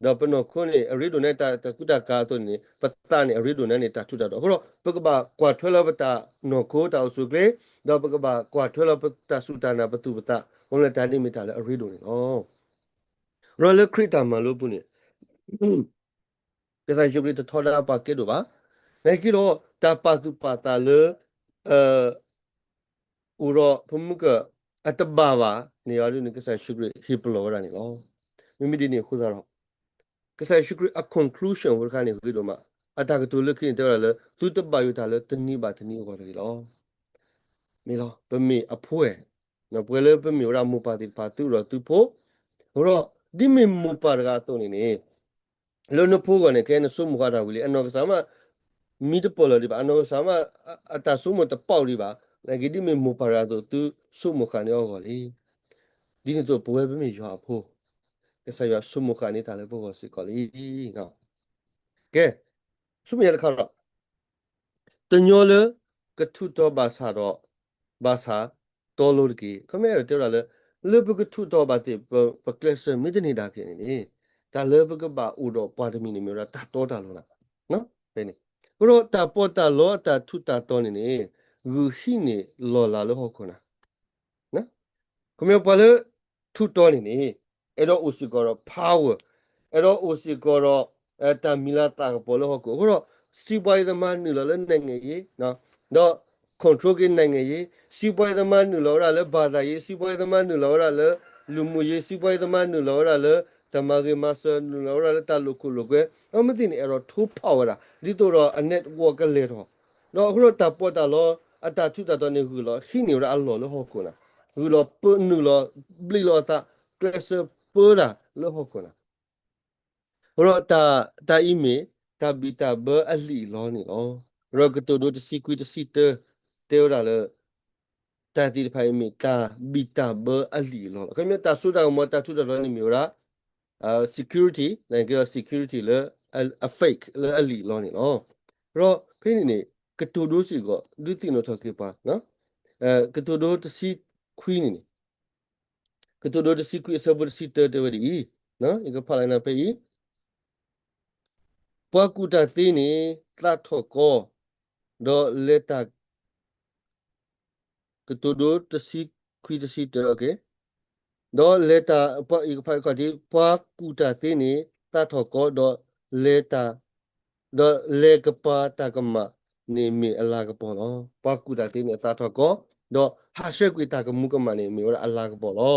ဒီးပနီၢ်ခိန့ၣ် အရ့ဒိၣ်န့ၣ် တၢ်ကူးတၢ်ကၤအသိးန့ၣ်န့ၣ် ပသးန့ၣ်အရ့ဒိၣ်န့ၣ်န့ၣ် တၢ်ထူးတၢ်တီၤ. အဃိဒီး ပကဘၣ်ကွၢ်ထွဲလီၤပတၢ်နီၢ်ခိတၢ်အိၣ်ဆူၣ်အိၣ်ချ့, ဒီးပကဘၣ်ကွၢ်ထွဲလီၤပတၢ်စူၢ်တၢ်နာ်ပသူၣ်ပသး, အဃိန့ၣ်တၢ်န့ၣ်မ့ၢ်တၢ်လၢအရ့ဒိၣ်န့ၣ်လီၤ. ဒီးလၢခရံာ်တၢ်မၤလိပူၤန့ၣ် ကစၢ်ယ့ၣ်ၡူးခရံာ်တထီဒါပှၤကဲဒိၣ်ဘၣ်. နာ်က့ဒီး တၢ်ပာ်သူၣ်ပာ်သးလၢ အိၣ်ဒီးပမုၢ်က အတဘၣ်ဘၣ်န့ၣ် အဒ်န့ၣ် ကစၢ်ယ့ၣ်ၡူးခရံာ်ဟ့ၣ်ပလီၢ်ဝဲဒၣ်န့ၣ်လီၤ. မ့မ့ၢ်ဒ်န့ၣ်အဃိသတးဒီး ကစၢ်ယ့ၣ်ၡူးခရံာ်အ conclusion ဖိတခါန့ၣ်ဂ့ၤဒိၣ်မး, အတၢ်ကတိၤလၢခံန့ၣ်တဲဝဲဒၣ်လၢ သုတဘၣ်ယိၣ်တၢ်လၢတနံၤဘၣ်တနံၤအဂီၢ်တဂ့ၤလီၤ. မ့ၢ်လီၤ, ပမ့ၢ်အဖှဲ, ပှၤလၢပမ့ၢ်ဝဲဒၣ်မိၢ်ပၢ်သ့ၣ်တဖၣ် သုအိၣ်ဒီးသုဖိ, အဃိဒီး ဒ်မ့ၢ်မိၢ်ပၢ်တဂၤအသိးန့ၣ်န့ၣ် လၢနဖိဂီၢ်န့ၣ် ခဲအံၤနဆိကမိၣ်ဃာ်တၢ်ဝံၤလံ, အနီၢ်ကစၢ်မး မံတပၢၢ်လၢၤဒံးဘၣ်, အနီၢ်ကစၢ်မး အတၢ်ဆိကမိၣ်တပာ်ဒံးဘၣ်, နာ်က့ဒ်မ့ၢ်မိၢ်ပၢ်တဂၤအသိး သုဆိကမိၣ်ဃာ်န့ၢ်အီၤအဂီၢ်လံ. ဒ်န့ၣ်အသိးပဝဲပမ့ၢ်ယွၤအဖိ, ကစၢ်ယွၤဆိကမိၣ်ဃာ်န့ၢ်တၢ်လၢပဂီၢ်စ့ၢ်ကီးလံ. ကဲ, ဆူမဲာ်ညါတခါဒီး တညီလၢကထူးတီၤဘၣ်ဆၣ်ဒီး ဘၣ်ဆၣ်တီလိၤတက့ၢ်. ခီမ့ၢ်အဲၣ်ဒိးတဲဝဲဒၣ်လၢ လၢပကထူးတီၤဘၣ်သ့ၣ် ပကျဲးစၢးမ့ၢ်တန့ၢ်ဒၣ်က့ၤန့ၣ်န့ၣ် တၢ်လၢပကဘၣ်အိၣ်ဒီးပှၤတမံၤန့ၣ် မ့ၢ်ဝဲဒၣ်တၢ်တီတၢ်လိၤလီၤ. ဖဲန့ၣ် အဃိဒီးတၢ်ပီးတၢ်လီအတၢ်ထူးတၢ်တီၤန့ၣ်န့ၣ် ဂုာ်ဟံးန့ၢ်လီၢ်လၤလၢဟီၣ်ခိၣ်နၤ ခီမ့ၢ်ပှၤလၢထူးတီၤန့ၣ်န့ၣ် အဲၣ်ဒိးအိၣ်စ့ၢ်ကီးဒီး power, အဲၣ်ဒိးအိၣ်စ့ၢ်ကီးဒီး တၢ်မံၤလၤသၣ်ကပီၤလၢဟီၣ်ခိၣ်. အဃိဒီး စီးပွားရေးသမားနုာ်လီၤလၢ နိုင်ငံရေး ဒီး control က့ၤ နိုင်ငံရေး, စီးပွားရေးသမားနုာ်လီၤဝဲဒၣ်လၢ ဘာသာရေး, စီးပွားရေးသမားနုာ်လီၤဝဲဒၣ်လၢ လူမှုရေး, စီးပွားရေးသမားနုာ်လီၤဝဲဒၣ်လၢ တၢ်မၤဂ့ၤမၤစၢၤ, နုာ်လီၤဝဲဒၣ်လၢတၢ်လိာ်ခိၣ်လိာ်ကွဲ, အမ့ၢ်သ့ၣ်န့ၣ် အဲၣ်ဒိးထိးဖးဝဲဒၣ် ဒ်သိးဒီးအ network ကလဲၤထီၣ် ဒီးအဃိဒီးတၢ်ပီးတၢ်လီ အတၢ်ထူးတၢ်တီၤန့ၣ် ဂုာ်လီၤဟံးန့ၢ်ဝဲဒၣ်အလီၢ်လၢဟီၣ်ခိၣ်နၤ, ဂုာ်လီၤပနုာ်လီၤဘျံးလီၤအသး ကျဲးစၢးပၢတၢ်လၢဟီၣ်ခိၣ်နၤ. အဃိဒီးတၢ်အံၤမ့ၢ် တၢ်ဘံၣ်တၢ်ဘၢအလံာ်အလီန့ၣ်လီၤ. ဒီးကတိၤဒိတဆံခွံတဆံတၢ တဲဝဲဒၣ်လၢ တၢ်သ့ၣ်တဖၣ်အံၤမ့ၢ်တၢ်ဘံၣ်တၢ်ဘၢအလံာ်အလီလီၤ. ခီမ့ၢ်တၢ်စိတၢ်ကမီၤတၢ်ထူးတၢ်တီၤန့ၣ်မ့ၢ်ဝဲဒၣ် security, နာ်က့ဒီး security လၢအ fake လၢအလံာ်အလီန့ၣ်လီၤ. ဒီးဖဲန့ၣ်န့ၣ် ကတိၤဒိစ့ၢ်ကီး ဒုးသ့ၣ်နီၣ်ထီၣ်က့ၤပှၤ ကတိၤဒိတဆံခွံန့ၣ်န့ၣ် ကတိၤဒိတဆံခွံအဆၢဖိတဆံတၢတဲဝဲဒ်အံၤ, ယကဖးလီၤနၤဖဲအံၤ, ပှၤကူၣ်တၢ်သ့န့ၣ် သးထီၣ်ကီ, ဒီးလဲၤတၢ် ကတိၤဒိတဆံခွံတဆံတၢ, ဒီးလဲၤတၢ်, ယကဖးခီၣ်ထံး, ပှၤကူၣ်တၢ်သ့န့ၣ် သးထီၣ်ကီ, ဒီးလဲၤတၢ်, ဒီးလဲၤကပၤတၢ်ကမၣ်န့ၣ်မ့ၢ်အလၤကပီၤလီၤ. ပှၤကူၣ်တၢ်သ့န့ၣ် အသးထီၣ်ကီ, ဒီးဟးဆှဲးကွံာ်တၢ်ကမူၤကမၣ်န့ၣ် မ့ၢ်ဝဲဒၣ်အလၤကပီၤလီၤ.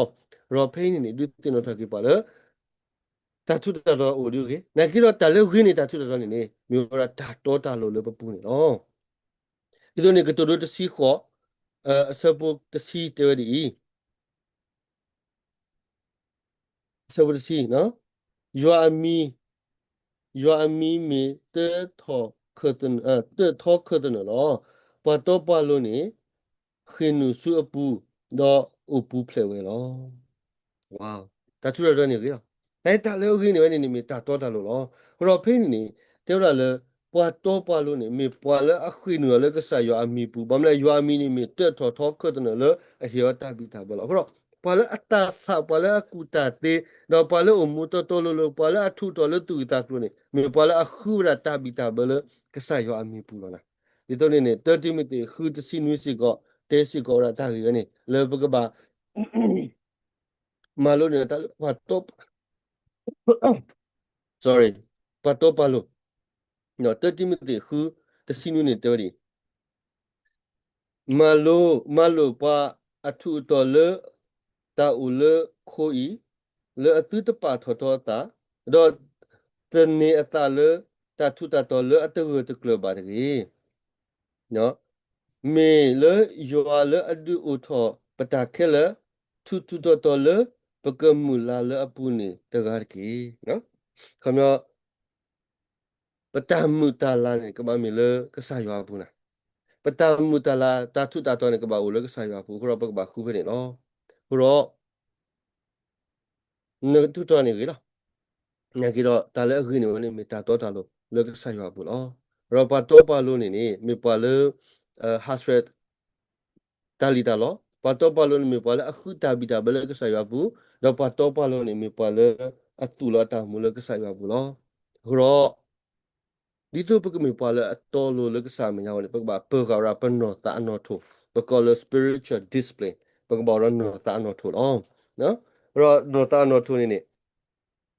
ဒီးဖဲအံၤန့ၣ်န့ၣ် ဒုးသ့ၣ်နီၣ်ထီၣ်က့ၤပှၤလၢ တၢ်ထူးတၢ်တီၤအိၣ်ဒ်အဂ့ၤ, နာ်က့ဒီးတၢ်လၢဂ့ၤန့ၢ်တၢ်ထူးတၢ်တီၤန့ၣ်န့ၣ် မ့ၢ်ဝဲဒၣ်တၢ်တီတၢ်လိၤလၢပပူၤန့ၣ်လီၤ. ဒ်သိးန့ၣ် ကတိၤဒိတဆံဃိး အဆၢဖိတဆံတဲဝဲဒ်အံၤ, အဆၢဖိတဆံ, ယွၤအမံၤ, ယွၤအမံၤမ့ၢ်တၢထီၣ်ခၢၣ်သနၢၣ်, တၢထီခၢၣ်သနၢၣ်လီၤ. ပှၤတီပှၤလိၤန့ၣ် ဃ့ၢ်နုာ်ဆူအပူၤ, ဒီးအိၣ်ပူၤဖျဲးဝဲလီၤ. တၢ်ထူးတၢ်တီၤန့ၣ်ဂ့ၤလီၤ. ဖဲတၢ်လၢအဂ့ၤန့ၢ်ဝဲန့ၣ်န့ၣ် မ့ၢ်တၢ်တီတၢ်လိၤလီၤ. အဃိဒီးဖဲန့ၣ်န့ၣ် တဲဝဲဒၣ်လၢ ပှၤတီပှၤလိၤန့ၣ် မ့ၢ်ပှၤလၢအဃ့ၢ်နုာ်အီၤလၢကစၢ်ယွၤအမံၤပူၤ, ဘၣ်မနုၤလဲၣ် ယွၤအမံၤန့ၣ်မ့ၢ်တၢထီၣ်ထီခၢၣ်သနၢၣ်လၢအဟ့ၣ်အီၤတၢ်ဘံၣ်တၢ်ဘၢလီၤ. အဃိဒီး ပှၤလၢအတၢ်ဆး ပှၤလၢအကူၣ်တၢ်သ့, ဒီးပှၤလၢအိၣ်မူတီတီလိၤလိၤ, ပှၤလၢအထူးတီၤလၢသူၣ်ဂ့ၤသးကျိၤန့ၣ် မ့ၢ်ပှၤလၢအဃုဝဲဒၣ်တၢ်ဘံၣ်တၢ်ဘၢလၢကစၢ်ယွၤအမံၤပူၤလီၤ. ဒ်သိးန့ၣ်န့ၣ် တၢတံၤမသ့း ဃု တဆံနွံစ့ၢ်ကီး တဲစ့ၢ်ကီးဝဲဒၣ်တၢ်ဂ့ၢ်ဝဲန့ၣ် လၢပကဘၣ် မၤလိန့ၣ် တၢ်လၢပှၤတီ sorry, ပှၤတီပှၤလိၤ, တၢတံၤမသ့း ဃု တဆံနွံန့ၣ် တဲဝဲဒ်အံၤ, မၤလိ, မၤလိာ်ပှၤအထူးအတီၤလၢတၢ်အိၣ်လၢခိအံၤ, လၢအသုတပာ်ထီၣ်ထီအသး, ဒီးသန့ၤအသးလၢတၢ်ထူးတၢ်တီၤလၢအတဂၢၢ်တကျၢၤဘၣ်တဂ့ၤ. မ့ၢ်လၢယွၤလၢအဒုးအိၣ်ထီၣ်ပတၢ်ခဲလၢာ် ထူးထူးတီၤတီၤလၢပကမုာ်လၤလၢအပူၤန့ၣ်တဂၤတက့ၢ်. ခီပညီ ပတၢ်မုာ်တၢ်လၤန့ၣ် ကဘၣ်မ့ၢ်လၢကစၢ်ယွၤအပူၤနၤ, ပတၢ်မုာ်တၢ်လၤ တၢ်ထူးတၢ်တီၤန့ၣ် ကဘၣ်အိၣ်လၢကစၢ်ယွၤအပူၤ, အဃိဒီးပကဘၣ်ဃုဖဲန့ၣ်လီၤ. အဃိဒီး နကထူးတီၤန့ၣ်ဂ့ၤလီၤ. နာ်က့ဒီး တၢ်လၢအဂ့ၤန့ၢ်ဝဲန့ၣ် မ့ၢ်တၢ်တီတၢ်လိၤလၢကစၢ်ယွၤအပူၤလီၤ. ဒီးပှၤတီပှၤလိၤန့ၣ်န့ၣ် မ့ၢ်ပှၤလၢ ဟးဆှဲး တၢ်လံၣ်တၢ်လီ, ပှၤတီပှၤလိၤန့ၣ် မ့ၢ်ပှၤလၢအဃုတၢ်ဘံၣ်တၢ်ဘၢလၢကစၢ်ယွၤအပူၤ, ဒီးပှၤတီပှၤလိၤန့ၣ် မ့ၢ်ပှၤလၢအသူၣ်လီၤအတၢ်အိၣ်မူလၢကစၢ်ယွၤအပူၤလီၤ. အဃိဒီး ဒ်သိးပကမ့ၢ်ပှၤလၢအတီအလိၤလၢကစၢ်အမဲာ်ညါဝဲန့ၣ် ပကဘၣ်ပၢၤဃာ်ဝဲဒၣ်ပနီၢ်သးအနီၣ်ထိၣ်, ပကိးလၢ spiritual discipline, ပကဘၣ်အိၣ်ဒီးနီၢ်သးအနီၣ်ထိၣ်လီၤ. ဒီးနီၢ်သးအနီၣ်ထိၣ်န့ၣ်န့ၣ်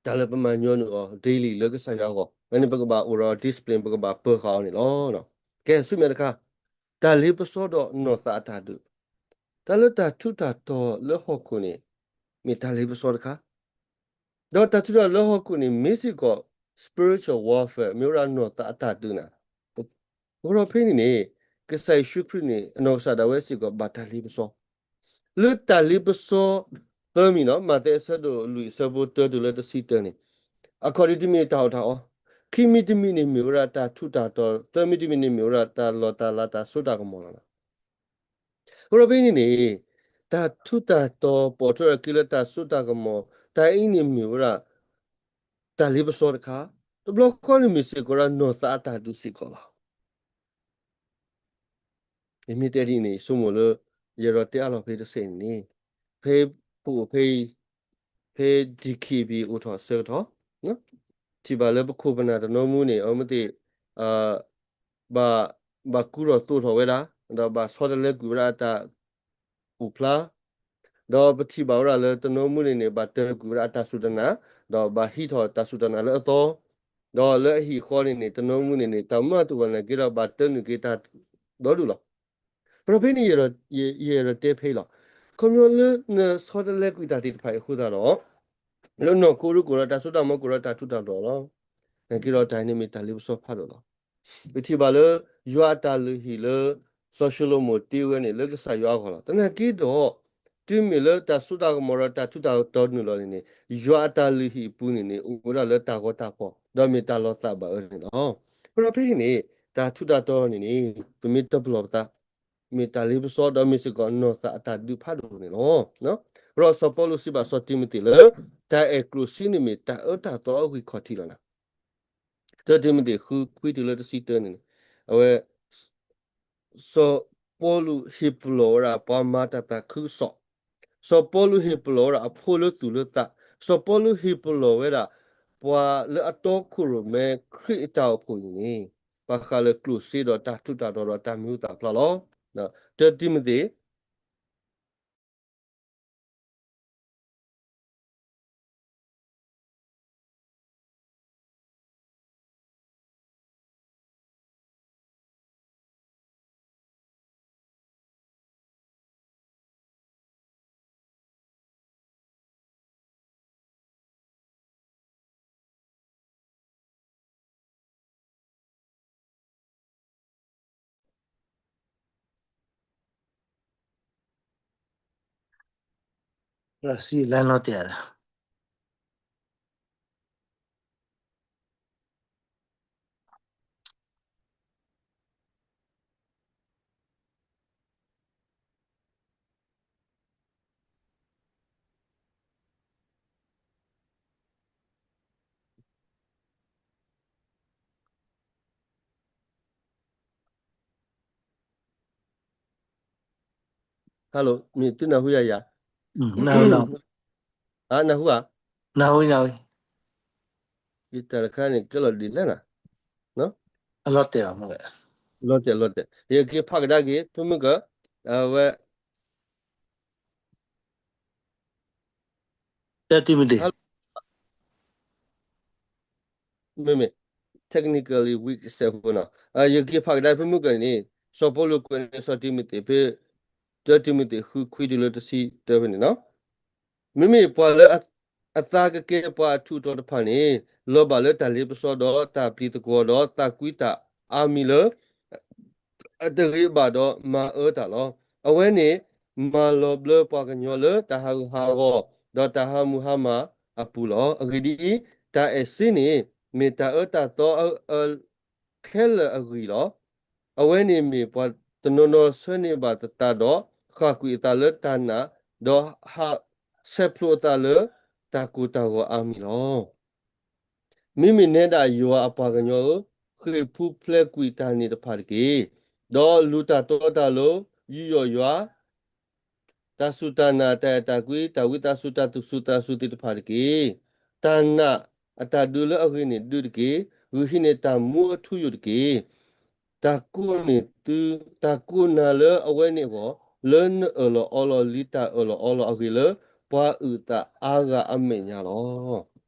တၢ်လၢပမၤညီနုၢ်အီၤ daily လၢကစၢ်ယွၤအဂီၢ်, အဝဲန့ၣ်ပကဘၣ်အိၣ်ဒီး discipline, ပကဘၣ်ပၢၤဃာ်အီၤန့ၣ်လီၤ. ကဲ ဆူမဲာ်တခါ, တၢ်လ့ပစီဒီးနီၢ်သးအတၢ်ဒုး, တၢ်လၢတၢ်ထူးတၢ်တီၤလၢဟီၣ်ခိၣ်န့ၣ် မ့ၢ်တၢ်လ့ပစီတခါ ဒီးတၢ်ထူးတၢ်တီၤလၢဟီၣ်ခိၣ်န့ၣ် မ့ၢ်စ့ၢ်ကီး spiritual warfare, မ့ၢ်ဝဲဒၣ်နီၢ်သးအတၢ်ဒုးနၤ. အဃိဒီးဖဲန့ၣ်န့ၣ် ကစၢ်ယ့ၣ်ၡူးခရံာ်န့ၣ် အနီၢ်ကစၢ်ဒၣ်ဝဲစ့ၢ်ကီးဘၣ်တၢ်လ့ပစီ လၢတၢ်လ့ပစီသၢမံၤနီၤ, မးသဲအဆၢဒိၣ်လွံၢ်အဆၢဖိတၢတုၤလၢတဆံတၢန့ၣ်, အခီၣ်ဒံးတမံၤန့ၣ် တၢ်အီၣ်တၢ်အီ, ခံမံၤတမံၤန့ၣ်မ့ၢ်ဝဲဒၣ်တၢ်ထူးတၢ်တီၤ, သၢမံၤတမံၤန့ၣ်မ့ၢ်ဝဲဒၣ်တၢ်လီၢ်တၢ်လၤတၢ်စိတၢ်ကမီၤလီၤ. အဃိဒီးဖဲန့ၣ်န့ၣ် တၢ်ထူးတၢ်တီၤပိာ်ထွဲထီၣ်က့ၤလၢတၢ်စိတၢ်ကမီၤ, တၢ်အံၤန့ၣ်မ့ၢ်ဝဲဒၣ် တၢ်လ့ပစီတခါ, တဘျီဃီန့ၣ်မ့ၢ်စ့ၢ်ကီးဝဲဒၣ်နီၢ်သးအတၢ်ဒုးစ့ၢ်ကီးလီၤ. ယမ့ၢ်တဲဒ်အံၤန့ၣ် ယဆိကမိၣ်လၢ ယအဲၣ်ဒိးတဲအါလီၤဖဲတစဲးန့ၣ်န့ၣ်, ဖဲပအိၣ်ဖဲအံၤ, ဖဲ ဒီကံဘံၣ် အိၣ်ထီၣ်အဆၢကတီၢ်, ထံၣ်ဘၣ်လၢပခိၣ်ပနၢ်တနီၤမူန့ၣ် အဝဲသ့ၣ် ဘၣ်, ဘၣ်ကူထီၣ်သိးထီၣ်ဝဲဒၣ်, ဒီးဘၣ်ဆီတလဲကွံာ်ဝဲဒၣ်အတၢ်အိၣ်ဖျါ, ဒီးပထံၣ်ဘၣ်ဝဲဒၣ်လၢတနီၤမူန့ၣ်န့ၣ် ဘၣ်တၢၢ်ကွံာ်ဝဲဒၣ်အတၢ်စူၢ်တၢ်နာ်, ဒီးဘၣ်ဟံးထီၣ်တၢ်စူၢ်တၢ်နာ်လၢအသီ, ဒီးလၢအဟံၣ်အဃီန့ၣ်န့ၣ် တနီၤမူန့ၣ်န့ၣ် တၢ်မၤတူၢ်ဘၣ်နာ်က့ဒီး ဘၣ်တၢၢ်နုာ်က့ၤတၢ်ဒီဒူၣ်လီၤ. အဃိဒီးဖဲန့ၣ် ယအဲၣ်ဒိးတဲဖဲအံၤလီၤ. ခီပညီလၢနဆီတလဲကွံာ်တၢ်သ့ၣ်တဖၣ်အံၤအဃိသတးဒီး လၢနီၢ်ခိရူကိးဒီးတၢ်စိတၢ်ကမီၤ ကိးဒီးတၢ်ထူးတၢ်တီၤလီၤ. နာ်က့ဒီးတၢ်အံၤန့ၣ်မ့ၢ်တၢ်လ့ပစီဖးဒိၣ်လီၤ. ပထံၣ်ဘၣ်လၢ ယွၤအတၢ်လုၢ်ဟံၣ်လၢ စီၤၡလိၤမိၣ်တ့ဝဲန့ၣ် လၢကစၢ်ယွၤအဂီၢ်လီၤ. သနာ်က့ဒီး တုၤမ့ၢ်လၢတၢ်စိတၢ်ကမီၤဒီးတၢ်ထူးတၢ်တီၤနုာ်လီၤန့ၣ်န့ၣ် ယွၤအတၢ်လုၢ်ဟံၣ်အပူၤန့ၣ်န့ၣ် အိၣ်ဝဲဒၣ်လၢတၢ်ဂီၤတၢ်ဖီၣ် ဒီးမ့ၢ်တၢ်လီၤသးဘၣ်အၢန့ၣ်လီၤ. အဃိဒီးဖဲန့ၣ်န့ၣ် တၢ်ထူးတၢ်တီၤန့ၣ်န့ၣ် ပမ့ၢ်တပလီၢ်ပသး မ့ၢ်တၢ်လ့ပစီ ဒီးမ့ၢ်စ့ၢ်ကီးနီၢ်သးအတၢ်ဒုးဖးဒိၣ်န့ၣ်လီၤ. အဃိဒီးစီၤပီလူးစံးဘၣ်စီၤတံၤမသ့းလၢ တၢ်အဲၣ်ကျိၣ်စ့န့ၣ်မ့ၢ်တၢ်အၢတၢ်သီအဂံၢ်ခီၣ်ထံးလီၤနၤ. တၢတံၤမသ့း ဃုခွံတုၤလၢတဆံတၢန့ၣ်န့ၣ် အဝဲ စီၤပီလူးဟ့ၣ်ပလီၢ်ဝဲဒၣ်ပှၤမၤတၢ်သးခုကစီၣ်, စီၤပီလူးဟ့ၣ်ပလီၢ်ဝဲဒၣ်အဖိလၢသူၣ်လၢသး, စီၤပီလူးဟ့ၣ်ပလီၢ်ဝဲဒၣ် ပှၤလၢအတီခိၣ်ရိၣ်မဲခရံာ်အတၢ်အိၣ်ဖှိၣ်န့ၣ်န့ၣ် ဘၣ်ဃးလၢကျိၣ်စ့ဒီးတၢ်ထူးတၢ်တီၤဒီးတၢ်မံၤဟူသၣ်ဖျါလီၤ. တၢတံၤမသ့း hello, မ့ၢ်သုနၢ်ဟူယၤယၤ, နၢ်ဟူဧါ, ယတၢ်တခါန့ၣ် ကဲလီၤဒ်လဲၣ်နၤ, လီၤတဲာ်, လီၤတဲာ်, ယက့ၤဖးကဒါက့ၤ ဖုမုၢ်ကၢ, အဝဲ တၢ်တံၤမသ့ၣ်, မ့မ့ၢ် technically weak စဲးဖိနီၤ, ယက့ၤဖးကဒါဖုမုၢ်ကၢန့ၣ်, စီၤပီလူးကွဲးန့ၣ် စီၤတံၤမသ့ၣ်ဖဲ တၢတံၤမသ့ၣ် ဃုခွံတုၤလၢတဆံတၢဖဲန့ၣ်နီၤ, မ့မ့ၢ်ပှၤလၢအသးကကဲပှၤအထူးအတီၤတဖၣ်န့ၣ်, လီၤဘၣ်လၢတၢ်လ့ပစီဒီးတၢ်ပျံၤသကွီၤဒီး သးကွံတၢ်အါမံၤလၢ အတဂ့ၤဘၣ်ဒီးမၤအၢတၢ်လီၤ. အဝဲန့ၣ်မၤလီၤဘျၢပှၤကညီလၢတၢ်ဟးဂူာ်ဟးဂီၤ, ဒီးတၢ်ဟးမုၢ်ဟါမၢ်အပူၤလီၤ. အဂ့ၢ်ဒ်အံၤ, တၢ်အဲၣ်စ့န့ၣ် မ့ၢ်တၢ်အၢတၢ်သီအခဲလၢာ်အဂံၢ်လီၤ. အဝဲန့ၣ်မ့ၢ်ပှၤတနီၤနီၤဆၢန့ၢ်ဘၣ်သတးဒီး ဃၣ်ကွံာ်အသးလၢတၢ်နာ်, ဒီးဟးဆဲးဖျိးအသးလၢတၢ်ကိၢ်တၢ်ဂီၤအါမံၤလီၤ. မ့မ့ၢ်နဲဒၣ်ယွၤအပှၤကညီဧၢ, ဃ့ၢ်ပူၤဖျဲးကွံာ်တၢ်န့ၣ်တဖၣ်တက့ၢ်. ဒီးလူၤတၢ်တီတၢ်လိၤ, ယူးယီၣ်ယွၤ, တၢ်စူၢ်တၢ်နာ်, တၢ်အဲၣ်တၢ်ကွံ, တၢ်ဝံသးစူၤ, တၢ်သူၣ်စူၤသးစူၤသ့ၣ်တဖၣ်တက့ၢ်. တၢ်နာ်အတၢ်ဒုးလၢအဂ့ၤန့ၣ်ဒုးတက့ၢ်. ဂုာ်ဟံးန့ၢ်တၢ်မူအထူအယိာ်တက့ၢ်. တၢ်ကိးန့ၢ်သု, တၢ်ကိးနၤလၢအဝဲန့ၣ်အဂီၢ်, လၢနအၢၣ်လီၤအီလီၤလံတၢ်အၢၣ်လီၤအီလီၤအဂ့ၢ်လၢ ပှၤအုၣ်သးအါဂၤအမဲာ်ညါလီၤ.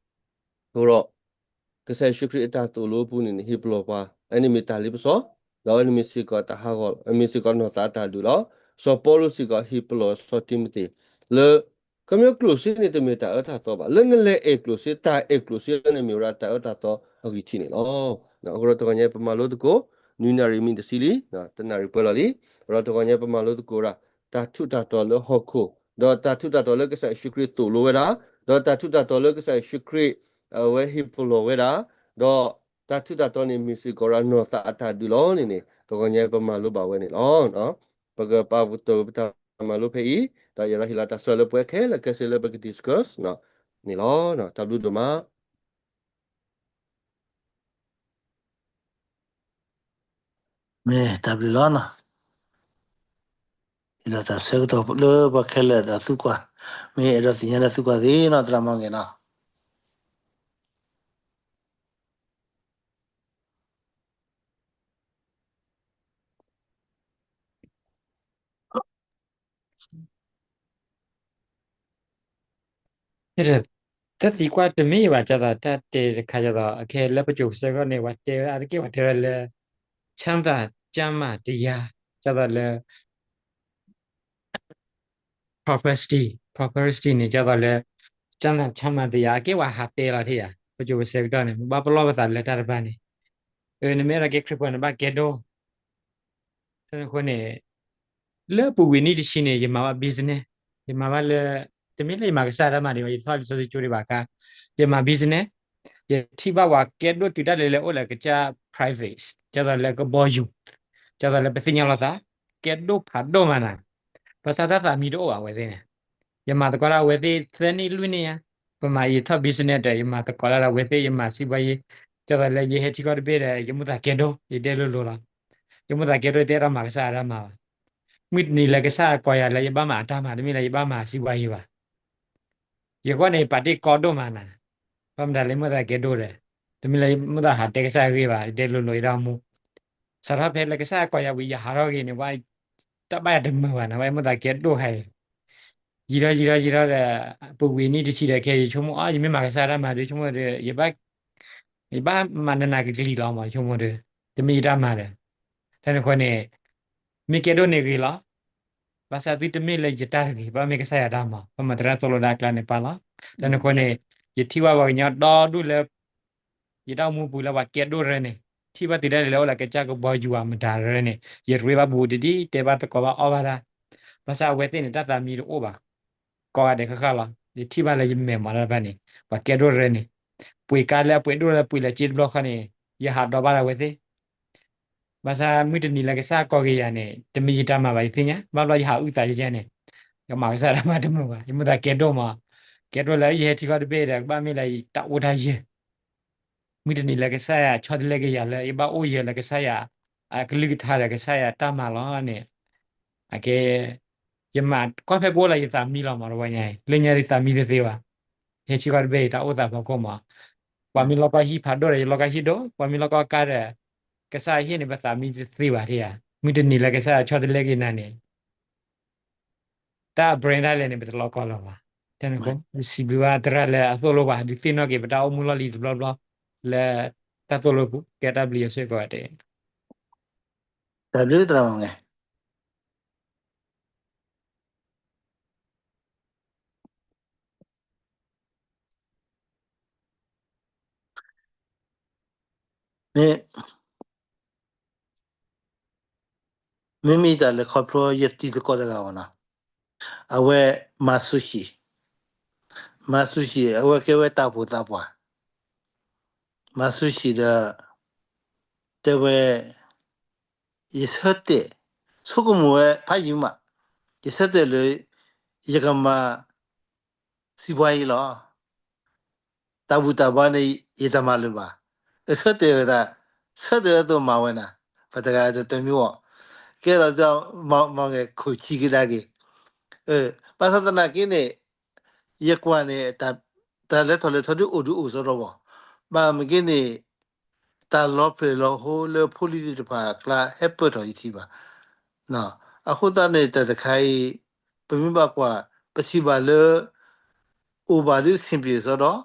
အဃိဒီး ကစၢ်ယ့ၣ်ၡူးခရံာ်အတၢ်သိၣ်လိအပူၤန့ၣ်န့ၣ် ဟ့ၣ်ပလီၢ်ပှၤ, အဝဲန့ၣ်မ့ၢ်တၢ်လ့ပစီ, ဒီးအဝဲန့ၣ်မ့ၢ်စ့ၢ်ကီးတၢ်ဟးဂီၤ, မ့ၢ်စ့ၢ်ကီးနီၢ်သးအတၢ်ဒုးလီၤ. စီၤပီလူးစ့ၢ်ကီးဟ့ၣ်ပလီၢ်စီၤတံၤမသ့း လၢ ခီဖျိကျိၣ်စ့န့ၣ် တမ့ၢ်တၢ်အၢတၢ်သီဘၣ်. လၢနလဲၤအဲၣ်ကျိၣ်စ့, တၢ်အဲၣ်ကျိၣ်စ့န့ၣ်မ့ၢ်ဝဲဒၣ်တၢ်အၢတၢ်သီအဂံၢ်ထံးန့ၣ်လီၤ. အဃိဒီးတဂီၤညါပမၤလိသကိး, နွံနၣ်ရံၣ်မံးနံးတဆံလံ, တနၣ်ရံၣ်ပှဲၤလီၤလံ. အဃိဒီးတဂီၤညါပမၤလိသကိးဒၣ် တၢ်ထူးတၢ်တီၤလၢဟီၣ်ခိၣ်, ဒီးတၢ်ထူးတၢ်တီၤလၢကစၢ်ယ့ၣ်ၡူးခရံာ်သိၣ်လိဝဲဒၣ်, ဒီးတၢ်ထူးတၢ်တီၤလၢကစၢ်ယ့ၣ်ၡူးခရံာ် အဝဲဟ့ၣ်ပလီၢ်ဝဲဒၣ်, ဒီးတၢ်ထူးတၢ်တီၤန့ၣ် မ့ၢ်စ့ၢ်ကီးဒၣ်နီၢ်သးအတၢ်ဒုးလီၤန့ၣ်န့ၣ် တဂီၤညါပမၤလိဘၣ်ဝဲန့ၣ်လီၤ. ပကပာ်ပတုာ်ပတၢ်မၤလိဖဲအံၤ, ဒီးယဲဒၣ်ဟ့ၣ်လီၤတၢ်ဆၢလၢပဝဲခဲလၢာ်ခဲဆ့လၢပက discuss န့ၣ်လီၤ. တၢ်ဘျုးဒိၣ်မး. မ့ၢ်တၢ်ဘျုးလီၤနီၤ. ဟ့ၣ်လီၤတၢ်ဆၢကတီၢ်လၢပှၤခဲလၢာ်ဒီးသံကွၢ်, မ့ၢ်အဲၣ်ဒိးသ့ၣ်ညါဒီးသံကွၢ်သ့နီၤ သရၣ်မီၢ်က့ၤနီၤ. တၢ်သံကွၢ်တမ့ၢ်ဘၣ် ကၢ်သိးတၢ်တဲတခါ ကၢ်သိး အခဲလၢပကိၤပစဲးကီးန့ၣ် ပှၤတဲဝဲဒၣ်တက့ၢ် ပှၤတဲဝဲဒၣ်လၢ ချမ်းသာကျန်းမာတရား, ကၢ်သိးလၢ prosperity, prosperity န့ၣ် ကၢ်သိးလၢ ချမ်းသာကျန်းမာတရား အကဲပှၤဟးတဲလီၤထံၣ်ဧါ, ပကိၤပစဲးကတီၢ်န့ၣ် ဘၣ်ပလီၢ်ပသးလၢတၢ်တဖၣ်န့ၣ်, နမ့ၢ်အဲၣ်ဒိးကဲခရံာ်ဖိန့ၣ် ဘၣ်ကဲဒိၣ် တၢ်န့ၣ်အဃိန့ၣ် လၢပူၤကွံာ်နံၣ်တဆံန့ၣ် ယမၤဘၣ် business, ယမၤဘၣ်လၢ တမ့ၢ်လၢယမၤကစၢ်တၢ်မၤဒံးဘၣ်, ယထီၣ်လံာ်စီဆှံကၠိဒံးဘၣ်ခါ, ယမၤ business, ယထံၣ်ဘၣ်ပှၤကဲဒိၣ်တုၤဒၣ်လဲာ်လၢအိၣ်လၢကစၢ် private, ကၢ်သိးလၢကဘီယူၤ, ကၢ်သိးလၢပသ့ၣ်ညါလိာ်သး, ကဲဒိၣ်ဖးဒိၣ်မးနၤ, ဘၣ်ဆၣ်တၢ်သးမံတအိၣ်ဘၣ်အဝဲသ့ၣ်န့ၣ်, ယမၤသကိးဒၣ်အဝဲသ့ၣ်သၢနံၣ်လွံၢ်နံၣ်ညါ, ပမၤ ယထီၣ် business ဒီး ယမၤသကိးဒၣ်အဝဲသ့ၣ် ယမၤစံးဘှါယ့, ကၢ်သိးလၢယဟဲထံကီၢ်တဘ့ၣ်ဒီး ယမိၣ်သးကဲဒိၣ် ယတဲလိၤလိၤလီၤ, ယမိၣ်သးကဲဒိၣ် ယတအဲၣ်ဒိးမၤကစၢ်အတၢ်မၤဘၣ်, မုၢ်တနံၤလၢကစၢ်ကိးယၤလၢယဘၣ်မၤအတၢ်မၤ တမ့ၢ်လၢယဘၣ်မၤစံးဘှါယ့ဘၣ် ယကွၢ်န့ၣ် ပာ်တ့ၢ်ကီဒိၣ်မးနၤ, ဘၣ်မတၤလၢမိၣ်သးကဲဒိၣ်ဒီး, တမ့ၢ်လၢမိၣ်သးဟးတဲကစၢ်အဂ့ၢ်ဘၣ် ယတဲလိၤလိၤယတၢ်မူ, စးထီၣ်ဖဲလၢကစၢ်ကိးယၤဝံၤ ယဟးထီၣ်ဂ့ၤန့ၣ် ဝဲ, တၢ်ဘၣ်ယၤတမုာ်ဘၣ်နၤ ဝဲမိၣ်သးကဲဒိၣ်ခါအံၤ, ယံာ်ထီၣ်ယံာ်ထီၣ်ယံာ်ထီၣ်ဒီး, ပူၤကွံာ်နံၣ်တဆံဒီးခဲအံၤ ယဆိကမိၣ်အီၤ ယမ့ၢ်မၤကစၢ်တၢ်မၤဒီး ဆိကမိၣ်ဒီး, ယဘၣ်, ယဘၣ်မၤနးနးကလံၤလီၤမး ယဆိကမိၣ်ဒီး, တမ့ၢ်ယတၢ်မၤဒီး, တၢ်န့ၣ်အဃိန့ၣ်, မ့ၢ်ကဲဒိၣ်န့ၣ်ဂ့ၤလီၤ ဘၣ်ဆၣ်သုတမ့ၢ်လၢယတၢ်တဂ့ၤ ဘၣ်မ့ၢ်ကစၢ်ယွၤတၢ်မၤ ဘၣ်မၤတရၣ်သိၣ်လိဒၣ်အကျါန့ၣ်ပၢ်လီၤ. တၢ်န့ၣ်အဃိန့ၣ်, ယထံၣ်ဘၣ်ပှၤကညီဒီဒူၣ်လၢ ယတၢ်အိၣ်မူပူၤလၢပှၤကဲဒိၣ်ရၢန့ၣ်, ထံၣ်ဘၣ်တုၤဒၣ်လဲာ်လၢအိၣ်လၢကစၢ်ကဘီယူၤဧါမတၤရၢန့ၣ် ယရ့ဘၣ်ဘူးတဒံ တဲဘၣ်သကိးဘၣ်အီၣ်ဘၣ်တၢ်, ဘၣ်ဆၣ်အဝဲသ့ၣ်န့ၣ် တၢ်သးမံတအိၣ်ဘၣ်, ကိးဂၤဒဲးဃၣ်ဃၣ်လီၤ. ယထံၣ်ဘၣ်လၢယမဲာ်မးတၢ်တဖၣ်န့ၣ် ပှၤကဲဒိၣ်ရၢန့ၣ်, ပှ့ၤကါလၢအပှ့ၤဒိၣ်လၢပှ့ၤလၢက့တဘျီဃီန့ၣ်, ယဟးဒီးဘၣ်ဒီးအဝဲသ့ၣ် ဘၣ်ဆၣ်မုၢ်တနံၤလၢကစၢ်ကိးက့ၤယၤန့ၣ် တမ့ၢ်ယတၢ်မၤဘၣ် ယသ့ၣ်ညါ, ဘၣ်ဘျီယဟးအုၣ်သးယဲန့ၣ်, ယမၤကစၢ်တၢ်မၤတမုာ်ဘၣ် ယမိၣ်သးကဲဒိၣ်မး, ကဲဒိၣ်လၢယဟဲထံကီၢ်တဘ့ၣ်ဒီး ကဘၣ်မ့ၢ်လၢယတၢ်အိၣ်တၢ်ယၢၤ, မုၢ်တနံၤလၢကစၢ်ယွၤဆီတလဲက့ၤယၤလၢ ယဘၣ်အိၣ်ယၢၤလၢကစၢ်ယွၤ, အကလုၢ်ကထါဒီးကစၢ်ယွၤတၢ်မၤလီၤန့ၣ်, အကဲ ယမၤကွၢ်ဖဲပအိၣ်လၢယသးမံလီၤမး တဝီညါအံၤ လၢညါယသးမံသ့သ့ဘၣ်. ဟဲထံၣ်ကွၢ်တဘ့ၣ်အံၤ တၢ်အိၣ်သးဖီခိၣ်မး, ပှၤမ့ၢ်လီၤကီၢ်ဟံၣ်ဖးဒိၣ်ဒီး ယလီၤကီၢ်ဟံၣ်ဒိၣ်, ပှၤမ့ၢ်လီၤကီၢ်ကါဒီး ကစၢ်ဟ့ၣ်န့ၣ် ပသးမံတသ့ဘၣ်ထံဧါ, မုၢ်တနံၤလၢကစၢ်ယွၤဆီတလဲက့ၤနၤန့ၣ် တၢ်အ brand ဒၣ်လဲာ်န့ၣ် ပတလီၤကီၢ်လၢၤဘၣ်. တၢ်န့ၣ်အဃိ ယစံးဘျုးဘၣ်တရၣ်လၢအသိၣ်လိဘၣ် ဒုးသ့ၣ်နီၣ်က့ၤပတၢ်အိၣ်မူလီၢ်လံၤတဘျီဘျီ လၢတၢ်သိၣ်လိပူၤ ကဲတၢ်ဘျုးယွၤစ့ၢ်ကီးတက့ၢ်. တၢ်ဘျုးသရၣ်မုၣ်ဂ့ၤ မ့ၢ် မ့မ့ၢ်တၢ်လဲၤခီဖျိယတံၤသကိးတဂၤအီၤနီၤ, အဝဲမၤဆူၣ်ဆံး, မၤဆူၣ်ဆံး အဝဲကဲဝဲတၢ်အိၣ်ဖှိၣ်သးပှၢ်, မၤဆူၣ်ဆံးဒီး တဲဝဲ ယဆၢတဲာ် ဆိကမိၣ်ဝဲဖးယံၤမး, ယဆၢတဲာ်လၢ ယကမၤ စံးပှၤအံၤလီၤ. တၢ်ဘူၣ်တၢ်ဘါန့ၣ် ယတမၤလၢၤဘၣ်. အဆၢတဲာ်ဝဲဒၣ်, ဆၢတဲာ်ဝဲသိးမၤဝဲနၤ, ပှၤတဂၤတမံၤအီၤ, ကဲဒီး မ့ၢ်ဂ့ၤ ခိၣ်ဆံကဒါက့ၤ, ဘၣ်ဆၣ်သနာ်က့န့ၣ် ယကွၢ်န့ၣ် တၢ်လဲၤထီၣ်လဲၤထီဒုးအိၣ်ဒုးအိၣ်စီဒီဘၣ်, ဘၣ်မ့ၢ်က့န့ၣ် တၢ်လီၤဖျဲၣ်လီၤဟိလၢဖိလံၤသ့ၣ်တဖၣ်အကျါ ဟဲပၢၢ်ထီၣ်ယထံၣ်ဘၣ်. အဃိသတးန့ၣ် တၢ်တခါအံၤ ပမ့ၢ်ဘၣ်ကွၢ် ပထံၣ်ဘၣ်လၢ အိၣ်ဘၣ်ဒုးဆင်ပြေစီဒီး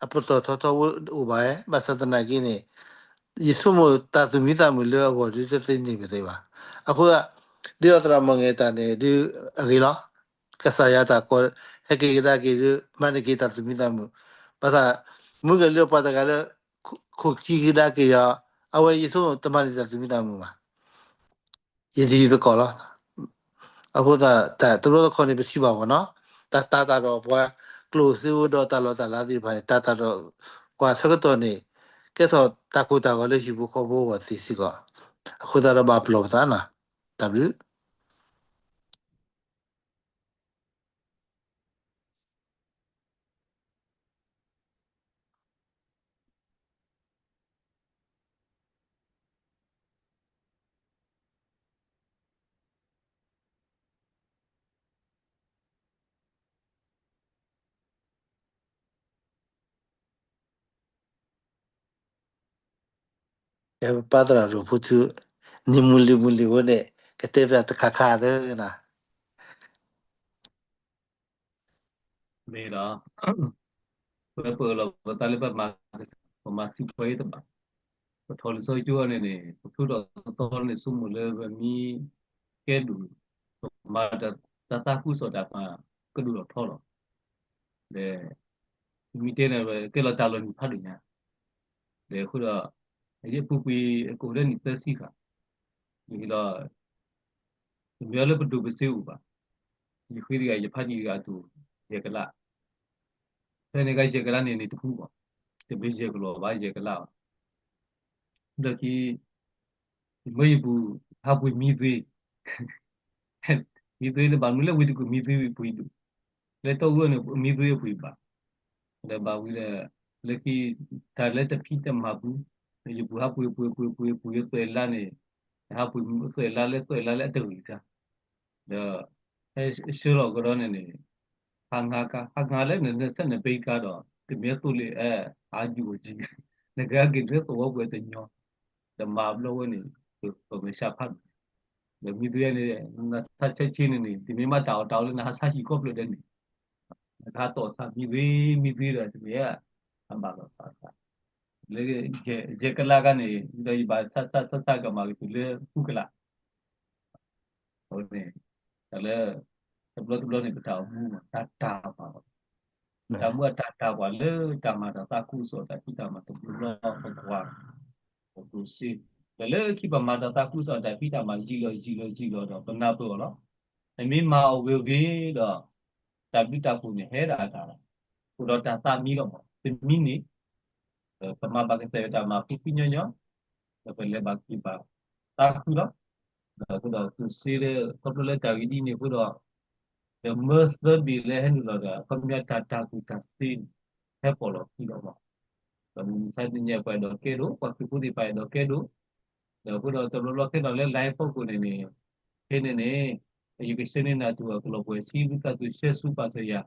အပတီၢ်ထီထီအိၣ်ဘၣ်ဝဲ, ဘၣ်ဆၣ်သနာ်က့န့ၣ် ယဆိကမိၣ်တၢ်သူၣ်မံသးမုာ်လၢအဂီၢ်ဒုးတသ့န့ၢ်ပသ့ဘၣ်. အဃိ ဒ်သိးသရၣ်မုၣ်ဂ့ၤတၢ်န့ၣ်ဒုးအဂ့ၤလီၤ. ကစၢ်ယွၤတၢ်ကိးဟဲက့ၤကဒါက့ၤဒုး မၤန့ၢ်က့ၤတၢ်သူၣ်မံသးမုာ်, ဘၣ်ဆၣ် မ့ၢ်ဂ့ၤလၢပှၤတဂၤလၢ ခိၣ်ခံကဒါက့ၤဒီး အဝဲယဆိကမိၣ်တမၤန့ၢ်တၢ်သူၣ်မံသးမုာ်ဘၣ်. ယတံၤသကိးလီၤ. အဃိသတး တဘျီတခီၣ်န့ၣ် ပထံၣ်ဘၣ်မ့ၢ်နီၤ, တၢ်တာ်တာ်ဒီးပှၤကျိၣ်စ့ဧိၤဒီးတၢ်လီၢ်တၢ်လၤသ့ၣ်တဖၣ်န့ၣ် တၢ်တာ်ဒီးပှၤဆၢကတီၢ်န့ၣ် ကဲထီၣ်တၢ်ကိၢ်တၢ်ဂီၤလၢဟံၣ်ဖိဃီဖိအဂီၢ်သ့စ့ၢ်ကီး, အဃိသတးဒီးဘၣ်ပလီၢ်ပသးနီၤ, တၢ်ဘျုး ပပၢ်သရၣ်ဒိၣ်ဖိထူ နံၤမုၢ်လံၤမုၢ်လံၤဝဲန့ၣ် ကတဲပၠးတခါခါသၢနၤ မ့ၢ်ဒီး ပပလီၢ်ပသးလၢပမၤ ပမၤစံးပှၤအံၤတဘၣ်, ပထီၣ်လံာ်စီဆှံကၠိန့ၣ်န့ၣ် ပဖျိထီၣ်သီန့ၣ် ဆိကမိၣ်လၢပမ့ၢ်ကဲဒိၣ် ပမၤတၢ်သးခုကစီၣ်တၢ်မၤကဒိၣ်ထီၣ်ထီလီၤ. ဒီး ပမ့ၢ်တဲန့ၣ် ကဲလီၤတၢ်လီၤနံၤဖးဒိၣ်ညါ, ဒီးအဃိဒီး ယပူၤကွံာ်အကိာ်လၢနံၣ်သၢဆံဃၣ်, ယဟ့ၣ်လီၤ တမ့ၢ်လၢပဒိၣ်ပစ့အိၣ်ဘၣ်, ယဃ့တဂၤ ယဖးဒံးတဂၤအသိး ယဲၢ်ကလး, ဖဲန့ၣ်ကယဲၢ်ကလးန့ၣ်န့ၣ်တပူၤဘၣ်, တမ့ၢ်ယဲၢ်ကလးဘၣ် ယဲၢ်ကလးဘၣ်, ဒီးက့ၤ ယမၢယပူၤ ဟးပှ့ၤမံသွ့, မံသွ့န့ၣ်ဘၣ်မနုၤလၢဝံတကူၣ်မံသွ့ပှ့ၤဒိၣ်, လၢတီအူန့ၣ် မံသွ့အပှ့ၤဘၣ်, ဒီးဘၣ်ဝံၤဒီး လၢခံ တၢ်လၢတဖံးတမၤပူၤ, ယပူၤဟးပှ့ၤပှ့ၤပှ့ၤပှ့ၤပှ့ၤ သွဲၣ်လါန့ၣ်, ဟးပှ့ၤသွဲၣ်လါလၢသွဲၣ်လါလၢအတဂ့ၤတၢ်, ဒီး ဟဲဆှၢလီၤကဒီးန့ၣ်န့ၣ်, ဟးငါကါ ဟးငါလၢနနဆၢနဘဲကါဒီး တမ့ၢ်သိလ့ၣ်အဲ အါယူၤအီၤကံ, နကဟဲက့ၤလၢသဝီပှဲၤတညီ, တမၤဘျီဝဲန့ၣ် ပမၤဆါဖးဒိၣ်, ဒီးမံသွ့န့ၣ် နဆါဆဲးဆ့န့ၣ်န့ၣ် တမ့ၢ်မးတၢ်အီၣ်တၢ်အီလၢနဟးဆါဟံၣ်ကိးဖျၢၣ်ဒဲးန့ၣ်, နကဟးတီၢ်ဆါမံသွ့ မံသွ့ဒီးတမ့ၢ် အဘၣ်လီၤသး, လၢ ယဲၢ်ကလးကါန့ၣ် ဒီးယဘၣ်ဆါဆါဆါဆါကမၤကတုၤလၢဃုကလး အဃိန့ၣ် တၢ်လၢ တဘျီတဘျီန့ၣ် ပတၢ်အိၣ်မူမး တၢ်တၢ်ပှၤဘၣ်, တၢ်မူအတၢ်တၢ်ပှၤလၢတၢ်မၤတၢ်သးခုကစီၣ်တၢ်ဖံးတၢ်မၤတဘျီဘျီ ပကွၢ် ပကျိၣ်စ့, ဒီးလၢခံပမၤတၢ်သးခုကစီၣ်တၢ်ဖံးတၢ်မၤယံာ်လီၤယံာ်လီၤယံာ်လီၤဒီး ပနၢ်ပၢၢ်အီၤလီၤ. နမ့ၢ်မၤအီၤဂ့ၤဂ့ၤဒီး တၢ်ဘျုးတၢ်ဖှိၣ်န့ၣ်ဟဲဒၣ်တၢ်လီၤ. အိၣ်ဒီးတၢ်သးမံလီၤမး တမံန့ၣ် ပမၤဘၣ်ကစၢ်ယွၤတၢ်မၤဖှံဖှံညီညီ, ဒီးပလဲၤဘၣ်က့ၤဘၣ်သးခုလီၤ. ဒီးအဃိဒီးကျိၣ်စ့လၢ ခီဖျိလၢတၢ်ဂ့ၢ်ဒ်န့ၣ်အဃိဒီး ဒီးမၢသၢဘ့ၣ်လၢဟဲနုာ်လီၤဒီး ခီပညီတၢ်တၢ်ကူၣ်တၢ်သ့န့ၣ် ဟဲပိာ်လီၤခံလီၤမး. ဒီးမုၢ်မဆါတနံၤညါပှၤအဲၣ်ဒိးကဲဒိၣ် ပှၤသုးဖိသ့ၣ်တဖၣ်အဲၣ်ဒိးကဲဒိၣ်, ဒီးအဃိဒီးတဘျီဘျီခဲဒီးလၢ live ဖီခိၣ်န့ၣ်န့ၣ် ဖဲန့ၣ်န့ၣ် ယကဆှၢန့ၢ်နၤတုၤအကလီၤပှဲၤဆံ သုသးသုဆှၢဆူပာ်စၢၤယၤ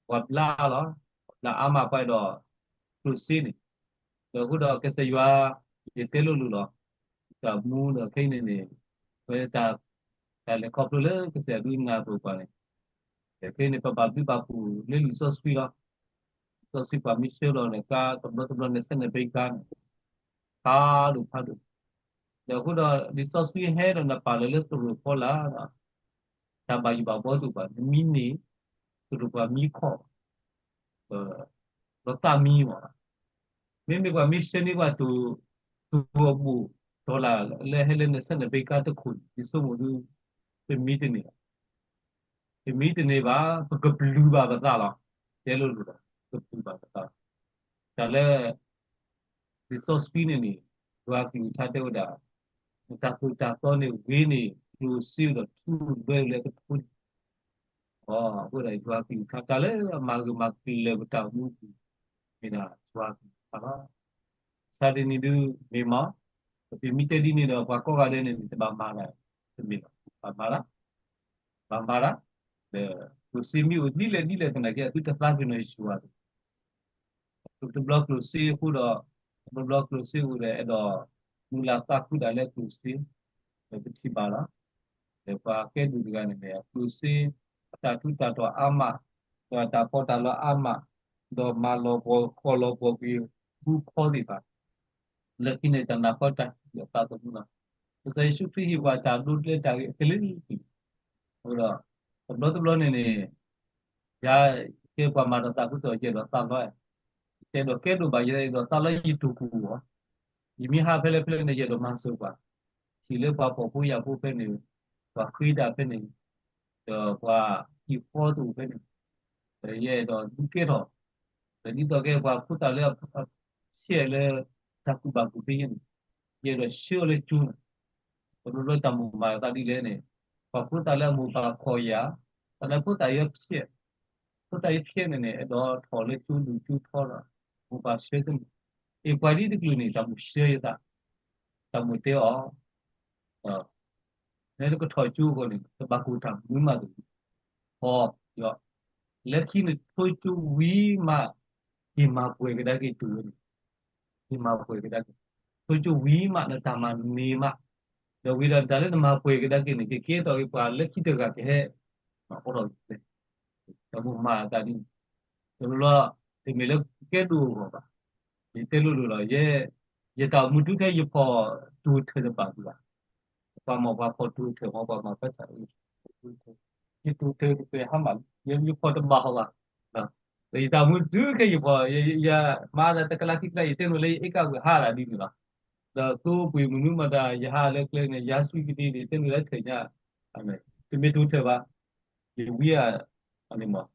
ပှၤဘျါလီၤ, ပှၤဘျါအါမးပှၤအဲၣ်ဒိးကျိၣ်စ့န့ၣ်, ဒီးအဃိဒီးကစၢ်ယွၤ ယတဲလိၤလိၤလီၤ, တၢ်မူဒီးခဲအံၤန့ၣ်န့ၣ်, ဝဲတၢ်လဲၤခီဖျိလၢကစၢ်ယွၤဒုးနၢ်ပၢၢ်ပှၤန့ၣ်, ဒီးခဲအံၤန့ၣ်ပဘၣ်ဘျုးဘၣ်ဖှိၣ်လၢလံာ်စီဆှံလီၤ, လံာ်စီဆှံပှၤမ့ၢ်ဆှၢလီၤနကါတဘျီတဘျီ နဆဲးနဘဲကါန့ၣ်, ဖးဒိၣ်ဖးဒိၣ်, ဒီးအဃိဒီးလံာ်စီဆှံဟဲဒီးနပာ်လၢ လၢသရိာ်ဖီလာ်ဒီး တၢ်ဘၣ်ယိၣ်ဘၣ်ဘီတအိၣ်ဘၣ်, နမံန့ၢ် သရိာ်ပှၤမံခီၣ် ဒီးသးမံမး, မ့မ့ၢ်ပှၤမ့ၢ်ဆှၢန့ၢ်ပှၤတိၢ်, တိၢ်အဘိၣ်ဒီးလၢဟဲလၢနဆဲးနဘဲကါတခိၣ်န့ၣ် ယဆိကမိၣ်ဒုး ပမံတန့ၢ်ဘၣ်, ပမံတန့ၢ်ဘၣ် ပကပျုၤဘၣ်ပသးလီၤ, တဲလိၤလိၤလီၤ, ပကပျုၤဘၣ်ပသးလီၤ, တၢ်လၢ လံာ်စီဆှံန့ၣ်န့ၣ်, ယွၤကလုၢ်ကထါတဲဝဲဒၣ်, နတၢ်သိၣ်တၢ်သီန့ၣ်ဂ့ၤန့ၣ် ကျိၣ်စ့ဒီးထူလွဲလၢကထိန့ၣ်, အဃိဒီးယွၤကလုၢ်ကထါ တၢ်လၢအမၤဂၢၢ်မၤကျၢၤပတၢ်အိၣ်မူအပူၤ, မ့ၢ်ဒၣ်ယွၤကလုၢ်ကထါလီၤ, စးဒ်န့ၣ်ဒုးမ့ၢ်မး, ပမ့ၢ်တဲဒ်န့ၣ်ဒီး ပှၤကိးဂၤဒဲးန့ၣ်န့ၣ် တဘၣ်မၤဒၣ်, တမ့ၢ်လီၤ, ဘၣ်မၤဒၣ် ဘၣ်မၤဒၣ်, ဒီးကျိၣ်စ့မ့ၢ်အိၣ်ဒ်လဲၣ်ဒ်လဲၣ်သနာ်က့ အသုတသးပ့ၤနီၣ်ယွၤတဂ့ၤ, တဘျီကျိၣ်စ့အဃိဒီး, တဘျီဘျီကျိၣ်စ့အိၣ်ဒီး အဲၣ်ဒိးမုၢ်လၢ်သးခုဒၣ်လၢကျိၣ်စ့, ဒီးပထံၣ်ဘၣ်လီၤ, ဒီးပှၤကဲဒိၣ်တဂၤန့ၣ်န့ၣ် အကျိၣ်စ့ အတၢ်ထူးတၢ်တီၤအါမး, ဒီးအတၢ်ပီးတၢ်လီအါမး, ဒီးမၤလီၤပှီၢ်ဃီလီၤပှီၢ်ကွံာ် ဘူခီသ့ၣ်တဖၣ် လၢခံန့ၣ် တၢ်နးဖီတၢ်ဟံၣ်ဒီးသးသမူလီၤ. ကစၢ်ယ့ၣ်ၡူးခရံာ်ဟ့ၣ်ပှၤတၢ်ဒိတၢ်တဲာ်အကလုာ်ကလုာ်, အဃိဒီး တဘျီတဘျီန့ၣ်န့ၣ်, ယၤကဲပှၤမၤတၢ်သးခုကစီၣ် ယအဲၣ်ဒိးသးလီ, ယတအဲၣ်ဒိးကဲဒိၣ်ဘၣ် ယအဲၣ်ဒိးသးလီယတူၢ်ကိၢ်အီၤ, ယမ့ၢ်ဟးဖဲလဲၣ်ဖဲလဲၣ်န့ၣ် ယအဲၣ်ဒိးမၤစၢၤပှၤ, ထံၣ်လၢပှၤဖှီၣ်ဖိယာ်ဖိဖဲန့ၣ်, ပှၤဃ့တၢ်ဖဲန့ၣ်, ဒီးပှၤဟံၣ်ဃီတအိၣ်ဖဲန့ၣ်, ဒီးယအဲၣ်ဒိးဒုးကဲထီၣ်, ဒီးဒ်သိးကဲပှၤဖိသၣ်လၢ အဖျဲၣ်လၢတၢ်ကူၣ်ဘၣ်ကူၣ်သ့ယဲန့ၣ်, ယအဲၣ်ဒိးဆှၢအီၤလၢကၠိန့ၣ်, တဘျီဘျီတၢ်မိၣ်မၤအသးဒ်လဲၣ်န့ၣ်, ပှၤဖိသၣ်လၢအမိၢ်ပၢ်ခိးယၤ, သနာ်က့ဖိသၣ်ယဲဖျဲၣ်, ဖိသၣ်ယဲဖျဲၣ်န့ၣ်န့ၣ် အဲၣ်ဒိးထီၣ်လၢကၠိဒူၣ်ကၠိထီဒီး, မိၢ်ပၢ်ဆှၢတန့ၢ်, အ့ၣ်ပှၤဒ်တကလုာ်န့ၣ် တၢ်မိၣ်ဆှၢယသး, တၢ်မိၣ်တဲအီၤ နတကထီၣ်ကၠိအဂီၢ်န့ၣ် တဘၣ်ကိၢ်တၢ်မနုၤမးတဂ့ၤ, ထီၣ်, လၢခံန့ၣ်ထိကၠိဝံၤမး, ဟ့ၣ်မၤပှဲၤကဒါက့ၤတုၤဝဲန့ၣ်, ဟ့ၣ်မၤပှဲၤကဒါက့ၤ, ထိကၠိဝံၤမး နတၢ်မၤန့ၢ်မး, ဒီးဝံၤဒီးတၢ်လၢနမၤပှဲၤကဒါက့ၤန့ၣ် ကကဲထီၣ်က့ၤပှၤလၢခံတဂၤကဟဲ, အိးထီၣ်က့ၤ, တၢ်မိၣ်မၤအသးဒ်န့ၣ်, တဘျီဘျီ, တမ့ၢ်လၢကဲဒိၣ်အဂီၢ်ဘၣ်, ယတဲလိၤလိၤလီၤ, ယတၢ်အိၣ်မူတုၤခဲအံၤ ယဖီၣ်တူၢ်ထၢၣ်တဘၣ်ဘၣ်, ပှၤမ့ၢ်ပှၤဖီၣ်တူၢ်ထၢၣ်မ့ၢ် ပှၤမၤဖဲစး, ယတူၢ်ထၢၣ်တဖျၢၣ်ဟါမၢ်, ယဖီၣ်တဘၣ်ဃီဘၣ်, ဒီးယတၢ်အိၣ်မူတုၤခဲအံၤယဖီၣ်, ယမၤတၢ်တကလးခံကလး ယတဲလိၤလၢ ယအ့ၣ်ကၣ်ဝဲဟါလၢဒ်န့ၣ်လီၤ, ဒီးသိပှ့ၤမနုၤမတၤ ယဟးလၢကျဲန့ၣ် ယၤဆူကဒံန့ၣ် တဲလိၤလၢထၢၣ်ညါ, တမ့ၢ်တူၢ်ထၢၣ်ဘၣ်, ယဝံအန့ၣ်မ့ၢ်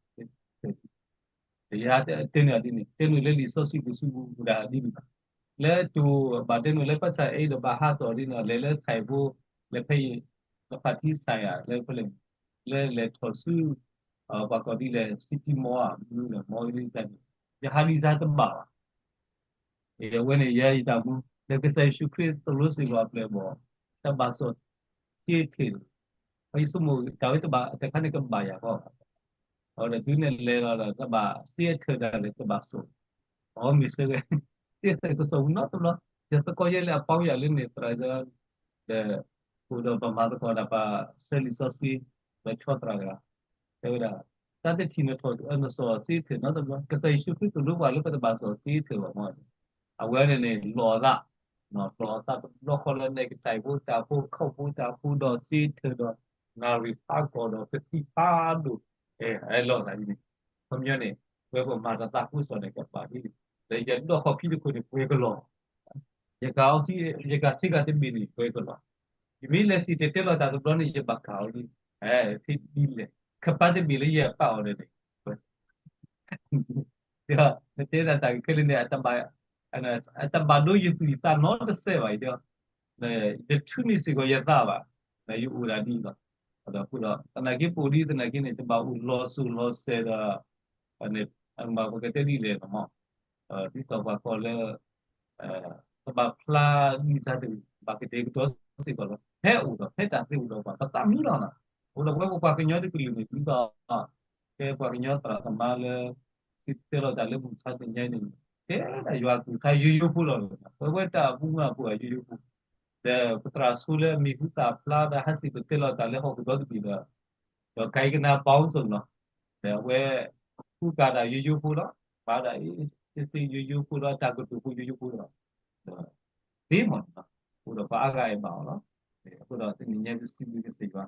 ယတဲန့ၢ်အီၤဒ်န့ၣ်, တဲန့ၢ်လၢလံာ်စီဆှံပူၤဆူပူၤဒၣ်ဒ်န့ၣ်ဘၣ်, လၢတိၢ်ဘၣ်တဲန့ၢ်လၢ ပဆၣ်အဲၣ်ဒီးဘၣ်ဟးသီၣ်ဒ်န့ၣ် လဲၤလၢဆၣ်ဖိ, လဲၤဖဲအံၤ, လၢဖးထံဆၣ်ယၤ လၢဖဲလဲၣ်, လၢလဲၤထီၣ်ဆူ, ပှၤကိးဒ်လဲၣ် စံၣ်တံၣ်မီၤဧါ မနုၤလဲၣ် မီၤဒ်န့ၣ်, ယဟးဒ်စါတဘၣ်ဘၣ် အဝဲန့ၣ် ယဲယတၢ်မူ, ဒီးကစၢ်ယ့ၣ်ၡူးခရံာ်သိၣ်လိစ့ၢ်ကီးအပျဲၢ်အဘီၣ်, တၢ်ဘၣ်စီၣ်သ့ထၢၣ်, ပှၤယဆိကမိၣ်တၢ်ဝဲတဘၣ်တခါန့ၣ်ကဘၣ်ယၤဃီ, အဝဲဒၣ်တုၤန့ၣ်လဲၤလီၤဒီး တၢ်ဘၣ်သ့ထၢၣ်ဒၣ်လဲာ်ကဘၣ်စီၣ်, အမ့ၢ်ဆၢဂ့ၤ, သ့ထၢၣ်ကစီၣ်မူနီတဘျီ, ယသကိးယဲလၢအပီယၤလၢန့ၣ်သရၣ်, ဒီး, အိၣ်ဒီးပမၤသကိးဒၣ်ပှၤဆှၢလံာ်စီဆှံ, ဒီးဆီသရၣ်တဂၤ တဲဝဲဒၣ်, တၢ်တထံၣ်နထီၣ်နစီၣ်သ့ထၢၣ်နီတဘျီ, ကစၢ်ယ့ၣ်ၡူးခရံာ်သိၣ်လိပှၤလၢပတဘၣ်စီၣ်သ့ထၢၣ်ဘၣ်မီၢ်, အဝဲန့ၣ်န့ၣ် လီၤအသး, လီၤအသးတဘျီဃီလၢ နဲၣ်ကတၢၢ်ဖိတၢ်ဖိ ခိၣ်ဖိတၢ်ဖိဒီးသ့ထၢၣ်ဒီး နၣ်ရံၣ်ဖးကီၢ်ဒီးကသံၣ်ဖးဒိၣ်, အဲၣ်လီၤအသးဒ်န့ၣ်, ခီပညီန့ၣ် ပဝဲပမၤတၢ်သးခုကစီၣ်န့ၣ်ကဘၣ်ဒ်န့ၣ်, ဒီးယဒီၣ်ဃီဖံးတခိၣ်န့ၣ် ပှဲၤကလီၤ ယကၤအီ, ယကၤဆ့ကၤတဘ့ၣ်န့ၣ် ပှဲၤကလီၤ, ယမ့ၢ်လဲၤစံၣ်တဲၤတဲလီၤတၢ်တဘျီန့ၣ် ယဘၣ်ကၤအီဒ်, ဖဲဒ်လဲၣ်, ခပၢ်တဘ့ၣ်လၢယပာ်အီၤန့ၣ်, တဲဒၣ်တၢ်ခဲလၢာ်န့ၣ်, အတဘၣ်ဒိယသူၣ်ယသးနီတစဲးဘၣ်အံၤဒီး, ယထုးန့ၢ်စ့ၢ်ကီးယသးဘၣ်, ယအိၣ်ဒၣ်ဒ်အံၤလီၤ, ဒီးသနာ်က့ပအိၣ်ဒ်သနာ်က့န့ၣ် တဘၣ်အိၣ်လီၤစိၤလီၤစဲၤဒီး, ပကတဲဒ်လဲၣ်န့ၣ်မီၢ်, ဒ်သိးပှၤကိးလၢ တဘၣ်ဖျါဒ်စါတဂ့ၤ, ဘၣ်ကတဲာ်ကတီၤ ပှၤကညီစ့ၢ်ကီးလီၤ ဖဲအိၣ်ဒီး ဖဲတၢ်သ့အိၣ်ဒီးပှၤ ပသးမံလီၤနီၤ. အဃိဒီး ပဝဲပပှၤကညီတကလုာ်န့ၣ် ဒ်သိး ကဲပှၤကညီသရၣ်သမါလၢ စံးတဲလီၤတၢ်လၢမုၢ်မဆါတနံၤညါအံၤန့ၣ် တဲဒၣ်ယွၤအကလုၢ်ကထါယိယိဖိလီၤ. ပဝဲတၢ်ဘူၣ်မၤပူၤအယိယိဖိ ဒီးပသရၣ်ဆိလၢအမံၤဟူသၣ်ဖျါဒီး ဟဲစံးပတဲလီၤတၢ်လၢဟီၣ်ခိၣ်ဒီတဘ့ၣ်ဒီး ဒီးကၤယံကနၤပီစၢ်နီၤ, ဒီးအဝဲ ဃုကၤဒၣ်ယိယိဖိလီၤ, ဘၣ်ဒၣ်အ့ၣ်သ့ယိယိဖိလီၤ, တၢ်ကတိၤဖိယိယိဖိလီၤ, ဒီး သ့မးနီၤ, အဃိဒီးပှၤအါဂၤအဲၣ်ဘၣ်အီၤလီၤ. အဃိဒီးတနံၤညါပစံးဘျုးကစၢ်ယွၤ,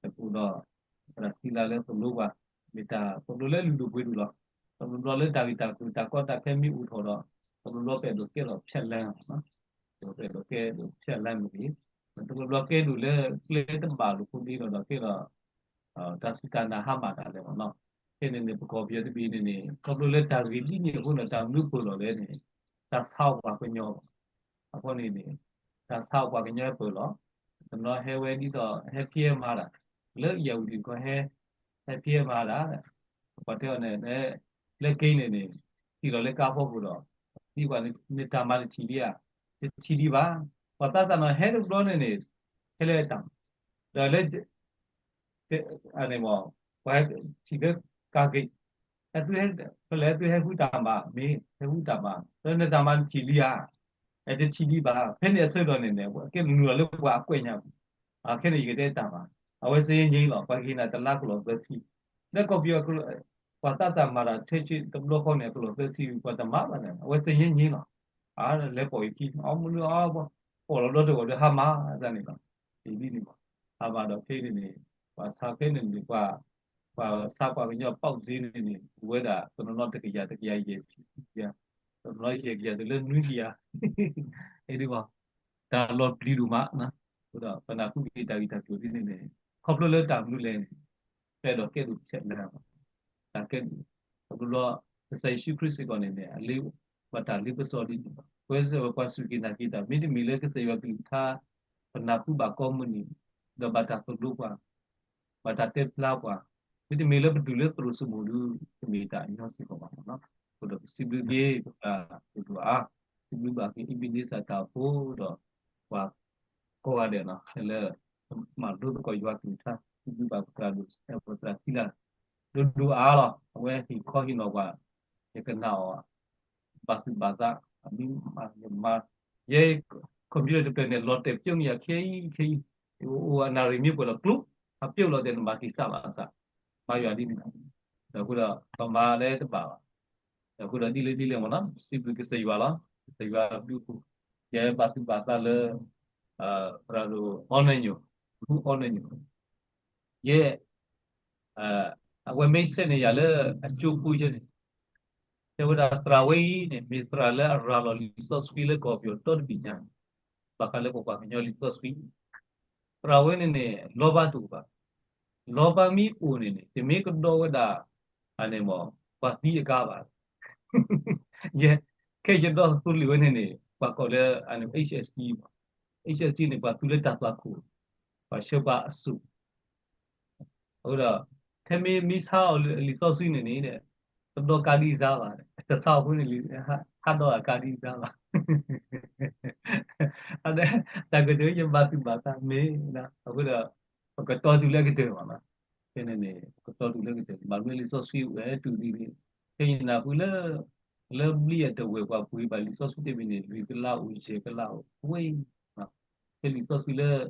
အဃိဒီး သရၣ်စံလၤလၢသိၣ်လိပှၤ, မ့ၢ်တၢ်သိၣ်လိလၢလုၢ်ဒိၣ်ပှ့ၤဒိၣ်လီၤ. သိၣ်လိဘျီလၢတၢ်ဂ့ၢ်တၢ်ကျိၤတၢ်ကီတၢ်ခဲမ့ၢ်အိၣ်ထီၣ်ဒီး, သိၣ်လိဘျီပအဲၣ်ဒိးကဲထီၣ်ဖျဲၣ်လၢ်, ပအဲၣ်ဒိးကဲထီၣ်ဖျဲၣ်လၢ်မ့ၢ်ဂ့ၤ, သိၣ်လိဘျီကဲဒိၣ်လၢကျဲတဘၣ်လိာ်ဖိဒ့ဒီး ဒီးကဲထီၣ် တၢ်စူၢ်တၢ်နာ်ဟါမၢ်တၢ်လဲၣ်မးနီၤ. ခဲန့ၣ်န့ၣ် ပကီၢ်ပယီၤတဘ့ၣ်န့ၣ်န့ၣ် ခီဖျိလၢတၢ်ဂ့ၢ်ဒ်န့ၣ်အဃိန့ၣ် တၢ်မနုၤပၢၢ်လီၤလဲၣ်န့ၣ် တၢ်ဆါအီၣ်ပှၤကညီလီၤ. အဃိန့ၣ်န့ၣ် တၢ်ဆါအီၣ်ပှၤကညီပၢၢ်လီၤ. တနီၤဟဲဝဲဒ်သိး ဟဲဖံးဟဲမၤတၢ် လၢယၤဝတံၣ်တခီဟဲ ဟဲဖံးဟဲမၤတၢ် ပှၤတဲအီၤန့ၣ် လၢက့န့ၣ်န့ၣ် ထံၣ်လီၤလၢကါဖီခိၣ်ဒီး ဒ်ပှၤန့ၣ် နတၢ်မၤတထံၣ်ဒံးဧါ, တထံၣ်ဒံးဘၣ်. ပှၤသးစၢ်နီၤဟဲတဘျီန့ၣ်န့ၣ် ဟဲလၢတၢ်မၤ ဒီးလၢ န့ၣ်မး ပှၤဟဲထံၣ်လၢကါဂ့ၢ် ဖဲလဲၣ်သုဟဲဃုတၢ်မၤ မ့ၢ်ဟဲဃုတၢ်မၤ ဒီးနတၢ်မၤတထံၣ်လံဧါ, တထံၣ်ဒံးဘၣ်. ဖဲန့ၣ်အဆၢကတီၢ်န့ၣ်န့ၣ် ကဲနုာ်လီၤလၢပှၤအကွဲးညါပူၤ, ခဲန့ၣ်ယကတဲတၢ်မၤ အဝဲစ့ၢ်ကီးန့ၣ်လီၤ ပှၤကဟ့ၣ်နၤတလါကလီၢ်သၢဆံ, လၢကီၢ်ပယီၤ ပှၤသးစၢ်မၤတၢ်ထဲဆံတဘျီဃီန့ၣ် ကလီၢ်သၢဆံ ပှၤတမၤဘၣ်န့ၣ် အဝဲစ့ၢ်ကီးန့ၣ်လီၤ. အလဲၤပိာ်ယခံ အမနုၤအ ပိာ်လီၤဒီတဂီၤဒီးဟါမၢ်တၢ်န့ၣ်လီၤ. ဒ်န့ၣ်မး ဟါမၢ်ဒီးခဲန့ၣ်န့ၣ် ပှၤဆါခဲန့ၣ်န့ၣ် ပှၤ ပှၤဆါပှၤကညီပေါက်ဈေးန့ၣ်န့ၣ် အိၣ်ဝဲဒၣ် တနီၤနီၤတကယၤ တကယၤယဲၢ်ဆံ တနီၤနီၤယဲၢ်ကယၤတုၤလၢနွံကယၤ ဒ်န့ၣ်မး တၢ်လီၤပျံၤဒိၣ်မး အဃိဒီးပနၢ်ဟူက့ၤတၢ်ဂ့ၢ်တၢ်ကျိၤဒ်န့ၣ်န့ၣ် ခီဖျိလၢတၢ်မနုၤလဲၣ်န့ၣ် ပအဲၣ်ဒိးကဲဒိၣ်ဖျဲၣ်လၢ် တၢ်ကဲဒိၣ် ခီဖျိလၢ ကစၢ်ယ့ၣ်ၡူးခရံာ်စ့ၢ်ကီးန့ၣ်န့ၣ် အလ့ ပှၤတၢ်လ့ပစီဒ်န့ၣ်လီၤ. ပဝဲပှၤစူၢ်က့ၤနာ်က့ၤတၢ် မ့တမ့ၢ်လၢကစၢ်ယွၤကလုၢ်ကထါ ပနၢ်ဟူဘၣ်ကိးမုၢ်နံၤ ဒီးဘၣ်တၢ်သိၣ်လိပှၤ ဘၣ်တၢ်တဲဖျါပှၤ မ့တမ့ၢ်လၢပတုၤလၢသရိာ်စမိၣ်ဒီး တမ့ၢ်တၢ်ညီစ့ၢ်ကီးဘၣ်မးနီၤ. အဃိဒီးပစံးဘျုးက့ၤ ပသရၣ်ဒိၣ်ဒိၣ်အါ စံးဘျုးဘၣ်က့ၤ အံၣ်ဘံန့စၢၣ်တၢ်အိၣ်ဖှိၣ်ဒီး ပှၤကိးဂၤဒဲးနီၤ လၢ မၤလိသကိးယွၤကလုၢ်ကထါ စံးဘျုးဘၣ်ပသရၣ်ဒိၣ် ပသရၣ်စံလၤ ဒိၣ်ဒိၣ်အါလီၤ. အဝဲဟ့ၣ်ခီဟ့ၣ်နီၤပှၤ ယကနၣ်အီၤ ဘၣ်သူၣ်ဘၣ်သး အမံၤမၤယမၤ ယဲ computer တဖျၢၣ်န့ၣ် လီၤတဲာ်ပျိမ့ၢ်ယၤခဲအံၤခဲအံၤ အိၣ်အနၣ်ရံၣ်မ့ၢ်ပှဲၤလီၤကျိ အပျိလီၤတဲာ်န့ၣ် ဘၣ်က့ၤစးဘၣ်အသး မၤယွၤဒ်န့ၣ် ဒီးအဃိဒီး ပမၤလၢတဘၣ်ဘၣ် ဒီးအဃိဒီးဒ်လဲၣ်ဒ်လဲၣ်မ့ၢ်နီၤ စံးဘျုးကစၢ်ယွၤလီၤ ကစၢ်ယွၤဘျုးဖှိၣ် ယဲဘၣ်သူၣ်ဘၣ်သးလၢ သရၣ်ဒိၣ်အီနၢညိၣ် ဖုအီနၢညိၣ် ယဲ အဝဲမ့ၢ်ဆဲးန့ၣ်ယၤလၢအကၠိဖိယဲန့ၣ် တဲဝဲဒၣ်သရၣ်ဝဲအံၤန့ၣ် မ့ၢ်သရၣ်လၢအရၤလီၤလံာ်စီဆှံလၢကီၢ်ပယီၤတီတဘ့ၣ်ညါန့ၣ် ဘၣ်ဃးလၢပပှၤကညီလံာ်စီဆှံ သရၣ်ဝဲန့ၣ်န့ၣ် လီၤဘၣ်တအိၣ်ဘၣ် လီၤဘၣ်မ့ၢ်အိၣ်န့ၣ်န့ၣ် တမ့ၢ်ကဒီးဝဲဒၣ် အန့ၣ်မ့ၢ် ပှၤသံအကါဘၣ် ယဲ ခဲယဒီသကိးလံာ်ဝဲန့ၣ်န့ၣ် ပှၤကိးလၢ အန့ၣ် H S C မ့ၢ် H S C န့ၣ် ပှၤသူလၢတၢ်သွၣ်ခိၣ် ပှၤဆှၢပှၤအစိၣ် အဃိဒီး ထဲမ့ၢ်မ့ၢ်ဆါအီၤလံာ်စီဆှံန့ၣ်န့ၣ် တဒီးကါဒံးစါဘၣ် တဆါအီၤဖိန့ၣ်လံ ဟးဒီးအကါဒံးစါဘၣ် တၢ်ကတိၤယဘၣ်သူၣ်ဘၣ်သးမ့ၢ် အဃိဒီး ပကတီၤတုၤလၢကတၢၢ်မ့ၢ်နီၤ ဖဲန့ၣ်န့ၣ် ပကတီၤတုၤလၢကတၢၢ် ဘၣ်မနုၤလံာ်စီဆှံအိၣ်ဝဲတုၤဒ်န့ၣ် ဖဲယနၢ်ဟူလၢ လၢဘျံၣ်အတဝဲၢ်ပှၤပှ့ၤဘၣ်လံာ်စီဆှံတဘ့ၣ်န့ၣ် လွံၢ်ကလးအိၣ် ယဲၢ်ကလးအိၣ် ဝဲ ဖဲလံာ်စီဆှံလၢ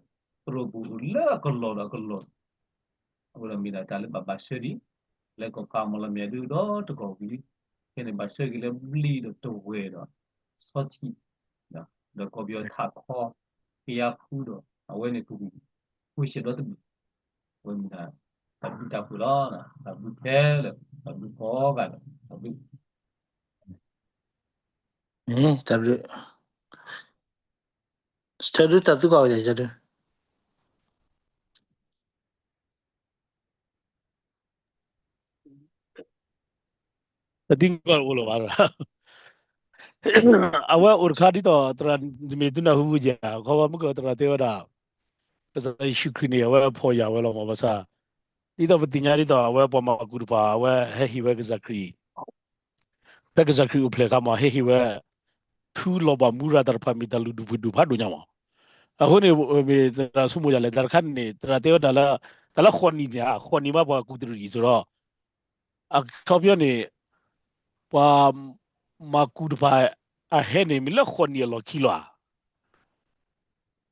သရိာ်ပူၤလၢအကလီၢ်ဒီးအကလီၢ် အဃိဒီးမ့ၢ်ဒၣ်တၢ်လၢဘၣ်ဘၣ်ဆှၢဒံး လၢကီၢ်ဖးမီၢ်လီၤမ့ၢ်ဒုဒီတကီၢ်ဝံၤလံ ဖဲန့ၣ်ဘၣ်ဆှၢက့ၤလၢဘျံၣ်ဒီးတဝဲၢ်ဒီး ဆီထံး ဒီးကီၢ်ပယီၤထးခီ ကယါဖူဒီး အဝဲန့ၣ်ပူၤ ဃုဆဲးဒီတဘ့ၣ် အဝဲမ့ၢ်ဒၣ် တၢ်ဘျုးတၢ်ဖှိၣ်လီၤ တၢ်ဘျုးခဲလၢာ် တၢ်ဘျုးကိးဂၤဒဲး တၢ်ဘျုး တၢ်ဘျုး ဆၢဒုတၢ်သူကီၢ်ဝဲဒၣ် ဆၢဒု တသံကီၢ်အိၣ်လၢၤဘၣ် အဝဲအိၣ်တခါဒ်သိး သရၣ်မ့ၢ်သုနၢ်ဟူဝဲယၤ ခီမ့ၢ်ကသရၣ်တဲဝဲဒၣ် ကစၢ်ယ့ၣ်ၡူးခရံာ်န့ၣ် အဝဲဖီၣ်ယာ်ဝဲလီၤမ့ၢ်ဘၣ်ဆၣ် ဒ်သိးပသ့ၣ်ညါဒ်သိး အဝဲပှၤမၤကူတဖၣ် အဝဲဟဲဟ့ၣ်ဝဲကစၢ်ခရံာ် ဖဲကစၢ်ခရံာ်အိၣ်ဖျဲၣ်အခါမး ဟဲဟ့ၣ်ဝဲ ထူလီၤဘၣ်မူရၤတၢ်တဖၣ်မ့ၢ်တၢ်လုၢ်ဒိၣ်ပှ့ၤဒိၣ်ဖးဒိၣ်ညါမး အဃိန့ၣ် မ့ၢ်သရၣ်ဆိကမိၣ်ဒ်လဲၣ်, တၢ်တခါန့ၣ် သရၣ်တဲဝဲဒၣ်လၢ တၢ်လၢဃိးနံၣ်န့ၣ် ဃိးနံၣ်မးပှၤကူးတရံးအံၤအသိးဒီး အခီပညီန့ၣ် ပှၤမၤကူးတဖၣ်အဟဲန့ၣ် မ့ၢ်လၢဃိးနံၣ်အလီၢ်ခံလီၤဧါ.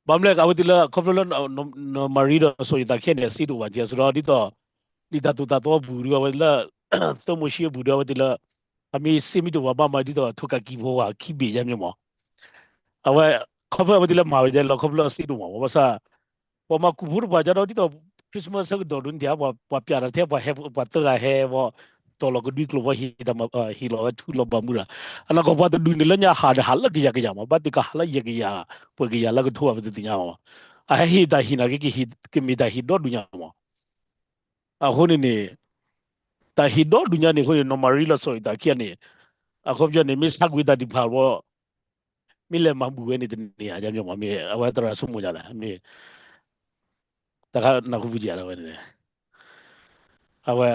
ဘၣ်မနုၤလဲၣ် အဝဲသ့ၣ်လၢ ခီဖျိလၢ နီၢ်မၤရံဒီးစီၤယိၤသးခဲန့ၣ် အစ့တအိၣ်ဘၣ်ထံအသိးဒီး ဒ်သိး လံာ်တၢ်သိၣ်တၢ်သီအပူၤဒီး အဝဲသ့ၣ်လၢ သၢမိၤၡ့အပူၤဒီး အဝဲသ့ၣ်လၢ အမ့ၢ်စ့မ့ၢ်တအိၣ်ဘၣ် ဘၣ်မၤဒ်သိး ထိၣ်ကးကံၢ်ဖိဝဲခံဘ့ၣ်ယါမ့ၢ်မး အဝဲ ခီဖျိအဝဲသ့ၣ်လၢမၤဝဲဒ်လဲၣ် ခီဖျိအစ့တအိၣ်မး ဘၣ်ဆၣ် ပှၤမၤကူးဖိတဖၣ်ကဒီး ဒ်သိး Christmas ဆၢကတီၢ်ဒ်န့ၣ် ပှၤပျးတၢ်ထဲ ပှၤဟဲ ပှၤသၢဂၤဟဲဝဲ တီၢ်လီၤကဒွံကျိာ်ဝဲ ဟ့ၣ်တၢ်မၤ ဟ့ၣ်လီၤဝဲထူလီၤဘၣ်မူတၢ် အနီၢ်ကီၢ်ပှၤတဒူၣ်န့ၣ်လၢညါဟးဒီးဟးလၢကယၤကယၤမး ဘၣ်သ့ၣ်ကဟးလၢယဲၢ်ကယၤ ပှဲၤကယၤလၢကထိဘၣ် ပတသ့ၣ်ညါမး အဟဲဟ့ၣ်တၢ်ဟ့ၣ်နာ်က့ ကမ့ၢ်တၢ်ဟ့ၣ်ဒီဒူၣ်ညါမး အဃိန့ၣ်န့ၣ် တၢ်ဟ့ၣ်ဒီဒူၣ်ညါန့ၣ်အဃိန့ၣ် နီၢ်မၤရံလီၤစီၤယိၤသးခံဂၤန့ၣ် အခီပညီန့ၣ် မ့ၢ်ဆါကွံာ်တၢ်သ့ၣ်တဖၣ်လီၤ မ့ၢ်လဲၤမၤဘူၣ်ဝဲန့ၣ်တန့ၢ်ဧါ ယါမ့ၢ်မး မ့ၢ်အဝဲသရၣ်ဆိကမိၣ်ဒ်လဲၣ် မ့ၢ် တၢ်ခါနၢ်ဟူဖုက့ၤဒၣ်ဝဲန့ၣ် အဝဲ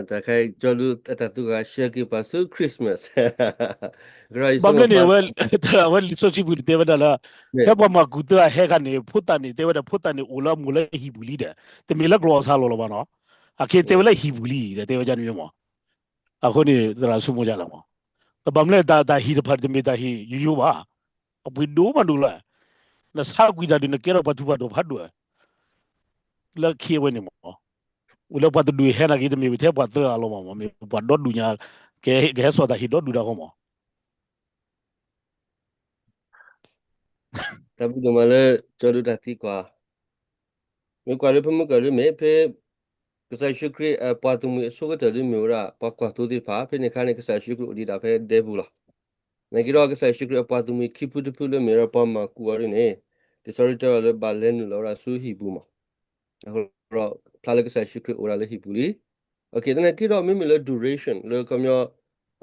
တၢ်ခါကၠီဒုတၢ်သူၣ်ဂၤဆှၢက့ၤပှၤဆူ Christmas ဘၣ်မနုၤန့ၣ် အဝဲလံာ်စီဆှံပူၤန့ၣ်တဲဝဲဒၣ်လၢ ဖဲပှၤမၤကူးသၢဂၤဟဲခါန့ၣ် ဖိသၣ်န့ၣ် တဲဝဲဒၣ်ဖိသၣ်န့ၣ် အိၣ်လၢအမိၢ်လၢဟံၣ်ပူၤလံဒီး တမ့ၢ်လၢကျီၢ်အီၣ်ဆၣ်လီၤလီၤဘၣ်နီၤ အခဲတဲဝဲလၢဟံၣ်ပူၤလံဒီး တဲဝဲဒ်န့ၣ်မ့ၢ်မး အဃိန့ၣ် သရၣ်ဆိကမိၣ်ဒ်လဲၣ်မး ဘၣ်မနုၤလဲၣ် တၢ်ဟ့ၣ်တဖၣ်တမ့ၢ်တၢ်ဟ့ၣ်ယိယိဘၣ် အပှ့ၤဒိၣ်မးဒိၣ်လၢ နဆါကွံာ်တၢ်ဒုး နကဲထီၣ်ပှၤထူးပှၤတီၤဖးဒိၣ် လၢခံအဝဲန့ၣ်မး အိၣ်လၢပှၤတဒူၣ်ဟဲနာ်က့ တမ့ၢ်ထဲပှၤသၢဂၤလီၤမး မ့ၢ်ပှၤဒီဒူၣ်ညါ ကဟဲစိာ်တၢ်ဟ့ၣ်ဒီဒူၣ်တၢ်အဂီၢ်မး တၢ်ဘျုးဒိၣ်မးလၢ ကၠီဒုတၢ်သံကွၢ် မ့ၢ်ကွၢ်လၢဖဲမုၢ်ကၢၢ်ဒ်မ့ၢ် ဖဲ ကစၢ်ယ့ၣ်ၡူးခရံာ်အပှၤသုးမုၢ်အဆိကတၢၢ်ဒ်မ့ၢ်ဝဲဒၣ် ပှၤကွၢ်သိသ့ၣ်တဖၣ် ဖဲန့ၣ်အခါန့ၣ် ကစၢ်ယ့ၣ်ၡူးခရံာ်အိၣ်ဒံးဒၣ်ဖဲဒဲပူၤလီၤ. နာ်က့ဒီး ကစၢ်ယ့ၣ်ၡူးခရံာ်အပှၤသုးမုၢ်ခံဖုတဖုလၢမ့ၢ်ဝဲဒၣ်ပှၤမၤကူးအီၤဒ်န့ၣ် လံာ်စီဆှံတဲအီၤလၢဘၣ်လဲၤနုာ်လီၤဝဲဒၣ်ဆူဟံၣ်ပူၤမး အဃိဒီး ဖျါလၢကစၢ်ယ့ၣ်ၡူးခရံာ်အိၣ်ဒၣ်လၢဟံၣ်ပူၤလံ. သနာ်က့ဒီး မ့မ့ၢ်လၢ duration လၢခီပညီ